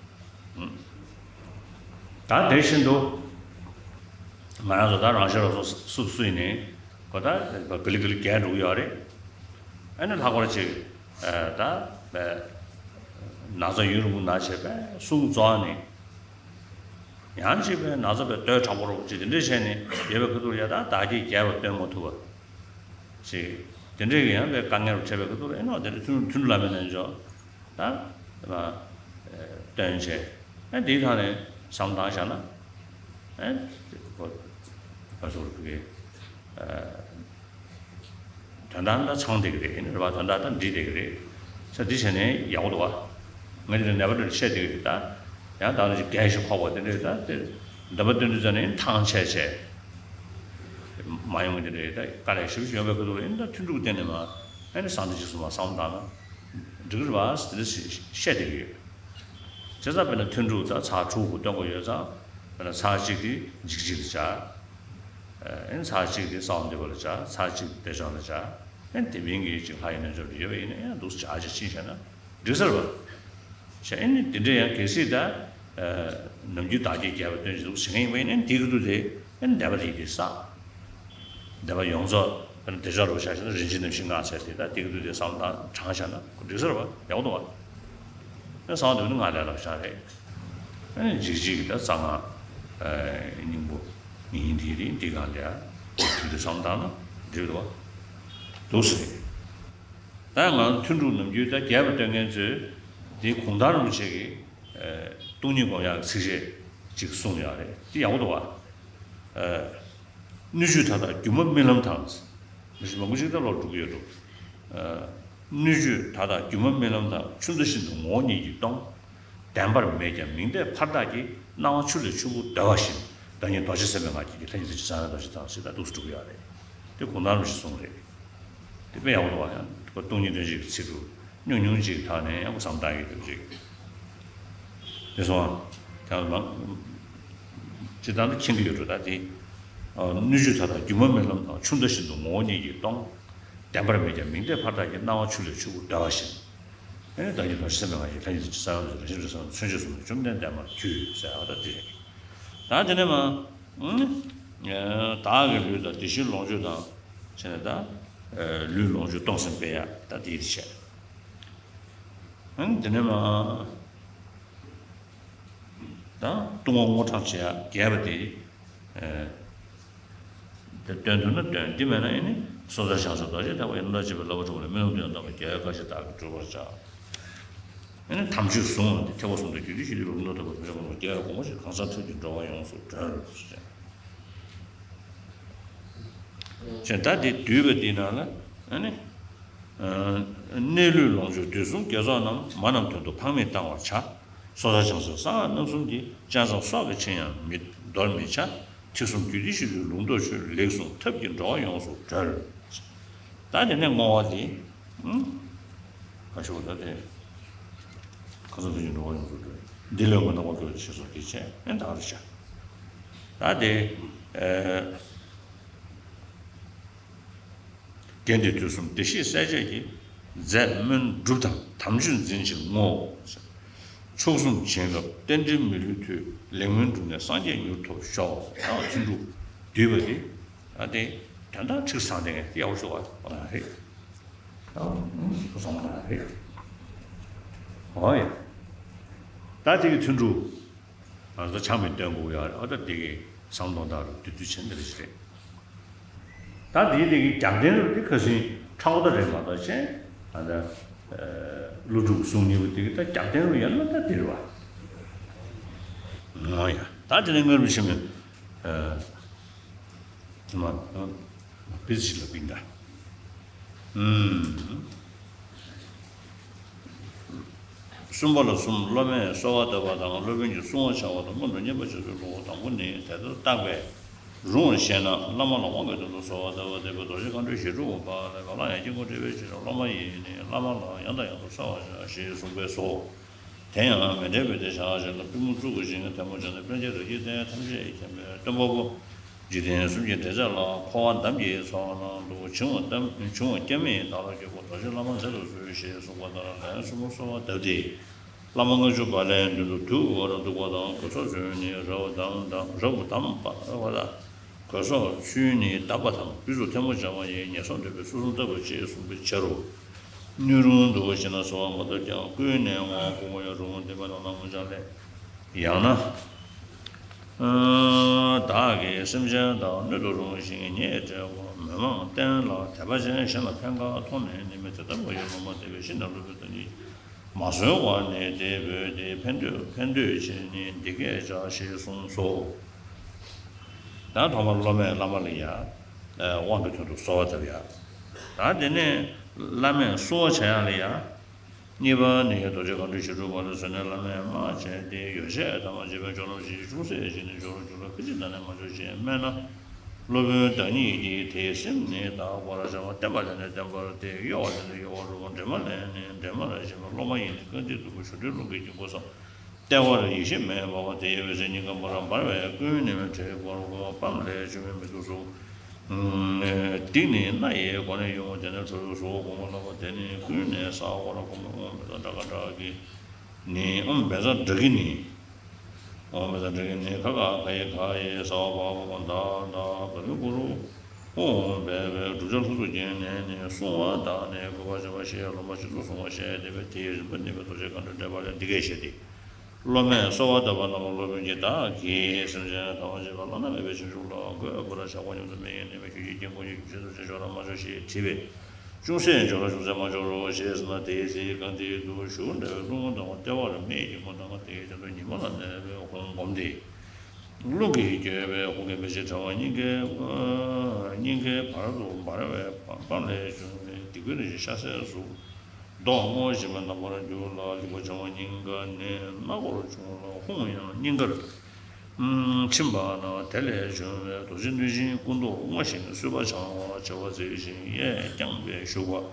ད་དེ་བཞིན་དུ་ང་རང་ཚོ་ད་རང་གཞན་རོགས་སུ་སུ་ཡིན་ནའི་གོ་ད་ག་ལི་ག་ལི་རྒྱས་འགྲོ་གི་ཡོད་རེད། ཨེ་ནི་ལྷག་པར་ཅིག་ད་ན་ཚ་ཡུན་རིང་པོ་ན་བྱས་པས་གསུང་རྫོགས་ནས། ཡང་གཅིག་པའི་ན་ཚ་པའི་ལྟོས་དྲག་པོ་རོགས་ཅིག་དེ་འདྲས་བྱས་ནས་ཡོད་པའི་ཁ་ཐུག་ཡ་ད་བདག་གིས་རྒྱས་པ་སྟོན་མ་ཐུབ་པ་ཅིག་དེ་འདྲས་ཀྱི་ཡང་པའི་དཀའ་ངལ་རུ་འཕྲད་པའི་ཁ་ཐུག་ཨེ་ནོ་དེ་འདྲས་ཐུན་ཐུན་བླ་མའི་རྣལ་འབྱོར་ད་སྟོན་བྱས་ཨེ་འདིའི་ཐོག་ནས་བསམ་བཏང་བཞག་ན་ཨེ་ཁོ་ཁ་ཚུར་གི་དོན་དག་འདྲ་ཚང་བསྡད་ཀྱི་རེད་ཡིན་རེད་བ། དོན་དག་ད་འགྲིག་བསྡད་ཀྱི་རེད། ས་འདི་བྱས་ནས་ཡག་པོ་འདུག་བ། ང་འདི་ལ་ནད་པ་འདྲ་བཤད་བསྡད་ཀྱི་རེད་ད། ཡང་ད་ནི་ཅིག་རྒན་ཞིག་ཁོག་པ་དེ་འདྲས་ད་དེ་འདོན་པ་སྟོན་དུས་ཙམ་ནས་ཐང་ཆད་ཆད། མ་ཡོང་གི་དེ་འདྲས་ད་དཀའ་ལས་ཞེ་པོ་ཞིག་ཡོང་བའི་ཁ་ཐུག་ལ་ཡིན་ད་ཐུན་དྲུག་གི་སྟེང་ནས་མ་ཨ་ནི་བསམ་བློ་ཅིག་སོང་བ་བསམ་བློ་བཏང་ན་འགྲིག་གི་རེད་བ་དེ་འདྲས་བཤད་བསྡད་ཀྱི་ཡོད། དེ་ཙང་དཔེར་ན་ཐུན་དྲུག་དང་ཚར་དྲུག་གུ་སྟོན་དགོས་ཡོད་ཙང་། དཔེར་ན་ཚར་གཅིག་དེ་འཇིགས་བྱེད་ལ་བྱ། ཨེ་ཚར་གཅིག་དེ་གསང་བ་འདུས་པ་ལ་བྱ། ཚར་གཅིག་དེ་བདེ་མཆོག་ལ་བྱ། ཨེ་དེ་མིན་གྱི་ཅིག་ལྷ་ཡི་རྣལ་འབྱོར་ཡོད་པ་ཡིན་ན་ཡང་འདུག་སེ་བྱ་བྱེད་ཕྱིན་བྱས་ན་འགྲིག་ས་རེད་པ། བྱས་ཨེ་ནི་དེ་འདྲ་ཡང་གལ་སྲིད་ད་ནམ་རྒྱུན་བདག་བསྐྱེད་རྒྱས་པ་སྟོན་ཅིག་འདུག་སེ་བྱེད་མཁན་ཡིན་པ་ཡིན་ན་དེ་གི་དུས་དེ་ཨེ་ནི་བཟླས་པ་དེ་དེ་བསགས། བཟླས་པ་ཡོངས་རྫོགས་བདེ་མཆོག་རུ་བཞག་བཞག་ན་རིན་ཆེན་རྣམ་བཞི་ལྔ་ཟེར་དེ་ད་ཏིག་ཏུ་དེ་བསམ་བློ་བཏང་དྲངས་བཞག་ན་འགྲིག་ས་རེད་པ། ཡག་པོ་འདུག་པ། ཨེ་བསམ་བློ་དེ་ནི་ང་ལས་སླ་བཞག་རེད། ཨེ་འཇིགས་བྱེད་ཀྱི་ད་རྩ་སྔགས་སྙིང་པོ་ཡིན་དེ་རེད། འདི་གང་ལས་དུས་དེ་བསམ་བློ་བཏང་ན་འགྲིག་འདུག་པ། འདུག་སེ་རེད། ད་ང་ཐུན་དྲུག་ནམ་རྒྱུན་ད་རྒྱས་པ་སྟོན་མཁན་ཚོས་དེ་གུང་ཐང་རིན་པོ་ཆེ་གི་སྟོང་ཉིད་སྒོམ་ཡག་གི་ཚིགས་བཅད་ཅིག་གསུངས་ཡོད་རེད། དེ་ཡག་པོ་འདུག་པ། སྣོད་བཅུད་མཐའ་དག་སྒྱུ་མ་རྨི་ལམ་དང་། མི་ཞིག་མང་པོ་ཞིག་ད་ལོག་འགྲོ་གི་ཡོད་འགྲོ། སྣོད་བཅུད་མཐའ་དག་སྒྱུ་མ་རྨི་ལམ་དང་། ཆུ་མཐའ་བཞིན་དུ་ངོ་བོ་ཉིད་ཀྱིས་སྟོང་། བདེན་པར་མེད་ཀྱང་མིང་བརྡས་ཕར་བཏགས་ཀྱི། སྣང་བ་ཆུ་ལས་ཆུ་བུར་བརྡོལ་བ་བཞིན། བདག་ཉིད་རྡོ་རྗེ་སེམས་དཔའི་ངང་ཉིད་ཀྱིས། ལྷ་ཉིད་ཚིག་བཅད་རྩ་བའི་རྡོ་རྗེ་དང་། ཞེས་ད་འདུག་སེ་འགྲོ་གི་ཡོད་རེད། དེ་གུང་ཐང་རིན་པོ་ཆེས་གསུངས་རེད། དེ་དཔེ་ཡག་པོ་འདུག་པ། ཡང་སྟོང་ཉིད་སྟོན་བྱེད་ཀྱི་ཚིག་འབྲུ་ཉུང་ཉུང་ཅིག་དག་ནས་ཡང་བསམ་བློ་བཏང་གི་འདུག་ཅིག་དེ་སོང་ཙང་མང་སྤྱིར་བཏང་དུ་མཁྱེན་གྱི་ཡོད་འགྲོ། ད་དེ་སྣོད་བཅུད་མཐའ་དག་སྒྱུ་མ་རྨི་ལམ་དང་། ཆུ་མཐའ་བཞིན་དུ་ངོ་བོ་ཉིད་ཀྱིས་སྟོང་། བདེན་པར་མེད་ཀྱང་མིང་བརྡས་ཕར་བཏགས་ཀྱི། སྣང་བ་ཆུ་ལས་ཆུ་བུར་བརྡོལ་བ་བཞིན། ཨེ་བདག་ཉིད་རྡོ་རྗེ་སེམས་དཔའི་ངང་ཉིད་ཀྱིས། ལྷ་ཉིད་ཚིག་བཅད་རྩ་བའི་རྡོ་རྗེ་དང་། ཞེས་མཚོན་བྱེད་གསུམ་ནི་བཅོམ་ལྡན་འདས་མར་འཁྱུད་ཟེར་བ་ད་དེ་རེད། ད་དེ་ནས་མ། ཨ་ནི། བདག་གི་ལུས་དང་བདེ་གཤེགས་ལོངས་སྤྱོད་དང་། བྱས་ནས་ད། ལུས་ལོངས་སྤྱོད་སྟོང་ཟིན་སྤེལ་ཡ་ད་དེ་ཡིད་ཆེས། ཨ་ནི་དེ་ནས་མ། ད་ལྟུང་བ་བསྔོ་བགྲང་བྱེད་ཡ་རྒྱས་པ་དེ། དེ་སྟོན་ཐུབ་ན་སྟོན། དེ་མེད་ན་ཨེ་ནི་སྲོག་རྩ་བྱང་ཆུབ་རྡོ་རྗེ་ཐེག་པ་ཡི། རྣམ་དག་བྱེད་པའི་བསླབ་པ་དྲུག་ལས། རྨི་ལམ་དུ་ཡང་སྟོན་པ་རྒྱལ་བའི་བཀའ་བཞིན་བདག་གིས་བསྒྲུབ་པར་བྱ། ཨེ་ནི་དམ་ཆོས་བཟུང་བ་འདི་ཐེག་པ་གསུམ་དང་རྒྱུད་སྡེ་བཞི་ལུགས་ལ་ལུང་དང་མཐུན་པར་བགྲོད་པ་ཡིན་ན། རྒྱལ་བའི་དགོངས་པ་ཇི་ལྟར་གང་ཟག་ཐབས་ཀྱིས་འགྲོ་བ་ཡོངས་སུ་སྒྲོལ། ཞེས་ད་དེ་བསྡུས་པ་འདིའི་ནང་ལ་ཨ་ནི། གནས་ལུས་ལོངས་སྤྱོད་དུས་གསུམ་དགེ་ཚོགས་རྣམས། མ་རྣམས་དོན་དུ་ཕངས་མེད་བཏང་བར་བྱ། སྲོག་རྩ་བྱང་ཆུབ་གསང་སྔགས་རྣམ་གསུམ་འདི། སྤྱན་ཟུང་སྲོག་གི་ཆེ་ཡང་མི་འདོར་མི་བྱ། ཐེག་གསུམ་རྒྱུད་སྡེ་བཞི་ལུགས་ལུང་དང་མཐུན། ལེགས་གསུངས་ཐབས་ཀྱིས་འགྲོ་བ་ཡོངས་སུ་སྒྲོལ། ད་དེ་ནས་བསྔོ་བ་དེ། ཨང་། ག་ཞུ་བ་ད་དེ། གང་ཟག་ཐབས་ཀྱིས་འགྲོ་བ་ཡོངས་སུ་སྒྲོལ། འདི་ལས་ངོ་ནག་པ་སྐྱོབ་པ་ཞེས་སོགས་ཀྱིས་བྱས་ཨེ་བདག་ལ་བྱ། ད་དེ། ཨེ། རྒྱན་འདི་དུས་གསུམ་བདེ་གཤེགས་སྲས་བཅས་ཀྱིས། མཛད་སྨོན་སྒྲུབ་དང་དམ་ཆོས་འཛིན་ཕྱིར་བསྔོ། མཆོག་གསུམ་བྱིན་རླབས་རྟེན་འབྲེལ་མི་ལུས་མཐུས། ལེགས་སྨོན་སྒྲུབ་ནས་སངས་རྒྱས་མྱུར་ཐོབ་ཤོག་ཡང་ཐུན་དྲུག་བསྡུས་པ་འདི། ཨ་དེ་དོན་དག་ཁྲིགས་བཟང་ལྡན་ཡག་པོ་ཞུ་བ་རེད། ཨ་བཟང་བ་རེད། ཨོ་ཡ། ད་དེ་གི་ཐུན་དྲུག་ང་ཚོ་ཆང་མི་སྟོན་དགོས་ཡ་རེད། ཨ་ད་དེ་གི་བསམ་དོན་དག་རུ་དུས་དུས་ཆེན་འདི་རེད་ཞིག་རེད། ད་དེའི་དེ་གི་རྒྱབ་རྟེན་རུ་དེ་ཁ་སང་ཁྲ་བོ་ད་རེད་མ་གཏོགས་ཆེ། ཨ་ད་ཀླུ་སྒྲུབ་གསུང་གཉིས་པོ་དེ་གི་ད་རྒྱབ་རྟེན་རུ་ཡོད་ན་ད་དེ་རེད་བ། ཨོ་ཡ། ད་དེ་ནས་སྔར་བུ་ཆེན་མོས། ཨ། དེ་མ། ཨ། བི་ཟི་ལ་བིན་ད། ཨུམ། གསུམ་པ་ལ་གསུམ། སློབ་མས་གསོལ་བ་བཏབ་པ་དང་སློབ་དཔོན་གྱིས་བསྲུང་བ་བྱ་བ་དང་། སྔོན་དུ་བསྙེན་པ་བྱ་སའི་གླུ་གར་དང་པོ་ནི། དེ་ལྟར་བརྟགས་པས་རུང་བར་ཤེས་ན། བླ་མ་ལ་དབང་གི་དོན་དུ་གསོལ་བ་བཏབ་པ་དེ་བས་རྡོ་རྗེ་མཁའ་འགྲོའི་ཞལ་སྒྲུབ་པ་དཔག་ལས་པ་ལ་ཡང་དཀྱིལ་འཁོར་བྲི་བའི་ཕྱིར་སློབ་མ་ཡིས་ནི། བླ་མ་ལ་ཡང་དང་ཡང་དུ་གསོལ་བར་བྱ། ཞེས་གསུངས་པས་སོ། དེ་ཡང་མཎྜལ་འབུལ་ཏེ་ཕྱག་བྱས་ལ་པུས་མོ་བཙུགས་པ་བཞིན་ཐལ་མོ་སྦྱར་ནས། པཎ་ཆེན་རིགས་ཀྱི་རྟེན་ཐམས་ཅད་མཁྱེན་པའི་སྟོན་པ་པོ། འཇིག་རྟེན་གསུམ་གྱི་འདྲེན་བྱེད་ལ། འཁོར་བ་འདམ་གྱི་ཚོགས་ནང་དུ། འབྱུང་བ་འདམ་འབྱུང་བ་སྐྱ་མིན་དག་ལ་སྐྱོབ་པ། རྡོ་རྗེ་བླ་མ་མཛད་དུ་གསོལ། ཞེས་གསུངས་པ་ལྟར་ལན་གསུམ་པོ་གསོལ་བ་བཏབ་སྟེ། བླ་མ་ལྔ་བཅུ་པ་ལས་མདུན་དུ་འདུག་པར་འདུག་པ་དང་། གོས་སོགས་ཚུལ་ནི་རབ་བསྡམས་དང་། རབ་བསྡམས་པ་རབ་བསྡམས་པ་དང་། གོས་སོགས་ཚུལ་ནི་བསྡམས་པ་དང་། དབུས་སུ་ཐལ་མོ་སྦྱར་བ་ཡིས། ངན་སོང་འདོད་པའི་སོ་སོར་བརྟགས་པར་བྱེད་གསུངས་པའི་ཕྱིར་རོ། སྣོད་རུང་དུ་བྱས་ན་གསོལ་བ་མ་བཏབ་ཀྱང་། ཀུན་ནས་བསྔོ་བ་ཀུན་བསྔོ་ཡང་རུང་། བདེན་པ་རྣམ་སྣང་མངོན་བྱང་ལས། ཡང་ན། བདག་གིས་སེམས་ཅན་དག་སྣོད་དུ་རུང་ཞིང་ཉེས་བྲལ་བ། མི་མང་བསྟེན་ལ་དད་པ་ཅན། གཞན་ལ་ཕན་ཁ་མཐོང་ནས་ནི། མི་དེ་ལྟ་བུ་ཡི་སློབ་མ་དེ་བས་ཤིན་ཏུ་སློབ་པའི་བདག་ཉིད་མ་གསོལ་བ་ནི། དེ་བས་དེ་ཕན་འདོད་ཕན་འདོད་ཅན་ནི་འདི་སྐད་བྱ། ཞེས་གསུངས་སོ། ད་ཐོག་མར་སློབ་མས་བླ་མ་ལ་ཡ། དབང་གི་དོན་དུ་གསོལ་བ་བཏབ་ཡ། ད་དེ་ནས་བླ་མས་གསོལ་བ་བྱ་ཡ་ལ་ཡ། གཉིས་པ་ནི་རྡོ་རྗེ་མཁའ་འགྲོའི་ཞལ་སྒྲུབ་པ་ལ་གསོལ་ནས་བླ་མས་སྨྲ་བྱས་ཏེ། ཡོ་བྱད་ཐ་མ་བྱས་པས་འཇོམས་རྣམས་ཀྱིས། ཅུང་ཟད་བྱས་ནས་འཇོམས་རུང་འཇུག་ལ། ཕལ་ཆེར་བདག་ནི་མ་འཇོམས་ཞེས་སྨྲས་ན། སློབ་དཔོན་བདག་ཉིད་ཀྱིས་དེའི་སེམས་ནི་དག་པར་བྱ་བ། བསྟན་པ་ལས་ནི་བསྟན་པར་ཐལ། གཡོ་བ་ལས་ནི་གཡོ་བར་རུང་། འདྲེན་མ་ལས་ནི་འདྲེན་མར་བྱེད་པ། སློབ་མ་ཡིས་ནི་བཀའ་འདི་ཐུབ་པ། གཞུང་འགྲེལ་ལུང་གི་དཀྱིལ་འཁོར་སོགས། ལྟེ་བར་ཡེ་ཤེས་མེ་འབར་བ་དེ་ཡི་འོད་ཟེར་སྙིང་གར་འབར། འབར་བས་ཀུན་ནི་མེ་བྲེ་བར་བསྒོམ། སྤམ་ལས་བྱུང་བའི་མེ་ཏོག་གཟུགས། དིག་ནི་སྣ་ཡི་སྒོ་ནས་གཡོ་བ། དེ་ནས་ཁྲོ་བོའི་གཟུགས་སྒོ་མོ་ལ་བ། དེ་ནི་ཀུན་ནས་ས་འོག་ལ་བསྒོམ། ཨོཾ་བཛྲ་གྷ་ཌྷ་གི་ནི། ཨོཾ་བཛྲ་གྷ་གི་ནི། ཨོཾ་བཛྲ་གྷ་གི་ནི། གྷ་གྷ་གྷ་ཡེ་གྷ་ཡེ་ས་བ་བྷ་བ་གྷ་ད་ད་གྷ་གི་གུ་རུ། ཨོཾ་སྦེ་སྦེ་བསྒྲུབ་བྱ་ལྷུག་རྩོམ་གྱི་ནས་ནི་གསུང་བ་དག་ནི་དགོས་པ་བྱ་བ་ཞེས་སློབ་མ་སྤྱི་གཙུག་གསུང་བ་ཞེས་བསྟན་པས། དེའི་རིམ་པ་གནས་པའི་རྡོ་རྗེ་མཁའ་འགྲོའི་འགྲེལ་པ་ལས་འདི་སྐད་བཤད་དེ། སློབ་མས་གསོལ་བ་བཏབ་པ་རྣམས་ལ་སློབ་དཔོན་གྱིས། བདག་གིས་སེམས་ཅན་ཐམས་ཅད་ལ་བླ་ན་མེད་པའི་བྱང་ཆུབ་ལ་འགོད་པར་བྱ་བ་ཉམས་སུ་མི་ཡེངས་ནས་མི་ཆོས་ཀྱི་དཀྱིལ་འཁོར་གྱི་རྒྱུད་ཆེན་རྡོ་རྗེ་ཆོག་ལ་མ་ཆོག་ཞེས་དྲིས་པས། ཅུང་ཟད་འཇོག་ལ་ཅུང་ཟད་མ་འཇོག་རོགས་ཞེས་གསུངས་ན། དེའི་ཚེ་གང་དེའི་དུ་བཞུགས་འདྲ་བའི་ཀླུ་ངོ་དང་ལྟེ་བར་མེ་ཡི་སྐྱེད་མོས་དང་། དེའི་སྟེང་དུ་ཉི་མ་ལ་གནས་པའི་ཧཱུྃ་བསྒོམས་ཏེ། རླུང་གིས་བསྐྱོད་པའི་ཧཱུྃ་གི་མེ་ལྕེ་ཕྲེང་བ་སྙིང་གའི་སྙིང་གའི་བར་དུ་འབར་བས་སྤམ་ལས་བྱུང་བའི་སྡིག་པའི་རིན་ཆེན་ཤ་ཟའི་གཟུགས། མདོག་སྔོ་ཞིམ་པའི་རྣམ་པར་གྱུར་ལ། སྡིག་པ་བྱ་བ་སྙིང་ག་ནི་སྣ་སྒོར་བྱུང་ལ། ཧཱུྃ་ཡང་སྙིང་གར་ཕྱིན་པ་ན། དེ་ལས་བྱུང་བའི་རྡོ་རྗེ་གནོད་སྦྱིན་སྐུ་མདོག་སྔོ་ཞིང་གསུས་པ་འཆང་བ་བྱ་བ་མཛེས་ཤིང་གཡས་བརྐྱངས་པས་བཞུགས་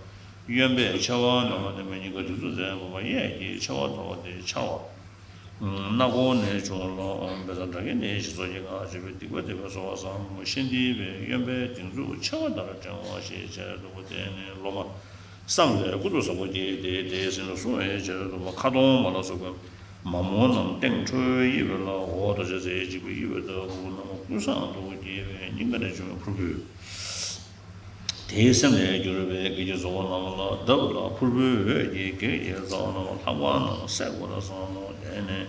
པ། གཡོན་པས་མཆེ་བ་ནག་པོ་ནི་མ་སྙིང་ག་དུས་གཙུག་ཙེ་མོ་མ་གཡས་ཀྱི་མཆེ་བ་མཐོ་བ་སྟེ་འཕྱར་བ། སྣ་སྒོ་ནས་བྱུང་ལ། ཨོཾ་བཛྲ་གྷ་གི་ནི་ཞེས་སོགས་ཀྱི་སྔགས་བརྗོད་པས་སྡིག་པ་སྡིག་པའི་གསོལ་བ་བསམ། ཤིན་ཏུ་སྦེ་གཡོན་པས་སྡིགས་མཛུབ་མཆེ་བ་ལྟར་བསྒྲེང་བ་ཞེས་བྱ་བའི་སྡོམ་པ་བསྟན་ནས་སློབ་མ་བསམ་ལས་ཀུན་ཏུ་བཟང་པོ་སྐྱེས་ཏེ། དེའི་སེམས་ལ་བསྲུང་བའི་ཕྱིར་དུ་མ་ཁྭ་གདོང་མ་ལ་སོགས་པའི་མ་མོ་རྣམས་སྟེང་ཁྲོ་བོའི་དབྱེ་བ་ལ། འོག་རྡོ་རྗེ་རྩེ་གཅིག་པའི་དབྱེ་བ་ལྟ་བུ་རྣམས་ཀུན་བཟང་དུ་སྐྱེས་པའི་སྙིང་ག་ནས་བྱུང་བའི་ཕུར་བུས། དེའི་སེམས་ལས་གྱུར་པའི་བགེགས་ཀྱི་རྫོགས་པ་རྣམས་ལ་བརྡབས་ལ། ཕུར་བུའི་འོད་ཀྱིས་བགེགས་ཀྱི་རྩ་བ་རྣམས་ལ་ལྷག་པ་རྣམས་སེལ་དགོས་ལ་བསམ་མོ། དེ་ནས་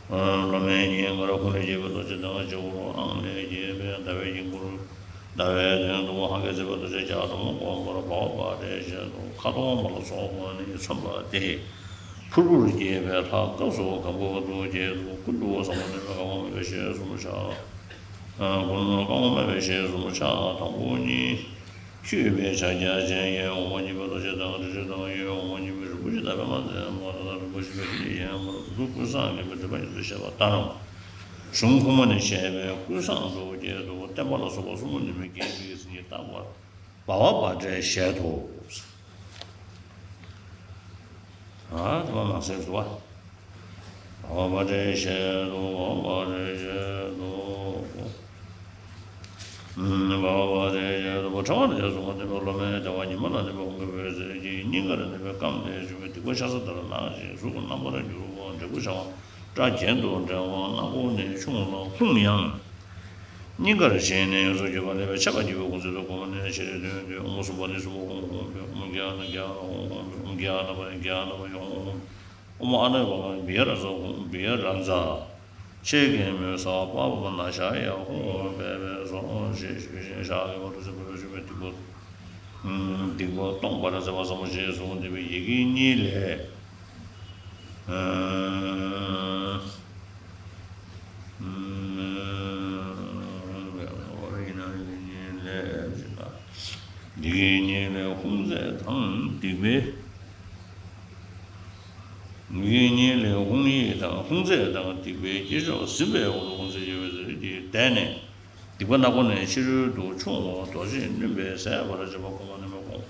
སློབ་མའི་སྙིང་གར་ཧཱུྃ་ལས་སྐྱེས་པའི་རྡོ་རྗེ་དང་། སྤྱི་བོར་ཨཾ་ལས་སྐྱེས་པའི་ཟླ་བའི་དཀྱིལ་འཁོར། ཟླ་བའི་སྟེང་དུ་ཧཱུྃ་གིས་མཛད་པའི་རྡོ་རྗེ་རྒྱ་གྲོ་མ་བསྒོམ་པར་བ་བ་བཛྲའི་ཞལ་དུ་ཁྭ་གདོང་མ་ལ་སོགས་པ་ནི་མཚོན་པ་སྟེ། ཕུར་བུར་སྐྱེས་པའི་ལྷ་སྐབས་སུ་གང་བབ་ཏུ་བསྐྱེད་དོ། ཀུན་ཏུ་བཟང་པོ་ནི་མི་རྐང་པ་མེད་པའི་ཞལ་གསུམ་ཕྱག་ཀུན་རྐང་པ་མེད་པའི་ཞལ་གསུམ་ཕྱག་དང་པོ་གཉིས། འཁྱུད་པའི་ཕྱག་རྒྱ་ཅན་གྱི་འོག་མ་གཉིས་པོ་རྡོ་རྗེ་དང་དྲི་ཆབ་དང་། གཡོན་འོག་མ་གཉིས་པོ་རིན་པོ་ཆེ་དང་པདྨ་འཛིན་པ་དང་། རིན་པོ་ཆེ་པད་ཕྱིའི་ཡན་པར་གཟུགས་ཀུན་བཟང་གི་མི་འགྲིབ་པ་ཉིད་དུ་བཤད་པ་ལྟར། གཞུང་ཁུངས་མ་ནས་བཤད་པའི་ཀུན་བཟང་དུ་བསྐྱེད་དོ། བརྟན་པ་ལ་སོགས་པ་གསུམ་པོ་ནི་མི་སྐྱེ་བའི་མཚན་ཉིད་བརྟག་པར་བ་བ་བཛྲའི་ཞལ་དུ། ཨ་དེ་མ་མ་ཟེར་བ། བ་བ་བཛྲའི་ཞལ་དུ། བ་བ་བཛྲའི་ཞལ་དུ། བ་བ་བཛྲའི་ཞལ་དུ། ཕྲེང་བ་ལ་ཞལ་གསུམ་པ་བསྟན་པའི་སློབ་མའི་ལྟེ་བ་ཉི་མ་ལ་གནས་པའི་ཧཱུྃ་གི་འོད་ཟེར་གྱིས་སྙིང་གར་གནས་པའི་སྐམ་ལས་བྱུང་བའི་སྡིག་པ་ཤ་ཟ་ལྟར་ནག་ཅིང་གཟུགས་རྣམ་པར་འགྱུར་བ། འབྲས་བུ་ཆང་སྐྲག་གྱེན་དུ་འགྲེང་བ། སྣ་སྒོ་ནས་ཕྱུང་ལ། ཧཱུྃ་ཡང་སྙིང་གར་བྱིན་ནས་ཡོངས་སུ་གྱུར་པ་ལས་མཆེད་པ་བརྒྱད་པོའི་ཧཱུྃ་ཚད་དུ་གོམས་ནས་ཕྱིར་འདོན་ཏེ། ཨོཾ་སུ་པཱ་ཎི་སུ་པཱ་ཧཱུྃ་ཧཱུྃ་ཕཊ། ཨོཾ་ཛྙཱ་ན་ཛྙཱ་ན་ཧཱུྃ་ཧཱུྃ་ཕཊ། ཨོཾ་ཛྙཱ་ན་པ་ཛྙཱ་ན་པ་ཛྙཱ་ཧཱུྃ་ཧཱུྃ་ཕཊ། ཨོཾ་ཨ་ན་པ་ཀ་བི་ཡ་ར་ཛ་ཧཱུྃ་བི་ཡ་ར་ཛ། ཕྱེད་ཀྱིས་མོས་ས་པ་བ་མ་ན་ཤ་ཡ་ཧཱུྃ་ཧཱུྃ་ཕཊ་ཕཊ་སོ་ཞེས་ཞུས་ཤིང་ཕྱག་གི་ཕར་ཚུར་བྱེད་པ་ལ་བྱུང་བའི་སྡིག་པ་སྡིག་པ་སྟོངས་པར་མཛད་པ་ཙམ་ཞེས་གསུངས། འདི་པའི་ཡི་གེ་གཉིས་ལས། འདི་གཉིས་ལས་ཧཱུྃ་ཟས་དང་སྡིག་པའི། འདི་གཉིས་ལས་ཧཱུྃ་ཡིག་དང་ཧཱུྃ་ཟས་དང་སྡིག་པའི་སྐྱེ་མཆོག་ཟིན་པའི་འོག་ཏུ་ཧཱུྃ་ཟས་ཀྱི་འོད་ཟེར་གྱིས་བདས་ནས། སྡིག་པ་སྣ་སྒོ་ནས་ཕྱི་རོལ་དུ་ཕྱུང་བ། རྡོ་རྗེ་བསྣུན་པས་ཟད་པར་བྱེད་པ། གོམས་ན་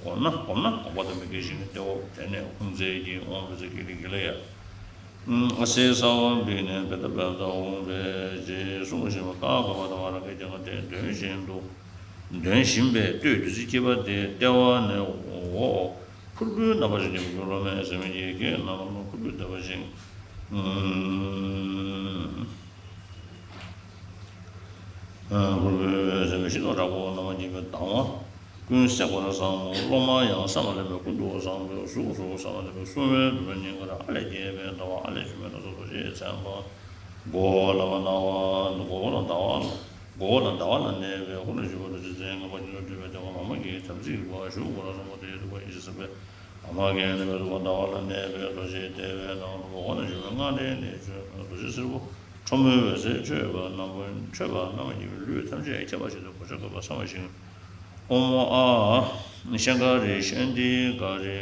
གོམས་ན་གོམས་པ་དང་མི་འགལ་ཞིང་ལྟེ་འོག་དེ་ནས་ཧཱུྃ་ཟས་ཀྱི་ཨོཾ་བཛྲ་ཀི་ལི་ཀི་ལ་ཡ། ཨ་སའི་ས་བོན་བིག་ནས་བེ་ཏ་བེ་ཏ་ཧཱུྃ་ཕཊ་ཅེས་གསུངས་ཤིང་། ཀ་ག་བ་ཏ་མ་ར་ག་ཏེ་ག་ཏེ་འདོན་བཞིན་དུ། འདོན་བཞིན་པས་བསྟོད་བདུད་རྩི་འཁྱིལ་པ་དེ་ལྟེ་བ་ནས་འོག་ཕུར་བུའི་རྣམ་པར་བྱིན་གྱིས་སློབ་མའི་སེམས་ཀྱི་རྒྱན་རྣམས་ལ་ཕུར་བུས་བརྡབས་པ་བཞིན། ཕུར་བུས་ཟེར་བའི་ཤིང་ཏོག་དྲག་པོ་རྣམ་པར་བརྒྱན་པའི་དང་བ་ཀུན་བསྲེག་པར་བསམ་མོ། སློབ་མ་ཡང་ས་མ་ལེན་པའི་ཀུན་ཏུ་བཟང་པོའི་གཟུགས་སུ་ས་མ་ལེན་པའི་སྲུང་མའི་འདོད་པ་སྙིང་གར། ཨ་ལས་སྐྱེས་པའི་ཟླ་བ། ཨ་ལས་བྱུང་བའི་ལྷ་ཚོགས་རྡོ་རྗེ་ཚན་པ། མགོ་བོ་ལ་ཟླ་བ། མགོ་བོ་ལ་ཟླ་བ་ལ་གནས་པའི་ཧཱུྃ་ལས་བྱུང་བའི་རྡོ་རྗེ་རྩེ་ལྔ་པ་ཉིད་དུ་སྤྲུལ་པའི་ལྟེ་བ་མ་མ་གི་དམ་ཚིག་པ་བཞུགས་པར་བསམ་མོ། དེའི་ཐུགས་ཀ་ཡེ་ཤེས་སེམས་དཔའི། ཨ་མ་གི་ནི་བ་ཟླ་བ་ལ་གནས་པའི་རྡོ་རྗེ་ལྟེ་བའི་ནང་དུ་འོག་ནས་བྱུང་བའི་སྔགས་ཕྲེང་ལས་བྱུང་བའི་རྡོ་རྗེ་སེར་པོ་ཁྲོ་མོའི་འོད་ཟེར་འཕྲོས་པ་རྣམས། འཕྲོས་པ་རྣམས་ཀྱིས་ལུས་ཐམས་ཅད་ཁྱབ་པར་བྱས་ཏེ་གོ་ཆ་བཀོད་པ་བསམ་པ་བཞིན། ཨོཾ་ཨཱཿཤནྟི་ག་རེ་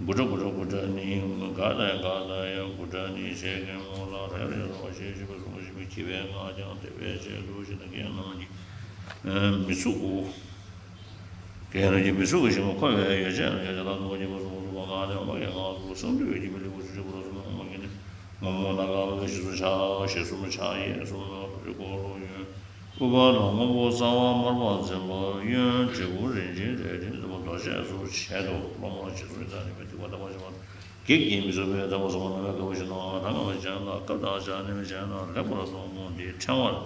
གུ་ཊ་གུ་ཊ་གུ་ཊ་ནི་ག་ཏ་ག་ཏ་ཡ་གུ་ཊ་ནི་ཞེས་གད་མོ་ལ་ར་ཡ་ར་ཡ་ར་བ་ཞེས་བྱ་བ་གསུངས་པ་བཞིན་འཁྱིལ་པའི་སྔགས་ཀྱང་དེ་བས་ཆེད་དུ་བཤད་ན། རྒྱན་རྣམས་ཀྱིས་མི་ཚུགས་གོ། རྒྱན་རྣམས་ཀྱིས་མི་ཚུགས་པའི་ཞིང་ཁོ་བོའི་ཡོ་བྱད་ནི་ཡོ་བྱད་ལ་སོགས་པ་སྙན་པོ་གསུངས་པ་སོགས་པ་སྔགས་ནི་ཨོཾ་གྱི་སྔགས་སུ་གསང་འདུས་ཀྱི་མི་ལུས་པོ་ཆུ་སྐྱེས་པོ་ལ་སོགས་པ་ཨོཾ་གྱི་ནི་ སྔོན་མོ་སྣ་ཁ་ལ་ཞེས་སུ་ཕྱག་ཞེས་གསུམ་ཕྱག་གཡས་གསུམ་ལ་བཞུགས་སྐོར་ལུགས་ཡོན། སྐུ་པར་ནང་སྔོན་པོ་གསང་བ་དམར་པོ་འཛིན་པ་གཡོན་དྲིལ་བུ་རིན་ཆེན་རལ་གྲི་འཛིན་པ་རྡོ་རྗེ་སོགས་ཞལ་དུ་སློབ་མ་ཞེས་སུ་ཡི་དྭགས་ནི་མི་སྡིག་པ་དག་པ་ཞེས་པ། བགེགས་ཀྱིས་མི་ཚུགས་པའི་ཚོགས་པ་གསུམ་པོ་རྣམ་པར་དགའ་བ་ཞིག་ནོ། ད་སྔ་མ་ཅན་ལ་སྐབས་དང་ཆ་ནི་མི་བྱས་ན་ལེགས་པར་གཏོང་ཁུངས་འདི་ཕྲེང་བར་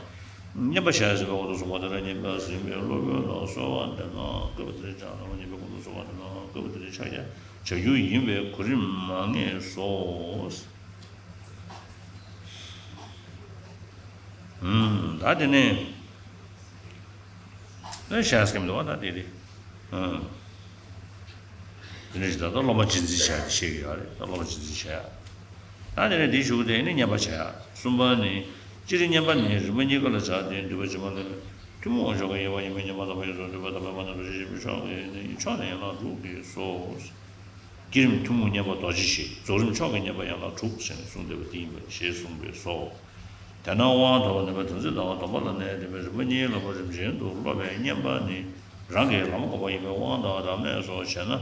བསྙེན་པ་ཞལ་ཟིན་པའི་འོག་ཏུ་གསུངས་པ་དེ་ལ་བསྙེན་པ་ཟིན་པའི་སློབ་དཔོན་ལ་གསོལ་བ་འདེབས་ན་སྐབས་དེར་ཕྱག་ན་བསྙེན་པའི་འོག་ཏུ་གསུངས་པ་དེ་ལ་སྐབས་དེར་ཕྱག་རྒྱ་བྱ་རྒྱུ་ཡིན་པའི་གོ་རིམ་མ་ངེས་སོ། ཨུམ། ད་དེ་ནས་ད་བཤད་སྐྱོན་འདུག་བ། ད་དེ་རེད། ཨུམ། དེ་ནས་ད་ལྟ་སློབ་མ་རྗེས་འཛིན་བྱ་ཡ་དེ་བཤད་ཀྱི་ཡོད་རེད། ད་སློབ་མ་རྗེས་འཛིན་བྱ་ཡ། ད་དེ་ནས་དེའི་གཞུག་དེ་ནི་བསྙེན་པ་བྱ་ཡ། གསུམ་པ་ནི། སྤྱིར་བསྙེན་པ་ནི་རིམ་པ་གཉིས་ཀ་ལ་བྱ་སྟེ། འདུས་པ་ཕྱི་མ་ནི་ཐུན་མོང་མཆོག་གི་དབྱེ་བ་ཡིན་པས། བསྙེན་པ་དམ་པ་ཡིན་ཟེར། འདུས་པ་དམ་པའི་མ་ནི་རྡོ་རྗེ་ཆེན་པོའི་མཆོག་གི་ནི་མཆོག་ནི་ཡན་ལག་དྲུག་གིས་སོ། བསྐྱེད་རིམ་ཐུན་མོང་བསྙེན་པ་རྡོ་རྗེ་བཞི། རྫོགས་རིམ་མཆོག་གི་བསྙེན་པ་ཡན་ལག་དྲུག་ཟེར་ནས་གསུངས་བསྡད་པ་འདི་ཡིན་པ་ཞེས་གསུངས་པས་སོ། དེས་ན་དབང་ཐོབ་པ་ནི་དམ་ཚིག་དང་སྡོམ་པ་ལ་གནས་ཏེ་རིམ་པ་གཉིས་ལ་རིམ་བཞིན་དུ་སློབ་པའི་བསྙེན་པ་ནི་རང་གི་ལམ་བསྒོམ་པ་ཡིན་པས། དབང་དང་རབ་གནས་སོགས་བྱས་ན་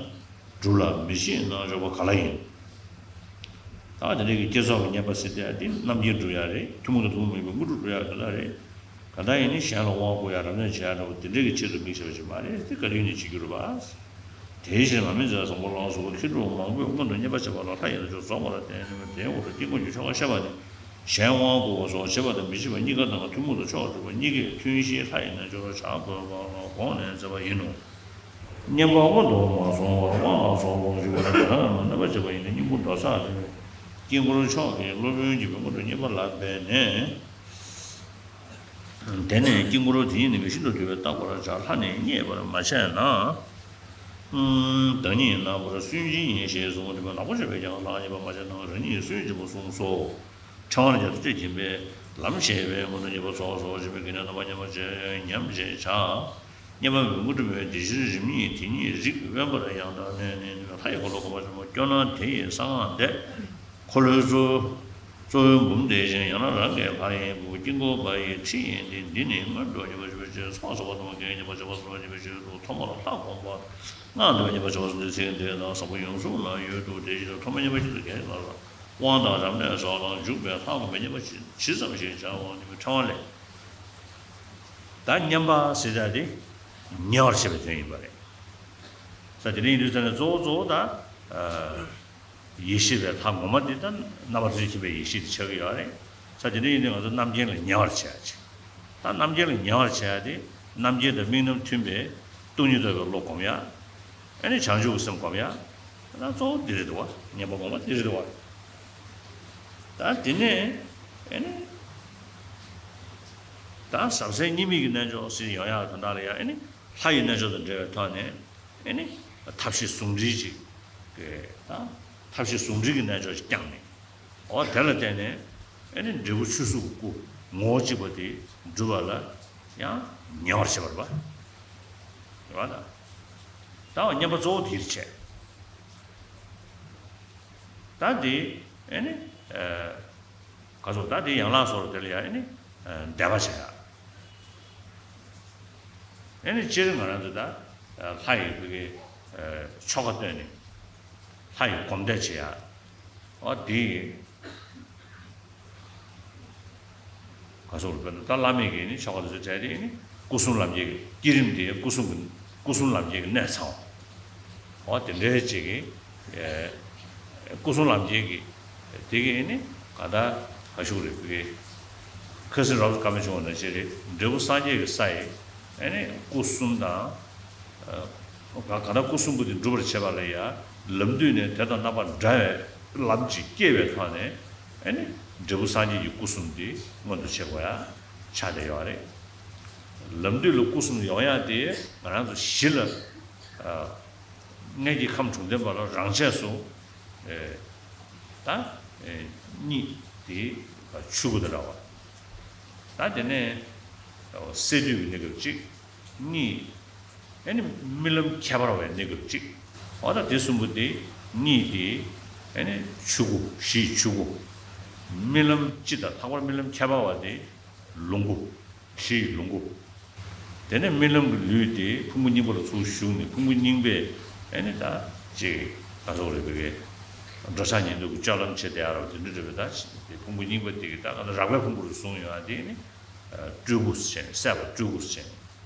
འགྲུབ་ལ། མི་ཤེས་ན་འཇོག་པ་ག་ལ་ཡིན། ད་དེ་འདྲའི་གི་བསྐྱེད་རྫོགས་ཀྱི་བསྙེན་པ་ཟེར་དེ་འདི་རྣམ་མཁྱེན་སྒྲུབ་ཡ་རེད། ཐུན་མོང་དང་ཐུན་མོང་མིན་པའི་དངོས་གྲུབ་སྒྲུབ་ཡ་ག་ལ་རེད། ག་ད་ཡིན་ནི་གཞན་ལ་དབང་བསྐུར་ཡ་རབ་གནས་བྱེད་ཡ་འདྲ་བོ་དེ་འདྲའི་གི་ཆེད་དུ་དམིགས་བྱས་པ་ཞིག་མ་རེད། དེ་ག་དུས་ནས་བྱེད་རྒྱུ་རེད་པ། དེའི་ཕྱིར་མ་སྨིན་མཛད་བཟང་པོ་ལ་སོགས་པ་མཁས་གྲུབ་མང་པོས་སྔོན་དུ་བསྙེན་པ་བྱས་པ་ལ་ལྷ་ཡི་རྣལ་འབྱོར་རྫོགས་པ་ལ་བརྟེན་ནས་དེའི་འོག་ཏུ་དཀྱིལ་འཁོར་གྱི་ཆོ་ག་བཤད་པ་ནི་གཞན་དབང་བསྐུར་བ་སོགས་བྱེད་པ་དང་མི་བྱེད་པ་གཉིས་ཀ་དང་ཐུན་མོང་དུ་ཆོ་ག་སྒྲུབ་པ་གཉིས་ཀས་ཐུན་བཞིའི་ལྷ་ཡི་རྣལ་འབྱོར་བྱ་དགོས་པ་ལ་དགོངས་ནས་མཛད་པ་ཡིན་ནོ། བསྙེན་པ་སྔོན་དུ་མ་སོང་བར་དབང་ལ་སོགས་པ་ཞུ་བ་ལ་དེ་རང་རང་ལ་གནོད་པ་བྱེད་པ་ཡིན་ན་སྙིང་པོ་འདོད་ཆགས་ཟིན་པས། དཀྱིལ་འཁོར་མཆོག་གི་སློབ་དཔོན་གྱིས་སྔོན་དུ་བསྙེན་པ་ལ་འབད་ནས། དེ་ནས་དཀྱིལ་འཁོར་དེ་ཉིད་ནི་མི་ཤིན་ཏུ་དུལ་བའི་རྟག་པར་བྱ། ལྷ་ནི་མཉེས་པར་མ་བྱས་ན། བདག་ཉིད་ནམ་མཁར་སུན་འབྱིན་ཡིན་ཞེས་གསུངས་པ་འདི་མ་ནག་པོ་བྱས་པས་ཀྱང་ལྷ་མཉེས་པར་མ་བྱས་ན་རང་ཉིད་སུན་འབྱིན་པར་གསུངས་སོ། ཕྲེང་བ་ལ་རྒྱ་མཚོ་སྤྲད་ཀྱིན་པས་ལམ་ཞེས་པའི་སྔོན་དུ་བསྙེན་པ་ཚོགས་སོགས་བྱེད་པའི་དགེ་འདུན་རྣམ་པ་མཉམ་པར་བྱས་ཉམས་བྱས་བྱ། བསྙེན་པ་མོས་གུས་སྒྲུབ་པའི་དེ་ཕྱིར་རིམ་གཉིས་དེ་ཉིད་རིགས་དབེན་པར་ཡང་དག་གནས་ནས་ནི་ལྷ་ཡི་འཁོར་ལོ་བསྐོར་བར་བྱེད་པ། སྐྱོ་ན་དེ་ཡི་གསང་སྔགས་བཟླས། འཁོར་ལོའི་གཙོ་གཙོ་བོའི་འབུམ་དེ་བཞིན་ཡང་ན་རང་གི་ལྷ་ཡི་བུ་དཀྱིལ་འཁོར་པ་ཡི་ཁྲི་ཡིན་ཏེ། འདི་ནི་སྔོན་དུ་བསྙེན་པར་བྱ་བའི་ཕྱིར་ཚོགས་བསགས་པ་དང་། བགེགས་ཉེས་པ་བྱེད་པ་སོགས་བྱེད་པའི་ཕྱིར་དུ་ཐོག་མར་ལྷ་བསྒོམ་པ། སྔགས་འདོན་པ་བསྙེན་པར་བྱ་བ་སོགས་འདི་ཚིག་འདི་དང་བཟང་པོ་ཡོངས་སུ་བསྔོ་བའི་ཡུལ་དུ་དེ་བཞིན་དུ་ཐོག་མར་བསྙེན་པ་བཞིན་དུ་གེགས་ལ་དབང་དང་རབ་གནས་སོགས་ལ་འཇུག་པའི་ལྷ་བསྒོམ་པའི་བསྙེན་པ་ཇི་ཙམ་ཞིག་བྱའོ། ནི་ཕྲེང་བ་ལས། ད་བསྙེན་པ་ཟེར་ཡ་དེ་ཉེ་བར་བྱེད་པའི་དོན་ཡིན་པ་རེད། ས་དེ་རིང་ཡིན་དུས་ཙམ་ནས་གཙོ་བོ་གཙོ་བོ་ད། ཡེ་ཤེས་པའི་ལྷ་ངོ་མ་དེ་ད་རྣམ་པར་ཐར་ཕྱིན་པའི་ཡེ་ཤེས་དེ་ཆགས་ཀྱི་ཡོད་རེད། ས་དེ་འདྲ་ཡིན་དུས་ང་ཚོ་རྣམ་མཁྱེན་ལ་ཉེ་བར་བྱེད་ཡ་ཅིག་ད་རྣམ་མཁྱེན་ལ་ཉེ་བར་བྱེད་ཡ་དེ་རྣམ་མཁྱེན་དང་དམིགས་རྣམ་མཐུན་པའི་སྟོང་ཉིད་རྟོགས་པའི་བློ་སྒོམ་ཡ། ཨ་ནི་བྱང་ཆུབ་ཀྱི་སེམས་སྒོམ་ཡ། ད་གཙོ་བོ་འདི་རེད་འདུག་བ། བསྙེན་པ་སྒོམ་པ་འདི་རེད་འདུག་བ། ད་དེ་ནས་ཨ་ནི་ད་ཟབ་གསལ་གཉིས་མེད་ཀྱི་རྣལ་འབྱོར་ཟེར་ཡོང་ཡ་དོན་དག་ལ་ཡ། ཨ་ནི་ལྷ་ཡི་རྣལ་འབྱོར་དང་འབྲེལ་བའི་ཐོག་ནས། ཨེ་ནི། ཐབས་ཤེས་ཟུང་འབྲེལ་ཅིག་གི་ད་ཐབས་ཤེས་ཟུང་འབྲེལ་གྱི་རྣལ་འབྱོར་ཅིག་བསྐྱངས་ནས། འོ་དེ་ལ་བརྟེན་ནས་ཨེ་ནི་འབྲས་བུ་ཆོས་གཟུགས་ཀྱི་སྐུ་ངོ་བོ་གཅིག་པ་དེ་འགྲུབ་པ་ལ་ཡང་ཉེ་བར་བྱེད་པ་རེད་པ། རེད་པ་ད། ད་བསྙེན་པ་གཙོ་བོ་དེ་བྱས། ད་དེ་ཨེ་ནི། ག་ཚོད་ད་དེ་ཡན་ལག་སོགས་དེ་ལ་ཡང་ཨེ་ནི་བཟླས་པ་བྱེད་ཡ། ཨེ་ནི་སྤྱིར་ང་རང་ཚོ་ད་ལྷ་ཡི་བུ་གའི་ཆོ་ག་བཏོན་ནས་ལྷ་ཡི་སྒོམ་བཟླས་བྱེད་ཡ། ཨོ་དེ་ག་ཚོད་རེད་པས་ན། ད་བླ་མེད་ཀྱི་ནི་ཆོ་ག་དེ་ཚོ་བྱས་ཏེ་ཨེ་ནི་སྐུ་གསུམ་ལམ་འཁྱེར་གྱི་བསྐྱེད་རིམ་དེ་སྐུ་གསུམ་གྱི་སྐུ་གསུམ་ལམ་འཁྱེར་གྱི་གནད་ཚང་བ། འོ་དེ་འདྲའི་ཅིག་གི་ཨེ། སྐུ་གསུམ་ལམ་འཁྱེར་གྱི་དེ་གི་ཨེ་ནི་ག་ད་ག་ཤུག་རེད་བི་གི། ཁ་སང་རབ་ཏུ་བཀའ་མོལ་བྱུང་བ་ནང་བཞིན་རེད། འབྲས་བུ་སངས་རྒྱས་ཀྱི་ས་ཡི་ཨེ་ནི་སྐུ་གསུམ་དང་། ག་ག་ད་སྐུ་གསུམ་པོ་དེ་འགྲུབ་པར་བྱེད་པ་ལ་ཡང་ལམ་དུས་ནས་དེ་དང་རྣམ་པ་འདྲ་བའི་ལམ་གྱིས་བསྐྱེད་པའི་ཐོག་ནས་ཨེ་ནི་འབྲས་བུ་སངས་རྒྱས་ཀྱི་སྐུ་གསུམ་དེ་མངོན་དུ་བྱེད་དགོས་ཡ་ཆགས་བསྡད་ཡོད་རེད། ལམ་དུས་ལ་སྐུ་གསུམ་ཡོང་ཡ་དེ་ང་རང་ཚོ་གཞི་ལ། མངལ་གྱི་ཁམས་དྲུག་ལྡན་པ་ལ་རང་ཆས་སུ་ཨེ་ད་ཨེ་གཉིས་དེ་ཆོས་སྐུ་དང་འདྲ་བ། ད་དེ་ནས་སས་བསྡུས་ཀྱི་གནས་སྐབས་གཅིག་གཉིས་ཨེ་ནི་རྨི་ལམ་ཁྱད་པར་བའི་གནས་སྐབས་གཅིག་འོ་ད་དེ་གསུམ་པོ་དེ་གཉིས་དེ་ཨེ་ནི་ཆོས་སྐུ་གཞི་ཡི་ཆོས་སྐུ། རྨི་ལམ་སྤྱི་དང་ལྷག་པར་རྨི་ལམ་ཁྱད་པར་བ་དེ་ལོངས་སྐུ། གཞི་ཡི་ལོངས་སྐུ། དེ་ནས་རྨི་ལམ་གྱི་ལུས་དེ་ཕུང་པོ་རྙིང་པ་ལ་ཚུར་ཞུགས་ནས་ཕུང་པོ་རྙིང་པས་ཨེ་ནི་ད་ཅིག་ད་སོགས་རེད་པའི་གི་ འགྲོ་འཆག་ཉལ་འདུག་གི་སྤྱོད་ལམ་བྱེད་བསྡད་ཡ་ར་བ་དེ་འདྲ་རེད་པས། ད་དེ་ཕུང་པོ་རྙིང་པ་དེ་གི་ད་ག་ད་རགས་པའི་ཕུང་པོ་རུ་བཟུང་ཡོང་ཡ་དེ་ནི་སྤྲུལ་སྐུ་ཟེར་ནས་སྲེད་པ་སྤྲུལ་སྐུ་ཟེར་ནས་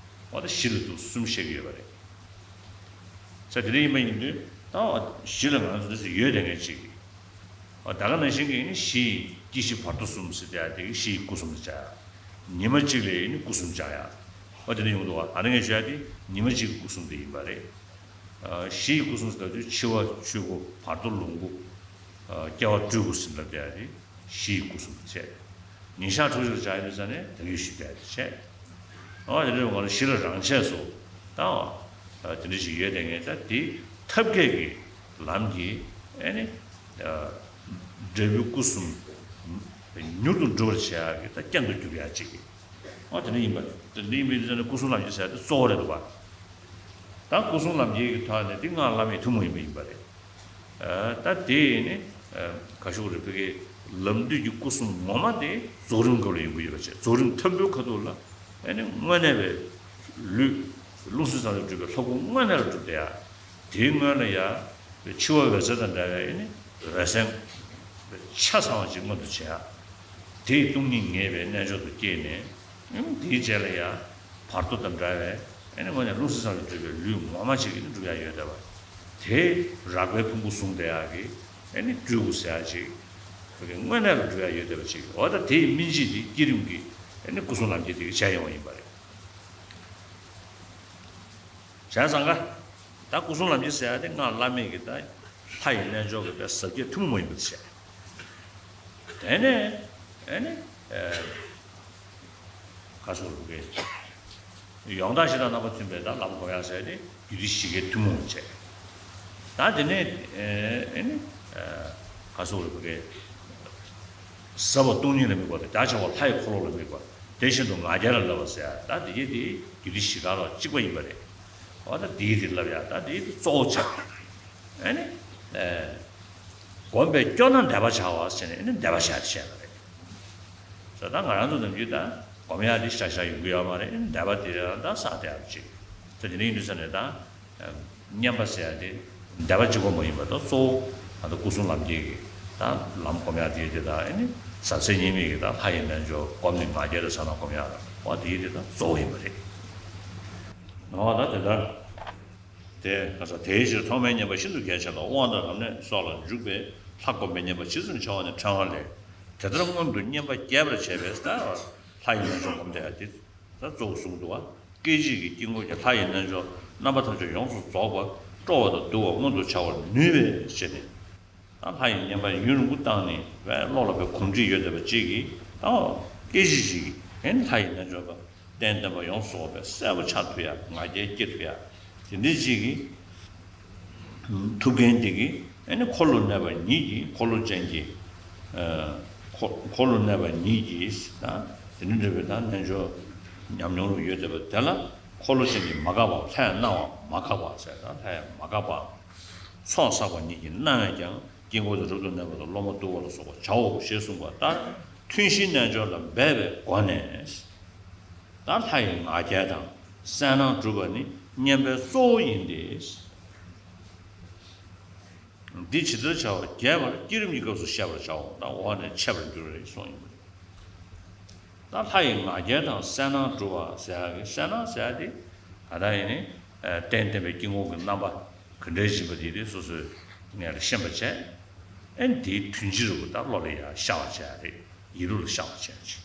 འོ་ད་གཞི་ལ་དུ་གསུམ་བཤད་ཀྱི་ཡོད་པ་རེད། ས་དེ་འདྲ་ཡིན་པ་ཡིན་དུས་ད་གཞི་ལ་ང་ཚོ་འདི་ཚོ་ཡོད་དེ་ངས་ཅིག་ཨོ་ད་ག་ནང་བཞིན་གྱི་ནི་གཞི་ཡི་སྐྱེ་ཤི་བར་དོ་གསུམ་ཟེར་དེ་ཡ་དེ་གི་གཞི་ཡི་སྐུ་གསུམ་བྱ་ཡ། ཉི་མ་གཅིག་ལ་ནི་སྐུ་གསུམ་བྱ་ཡ། ཨོ་དེ་འདྲ་ཡོང་འདུག་བ། ཨ་ནི་ངས་ཞུ་ཡ་དེ་ཉི་མ་གཅིག་གི་སྐུ་གསུམ་དེ་ཡིན་པ་རེད། གཞི་ཡི་སྐུ་གསུམ་ཟེར་དུས་འཆི་བ་ཆོས་སྐུ་བར་དོ་ལོངས་སྐུ། སྐྱེ་བ་སྤྲུལ་སྐུ་ཟེར་ལབ་དེ་ཡ་དེ་གཞི་ཡི་སྐུ་གསུམ་དེ་བྱས། ཉིན་ཞག་དྲུག་ཅུ་ལ་བྱ་ཡ་དེ་ས་ནས་ད་གིན་ཞུས་དེ་ཡ་དེ་བྱས། ཨོ་དེ་འདྲ་ཡོང་བ་ལ་གཞི་ལ་རང་ཆས་སུ་ད་ཨོ་དེ་འདྲ་ཞིག་ཡོད་དེ་ངས་ད་དེ་ཐབས་མཁས་ཀྱི་ལམ་གྱིས་ཨེ་ནི་འབྲས་བུའི་སྐུ་གསུམ་མྱུར་དུ་འགྲུབ་པར་བྱེད་ཡག་གི་ད་རྐྱེན་དུ་གྱུར་ཡག་ཅིག་གི། ཨོ་དེ་འདྲ་ཡིན་པ་རེད། དེ་འདྲ་ཡིན་པའི་ཚེ་ན་སྐུ་གསུམ་ལམ་གྱི་ཟེར་ཡག་དེ་གཙོ་བོ་རེད་འདུག་པ། ད་སྐུ་གསུམ་ལམ་གྱི་གི་ཐོག་ནས་དེ་སྔགས་བླ་མེད་ཐུན་མོང་ཡིན་པ་ཡིན་པ་རེད། ད་དེ་ཡིན་ནི་ག་ཤོག་རེད། བོད་ཀྱི་ལམ་འདུས་ཀྱི་སྐུ་གསུམ་ངོ་མ་དེ་རྫོགས་རིམ་སྐབས་ལ་ཡོང་གི་ཡོད་པ་བྱས། རྫོགས་རིམ་མཐར་འབུལ་ཁ་ཐུག་ལ་ཨེ་ནི་དངོས་གནས་པའི་ལུས་རླུང་སེམས་ཙམ་ལ་གྲུབ་པའི་ལྷ་སྐུ་དངོས་གནས་ལ་གྲུབ་བསྡད་ཡ། དེའི་སྔོན་ལ་ཡ་འཆི་བ་འོད་གསལ་དང་འདྲ་བའི་ཨེ་ནི་འོད་གསལ་ཆ་ཚང་བ་ཅིག་མངོན་དུ་བྱེད་ཡ། དེའི་སྟོང་ཉིད་ངེས་པའི་རྣལ་འབྱོར་དུ་སྐྱེས་ནས། དེའི་རྗེས་ལ་ཡང་བར་དོ་དང་འདྲ་བའི་ཨེ་ནི་དངོས་གནས་རླུང་སེམས་ཙམ་ལ་གྲུབ་པའི་ལུས་ངོ་མ་ཅིག་གིས་ནི་འགྲུབ་ཡ་ཡོད་བསྡད་པ། དེ་རགས་པའི་ཕུང་པོ་བཟུང་བསྡད་ཡག་གི་ཨེ་ནི་སྤྲུལ་སྐུ་ཟེར་ཡག་ཅིག་བོད་ཀྱི་དངོས་གནས་ལ་འགྲུབ་ཡ་ཡོད་བསྡད་པ་ཅིག་འོ་ད་དེའི་སྨིན་བྱེད་དེ་བསྐྱེད་རིམ་གྱི་ཨེ་ནི་སྐུ་གསུམ་ལམ་གྱི་དེ་གི་བྱས་ཡོང་བ་ཡིན་པ་རེད། བྱས་ཙང་ཀ། ད་སྐུ་གསུམ་ལམ་གྱི་ཟེར་ཡ་དེ་སྔགས་བླ་མེད་ཀྱི་ད་ལྷ་ཡི་རྣལ་འབྱོར་གྱི་པའི་ཟབ་རྒྱས་ཐུན་མོང་མ་ཡིན་པ་དེ་བྱས། དེ་ནས་ཨེ་ནི་ག་སོགས་རུ་གའི་ཡོངས་དག་གཞི་དང་རྣམ་པ་མཐུན་པའི་ད་ལམ་སྒོམ་ཡག་ཟེར་ཡ་དེ་རྒྱུད་སྡེ་བཞི་ཀའི་ཐུན་མོང་བྱས། ད་དེ་ནས་ཨེ་ནི་ག་སོགས་རུ་གའི་ཟབ་པ་སྟོང་ཉིད་ལ་དམིགས་པ་དང་རྒྱ་ཆེ་བ་ལྷ་ཡི་འཁོར་ལོ་ལ་དམིགས་པ། དེ་བཞིན་དུ་ང་རྒྱལ་ལ་བསླབ་པ་ཟེར་ཡ་ད་དེ་གྱད་དེ་རྒྱུད་སྡེ་བཞི་ཀ་ལ་གཅིག་པ་ཡིན་པ་རེད། འོ་ད་དེའི་དེ་ལབ་ཡ་ད་དེའི་དེ་གཙོ་བོ་ཆགས། ཨེ་ནི། ཨེ། སྒོམ་པས་སྐྱོ་ན་བཟླས་པ་བྱའོ་ཟེར་ནས་ཨེ་ནི་བཟླས་པ་བྱ་དེ་བྱས་པ་རེད། ཟེར་ད་ང་རང་ཚོ་ནམ་རྒྱུན་ད་སྒོམ་ཡ་དེ་ཤ་ཤ་ཡོང་གི་ཡོད་མ་རེད། ཨེ་ནི་བཟླས་པ་དེ་རང་ད་བསགས་བསྡད་ཡ་ཅིག་ཟེར་དེ་ནི་ཡིན་དུས་ས་ནས་ད། བསྙེན་པ་ཟེར་ཡ་དེ་བཟླས་པ་གཅིག་པོ་མ་ཡིན་པར་ད་གཙོ་བོ་ད་ལྟ་སྐུ་གསུམ་ལམ་གྱི་གི་ད་ལམ་སྒོམ་ཡ་དེ་དེ་ད་ཨེ་ནི་ཟབ་གསལ་དབྱེར་མེད་ཀྱི་ད་ལྷ་ཡི་རྣལ་འབྱོར་སྒོམ་ནི་ང་རྒྱལ་དང་ཟབ་སྣང་སྒོམ་ཡ་ད་འོ་དེ་དེ་ད་གཙོ་བོ་ཡིན་པ་རེད། ནོ་ད་དེ་ལྟར། དེ་ག་ས་དེའི་ཕྱིར་ཐོག་མའི་བསྙེན་པ་ཤིན་ཏུ་གལ་ཆེ་ལ་དབང་དང་རབ་གནས་སོགས་ལ་འཇུག་པའི་ལྷ་སྒོམ་པའི་བསྙེན་པ་ཇི་ཙམ་ཆེ་བ་ནས་ཕྲ་བ་ལས། དེ་ལྟར་སྔོན་དུ་བསྙེན་པ་རྒྱས་པར་བྱས་པས་ད་ལྷ་ཡི་རྣལ་འབྱོར་སྒོམ་བསྡད་ཡ་དེ་ད་གཙོ་བོ་གསུངས་འདུག་བ། སྐད་ཅིག་གིས་དཀྱིལ་འཁོར་གྱི་ལྷ་ཡི་རྣལ་འབྱོར་རྣམ་པ་ཐམས་ཅད་ཡོངས་སུ་རྫོགས་པར་སྤྲོ་བ་དང་བསྡུ་བ་མངོན་དུ་བྱ་བར་ནུས་པའི་ཕྱིར་ནི། ད་ལྷ་ཡི་བསྙེན་པ་ཡུན་རིང་པོ་བཏང་ནས་བས་བློ་ལ་བས་གོམས་འདྲིས་ཡོད་བསྡད་པ་གཅིག་གིས་ད་སྐད་ཅིག་གཅིག་གིས་ཨེ་ནི་ལྷ་ཡི་རྣལ་འབྱོར་པ་རྟེན་བརྟེན་པ་ཡོངས་སུ་རྫོགས་པའི་གསལ་པོ་འཆར་ཐུབ་ཡ། ང་རྒྱལ་སྐྱེ་ཐུབ་ཡ། དེ་འདྲའི་གཅིག་གིས་ཐུབ་མཁན་དེ་གིས་ཨེ་ནི་འཁོར་ལོ་གནས་པ་ཉིད་ཀྱིས་འཁོར་ལོ་ཅན་གྱི་འཁོར་འཁོར་ལོ་གནས་པ་ཉིད་ཀྱིས་ད་དེ་འདྲ་འདྲ་བའི་ད་རྣལ་འབྱོར་ཉམས་མྱོང་རུ་ཡོད་བསྡད་པ་དེ་ལ་འཁོར་ལོ་ཅན་གྱིས་མ་འགགས་པའམ་ལྷའི་སྣང་བ་མ་འགགས་པ་ཟེར་ད་ལྷའི་མ་འགགས་པའམ། ཚོགས་བསགས་པ་ཉིད་ཀྱིས་སྣང་བས་ཀྱང་དཀྱིལ་འཁོར་དུ་རབ་ཏུ་གནས་པ་དང་སློབ་མ་བསྡུ་བ་ལ་སོགས་པ་བྱའོ་ཞེས་གསུངས་པ་ལྟར་ཐུན་བཞིའི་རྣལ་འབྱོར་ལ་འབད་པའི་སྒོ་ནས་ད་ལྷ་ཡི་ང་རྒྱལ་དང་གསལ་སྣང་སྒྲུབ་པ་ནི་བསྙེན་པའི་གཙོ་བོ་ཡིན་ཏེ། འདི་ཇི་ལྟར་བྱ་བ་རྒྱས་པར་བསྐྱེད་རིམ་གྱི་སྐབས་སུ་བཤད་པར་བྱའོ། ད་འོག་ནས་འཆད་པར་འགྱུར་རེ་གསུངས་ཡིན་པ་རེད། ད་ལྷ་ཡི་ང་རྒྱལ་དང་གསལ་སྣང་སྒྲུབ་པ་ཟེར་ཡག་གི་གསལ་སྣང་ཟེར་ཡག་དེ་ག་ད་ཡིན་ནི། རྟེན་བརྟེན་པའི་དཀྱིལ་འཁོར་གྱི་རྣམ་པ་ག་འདྲའི་ཡིན་པ་དེ་དེ་སོ་སོའི་ངོས་ལ་ཤེས་པ་བྱས། ཨེ་དེའི་དོན་སྤྱི་རུ་ད་བློ་ལ་ཡང་ཤར་བ་བྱས་རེད། ཡིད་རུ་ལ་ཤར་བ་བྱས་ཅིག་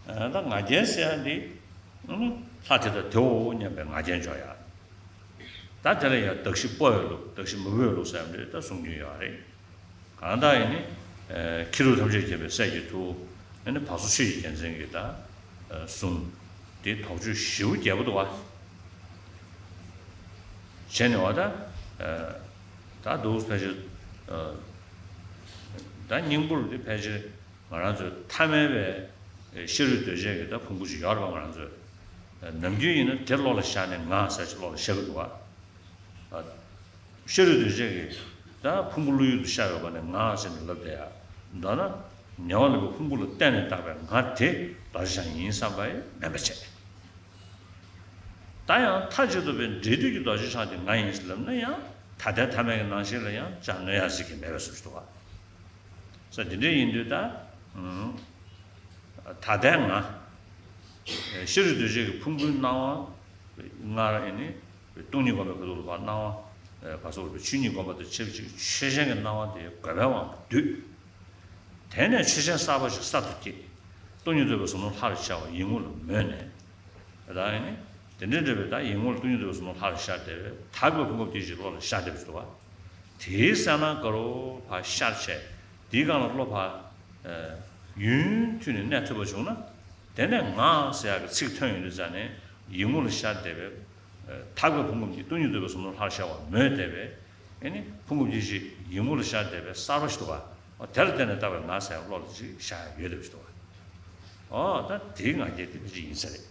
ད་ང་རྒྱལ་ཟེར་ཡག་འདི། ལྷ་དེ་དང་དེའོ་སྙམ་པའི་ང་རྒྱལ་འཇོག་ཡག་ད་དེ་ལ་ཡང་གདགས་གཞི་སྤོ་བའི་ལུགས་གདགས་གཞི་མི་སྤོ་བའི་ལུགས་ཟེར་ཡག་འདི་ད་གསུང་རྒྱུན་ཡོད་རེད། གང་ལྟར་ཡིན་ནི། ཁྱི་རུ་ཐམས་ཅད་བརྒྱན་པའི་སྲས་ཀྱི་ཐུ། ཨེ་ནི་བ་སོ་ཆུ་ཡི་རྒྱལ་མཚན་གྱི་ད། གསུང་། དེ་དོགས་གཅོད་ཞེ་པོ་རྒྱས་པོ་འདུག་བ། བྱས་ནས་བ་ད། ད་འདུག་ཕལ་ཆེར། ད་སྙིང་པོར་འདི་ཕལ་ཆེར་ང་རང་ཚོའི་ཐ་མལ་པའི་ཤ་རུས་གདོས་བཅས་ཀྱི་ད་ཕུང་པོ་ཞིག་ཡོད་རེད་པ། ང་རང་ཚོའི་ནམ་རྒྱུན་ཡིན་ན་དེ་བློ་ལ་ཤར་ནས་ང་ཟེར་ཅིག་བློ་ལ་ཤར་གི་འདུག་བ། ཤ་རུས་གདོས་བཅས་ཀྱི་ད་ཕུང་པོ་བློ་ཡུལ་དུ་ཤར་ཡོད་པ་ནས་ང་ཟེར་ནས་ལབ་བསྡད་ཡ། མདོར་ན་ཉེ་བར་ལེན་པའི་ཕུང་པོ་ལ་བརྟེན་ནས་བཏགས་པའི་ང་དེ་རྡོ་རྗེ་འཆང་ཡིན་བསམ་པ་ཡང་མིན་པ་བྱས། ད་ཡང་མཐའ་གཅིག་ཏུ་བས་འབྲས་དུས་ཀྱི་རྡོ་རྗེ་འཆང་དེ་ང་ཡིན་ཟེར་ལབ་ན་ཡང་ ཐ་དད་ཐ་མལ་གྱི་ནང་ཞིག་ལ་ཡང་ཅང་གནོད་ཡ་ཟེར་གྱི་མེད་པའི་བཟོ་ཞིག་འདུག་བ། ས་འདི་འདྲ་ཡིན་དུས་ད། ཨུམ། ཐ་དད་ང་། ཤེས་རིག་གདོས་བཅས་ཀྱི་ཕུང་པོའི་སྣང་བ། སྔར་ཨེ་ནི། སྟོང་ཉིད་སྒོམ་པའི་ཁ་ཐུག་ལ་ཕར་སྣང་བ། བར་སོགས་པའི་ཆོས་ཉིད་སྒོམ་པ་དང་ཕྱེ་བ་གཅིག་ཆོས་ཅན་གྱི་སྣང་བ་དེ་རྒོད་པའི་དབང་དུ་བསྡུས། དེ་ནས་ཆོས་ཅན་གསར་པ་ཞིག་གསར་དུ་སྐྱེས། སྟོང་ཉིད་རྟོགས་པའི་ཟབ་མོ་ལྷར་ཤར་བ་ཡིད་ངོ་ལ་མོས་ནས། ད་ཨེ་ནི། དེ་འདྲའི་འདྲ་བའི་ད་ཡིད་ངོ་ལ་སྟོང་ཉིད་རྟོགས་པའི་ཟབ་མོ་ལྷར་ཤར་བསྡད་པས་དག་པའི་ཕུང་པོ་དེ་བཞིན་བློ་ལ་ཤར་བསྡད་པ་ཞིག་འདུག་བ། དེའི་གསལ་སྣང་དཀར་པོ་ཕར་ཤར་བྱས། དེའི་སྒང་ལ་བློ་ཕར། ཡུན་མཐུད་ནས་གནས་ཐུབ་པ་བྱུང་ན། དེ་ནས་ང་ཟེར་ཡག་གི་ཚིག་ཐོན་ཡོང་དུས་ཙ་ནས་ཡིད་ངོ་ལ་ཤར་བསྡད་པའི། དག་པའི་ཕུང་ཁམས་ཀྱི་སྟོང་ཉིད་རྟོགས་པའི་ཟབ་མོ་ལྷར་ཤར་བ་མོས་བསྡད་པའི། ཨེ་ནི་ཕུང་ཁམས་ཀྱི་ཞིག་ཡིད་ངོ་ལ་ཤར་བསྡད་པའི་གསར་པ་ཞིག་འདུག་ག། འོ་དེ་ལ་བརྟེན་ནས་བཏགས་པའི་ང་ཟེར་ཡག་བློ་ལ་ཅིག་ཤར་ཡག་ཡོད་བསྡད་པ་ཞིག་འདུག་ག། འོ་ད་དེའི་ང་རྒྱལ་དེ་ཅིག་ཡིན་ས་རེད།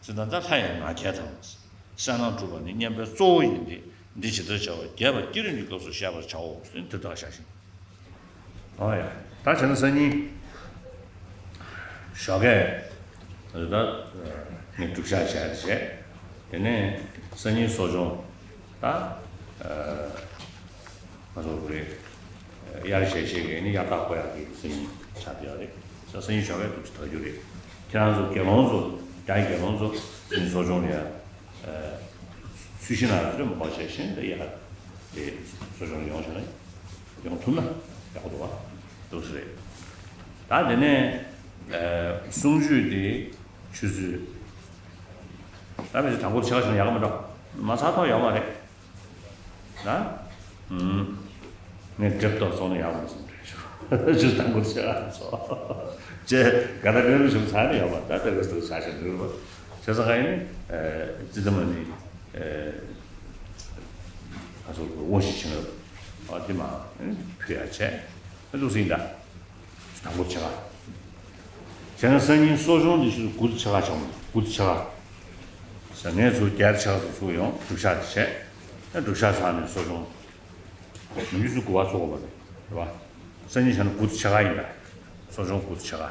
ཟེར་ན་ད་ལྷ་ཡི་ང་རྒྱལ་དང་། གསལ་སྣང་གྲུབ་པ་ནི་མཉམ་པའི་གཙོ་བོ་ཡིན་ཏེ། འདི་ཇི་ལྟར་བྱ་བ་རྒྱས་པར་བསྐྱེད་རིམ་གྱི་སྐབས་སུ་བཤད་པར་བྱའོ་ཟེར་དེ་ལྟར་བཞག་ཤིང་། ཨོ་ཡ། ད་བྱས་ན་སང་ཉིན་ཞོགས་ཀས་ད་ངས་སྒྲུབ་ཞག་བྱས་བྱས། དེ་ནས་སང་ཉིན་གསོ་སྦྱོང་ད། ང་ཚོ་རེད། དབྱར་ཞལ་བཞེས་ཀྱི་ནི་དབྱར་རྟགས་བསྐོ་ཡག་གི་སང་ཉིན་ཆགས་བསྡད་ཡོད་རེད། ས་སང་ཉིན་ཞོགས་པའི་ཐུགས་ཀྱི་ཐག་རྒྱུ་རེད། ཁྱེད་རང་ཚོ་དགེ་སློང་ཚོ་རྒྱ་ཡི་དགེ་སློང་ཚོ་སང་ཉིན་གསོ་སྦྱོང་ལ་ཡ། ཚུལ་ཤིང་ནང་རི་མོ་བ་བྱས་ཤིང་དེ་ཡ། དེ་གསོ་སྦྱོང་ཡོང་བྱས་ན་ཡོང་ཐུབ་ན་ཡག་པོ་འདུག་བ། འདུག་སེ་རེད། ད་དེ་ནས་གསུང་ཆོས་དེ་ཆུ་ཚོད། ད་མི་ཚོ་དང་པོ་ཆེ་བ་བྱས་ན་ཡག་པོ་མི་འདུག་མ་ཚར་ཐོག་ཡོད་མ་རེད། ན། ངས་འགྲེབ་ཏོག་སོང་ན་ཡག་མ་སོང་རེད། ཞུ་དང་པོ་ཆེ་བ་ཚོ། ཅེ་ག་ད་རེ་རེ་ཞུ་ཚར་ནས་ཡོད་པ་ད་ལྟ་ག་སོ་ཆ་ཤ་འདུག་པ། བྱས་ཙང་ཨེ་ནི། ཙི་ཙི་མ་ནི། ཨ་སོ་དབང་ཞིག་བྱིན་རབས། ཨ་དེ་མ་ཕུལ་ཡ་བྱས། ཨ་འདུག་སེ་ཡིན་ད། དང་པོ་ཆེ་བ། བྱས་ན་སང་ཉིན་གསོ་སྦྱོང་འདི་ཞུ་དགུ་ཆེ་བ་བྱུང་། དགུ་ཆེ་བ། ས་ངས་ཚུར་རྒྱལ་ཆགས་སུ་ཚུགས་ཡོང་སྒྲུབ་ཞག་དེ་བྱས། ཨ་སྒྲུབ་ཞག་ཚར་ནས་གསོ་སྦྱོང་། མི་འདི་ཚོ་དགུ་པ་ཚོགས་པ་རེད། རེད་བ། སང་ཉིན་བྱས་ན་དགུ་ཆེ་བ་ཡིན་ད། གསོ་སྦྱོང་དགུ་ཆེ་བ།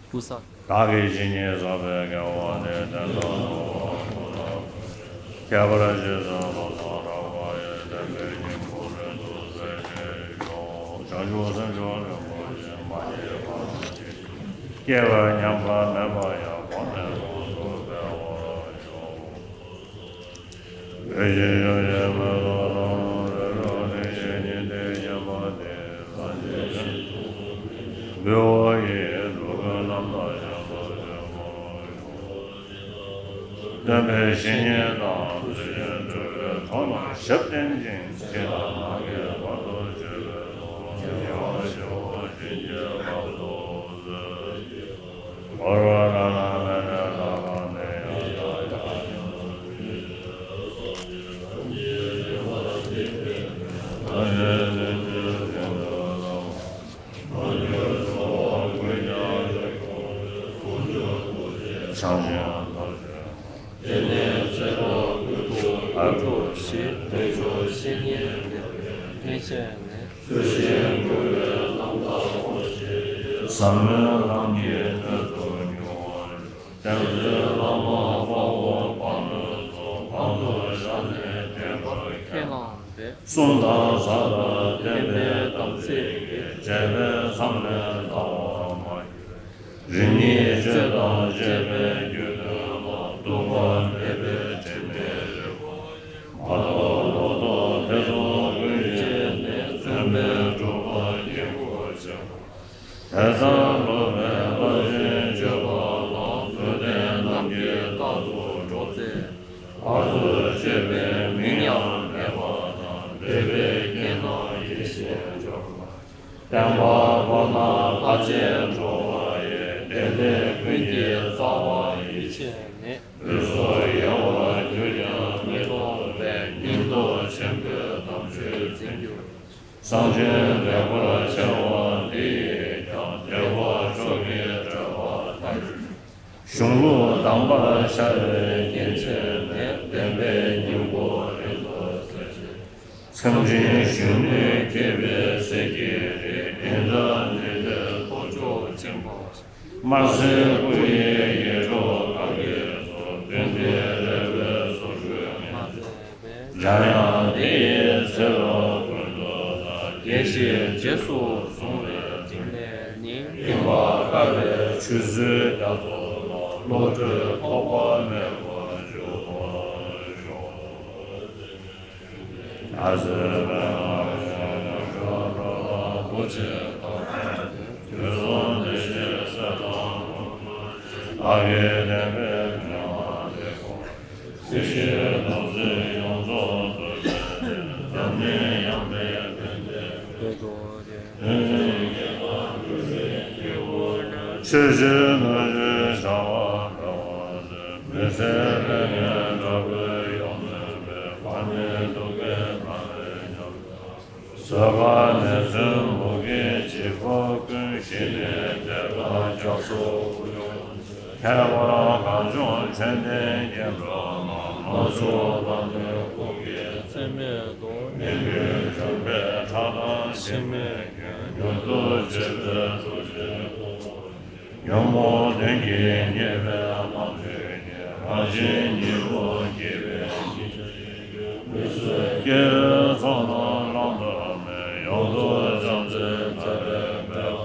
བཀུར་ས། བདག་གིས་ཇི་སྙེད་བསགས་པའི་དགེ་བ་འདི་དེ་དག་ལ་ཁྱད་པར་ཅན་དུ་ལོ་ཙཱ་རགས་པ་ཡི་བསྟན་པའི་སྙིང་པོ་རིང་དུ་གསལ་བྱེད་ཤོག་བྱང་ཆུབ་སེམས་མཆོག་རིན་པོ་ཆེ་མ་སྐྱེས་པ་དང་། སྐྱེས་པ་ཉམས་པ་མེད་པ་ཡང་གོང་ནས་གོང་དུ་འཕེལ་བར་ཤོག་བོད་ཀྱི་ཡོན་ཏན་མེ་ཏོག་ལྟ་བུ་རི་རབ་རིང་བཞེངས་ཉི་ཟླའི་བརྙན་པར་འདི་སངས་རྒྱས་ཆོས་འབུལ་བ་ཡི་འགྲོ་ཀུན་རྣམ་དག་ཞིང་དུ་འཇུག་པར་ཤོག་སྟོན་པའི་བཤེས་གཉེན་དང་ཚུལ་བཞིན་སྒྲུབ་པའི་གྲོགས་རྣམས་ཞབས་བརྟན་ཅིང་། ཕྱི་དང་ནང་གི་བར་དུ་གཅོད་པའི་ཚོགས་རྣམས་ཉེ་བར་ཞི་བ་བྱིན་གྱིས་བརླབ་ཏུ་གསོལ། ཟབ་མོའི་ལམ་གྱི་སྣོད་དུ་གྱུར། བསྟན་འཛིན་བླ་མ་དཔའ་བོ་དཔའ་མོས་གཙོ། གང་དུ་བཞག་ནས་བསྟན་པར་ཁས་བླངས་ཏེ། གསུང་དང་ཟབ་པ་བསྟན་པའི་དམ་ཚིག་གིས། བྱས་པའི་མཚམས་ལས་འདའ་བར་མ་གྱུར། རིམ་གཉིས་སྤྱོད་དང་བཅས་པའི་རྒྱུད་དོན་ལ། ལྟུང་བ་མེད་པའི་དྲི་མའི་རི་བོ། མ་ཐོབ་ལོག་རྟོག་ཐེ་ཚོམ་ཀུན་བཅད་ནས། བརྩོན་པས་སྒྲུབ་པ་སྙིང་པོར་བྱེད་པ། དེ་ལྟར་སློབ་པའི་རླབས་ཆེན་སྤྱོད་པ་ལ། མཛོད་བསྟན་རྣམས་ཀྱིས་རྟག་ཏུ་སྒྲོག་སྟེ། བར་དུ་གཅོད་པའི་མིང་ཡང་མེད་པ་དང་། འདོད་པའི་རྐྱེན་སྣང་ཡེ་ཤེས་འབྱོར་པ། བསྟན་པ་བསྐོར་ན་ལྷ་ཆེན་འགྲོ་བ་ཡི། བདེ་ལེགས་ཀུན་གྱི་རྩ་བ་ཡིད་བྱེད་ནི། ལུས་སྲོག་ཡལ་བར་གྱུར་ཀྱང་མི་ལྡོག་པའི། སྙིང་སྟོབས་ཆེན་པོས་དམ་ཆོས་འཛིན་གྱུར། གསང་ཆེན་ལེགས་པར་ཕྱེ་བ་འདི་ཡིས་ཀྱང་། བདེ་བ་མཆོག་གི་འབྲེལ་བ་མཐར་ཐུག་གཞུང་ལུགས་དམ་པར་ཤར་བའི་རྐྱེན་བྱས་ནས། བདེན་པའི་སྙིང་པོ་རིང་དུ་གསལ་བྱེད། ཚེམས་ཅན་གཞོན་ནུས་བསྐྱེད་པའི་གསེར་གྱི་རི། ཨིནྡྲ་ནཱི་ལའི་ལྷོ་ཕྱོགས་ཆེན་པོ། དམར་སེར་སྐུ་ཡི་ཡིད་འཕྲོག་ག་གེ་སོ། བདུད་འདྲེ་རལ་པའི་སོར་ཁུས་མ་མཛད་པའི། འཇམ་དབྱངས་དེ་ཡི་ ཚེ་རབས་ཀུན་ཏུ་དགེ་བཤེས་རྗེས་སུ་བཟུང་བའི་སྟེང་ནས་ནི། ཁྱིམ་པ་དཀའ་བའི་ཆོས་ཚུལ་རྒྱ་མཚོ་ལ། བློ་གྲོས་ཐོགས་པ་མེད་པར་འཇུག་པར་ཤོག། ཨ་ཙི། ཆོས་བཞིན་ནོར་བཞིན་བྱ་བ་སྤེལ་བ་ཟད། མི་ཟད་ལས་ངན་དགྲ་བོའི་གཡོག་མེད་པའི། བར་མེད་སྡུག་བསྔལ་མ་ལུས་ཉམས་སུ། བཟོད་པ་ནེ་ཙོའི་མུ་གེའི་འཇིགས་པ་ཀུན། ཞི་གནས་དེ་དག་རྒྱ་མཚོ་དབུས་ཕྱུག་མཐའ་བར་གངས་ལྗོངས་ཁྲོད་ལྡན་སྐྱེ་འགྲོ་མ། མ་སོགས་ལྷ་མིའི་དགུང་གི་ཚེ་མེད་དོ། སྙིང་པོའི་འཇོམས་པའི་ཁྲག་དང་ཕྱི་མའི་རྒྱུན། མྱུར་དུ་བྱེད་པའི་ཐུགས་རྗེའི་སྒོ། ཉོན་མོངས་གདོན་གྱིས་བསྙེགས་པའི་ལམ་ཆོས་ཉིད། རང་བཞིན་ཉིད་དུ་སྐྱེས་པའི་ཉིད། སྐྱེ་བོའི་ཚོགས་རྣམས་བླང་དོར་མེད། ཡོངས་རྫོགས་བྱང་སེམས་ཐར་པའི་དཔལ།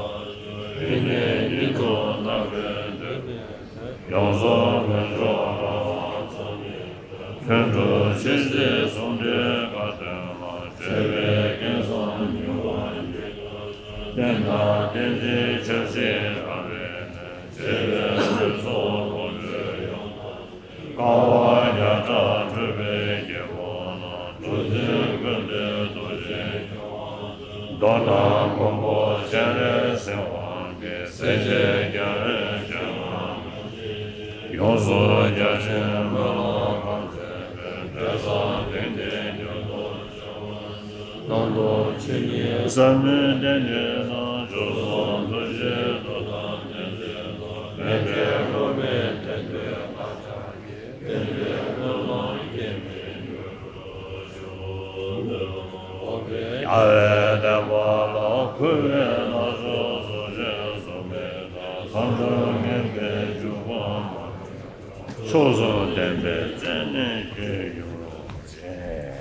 སྐྱེ་གནས་ཉིད་དུ་བརྣག་པའི་འདོད་པས། ཡོངས་སུ་ལྷུན་གྱིས་གང་བ་ཙམ་ཡིན། ལྷུན་གྲུབ་ཆོས་སྲིད་ཟུང་འབྲེལ་དགའ་སྟོན་ལ། བགྲོད་པའི་རྐྱེན་བཟང་མྱུར་བར་འགྱུར། བསྟན་དང་བསྟན་འཛིན་ཆབ་སྲིད་རང་རིག་གནས། བྱེད་པའི་ལུས་སྲོག་ལོངས་སྤྱོད་ཡོངས་དག་དཀའ་བ་བརྒྱ་ཕྲག་སྒྲོལ་བའི་རྒྱལ་པོ་རྣམས། གྲུ་འཛིན་ཀུན་འདུས་རྡོ་རྗེ་འཆང་། མདོར་ན་མགོན་པོ་སྤྱན་རས་གཟིགས་དབང་གིས། སྲས་བཅས་རྒྱལ་བའི་སྤྱན་སྔར། ཡོངས་སུ་རྒྱ་ཆེན་སྨོན་ལམ་གང་མཛད་པའི། འབྲས་བཟང་དེང་འདིར་མྱུར་དུ་ཤོག། ནང་དུ་ཆོས་ཉིད་ཟབ་མོའི་གཏེར་འདོན་དང་། སྤྱོད་གསུམ་ཐུགས་རྗེའི་མདོ་དང་ནས་གསན་དང་། མཁན་པོའི་སློབ་མའི་གཏན་གྱི་བཀའ་རྒྱ་ཡིས། བསྟན་པའི་སྨོན་ལམ་སྐྱེ་མེད་འགྱུར་ཤོག། རྒྱལ་བའི་བསྟན་པ་ལ། གུས་པས་ན་ཆོས་སུ་ཞིག་གསུངས་པའི་བདག་མཚམས་སྦྱོར་ངན་པའི་འཇུག་པ་མ། མཆོག་གསུམ་བསྟན་པའི་རྩེ་ནས་ཁྱོད་ཡོངས་རྫོགས་ཆེ།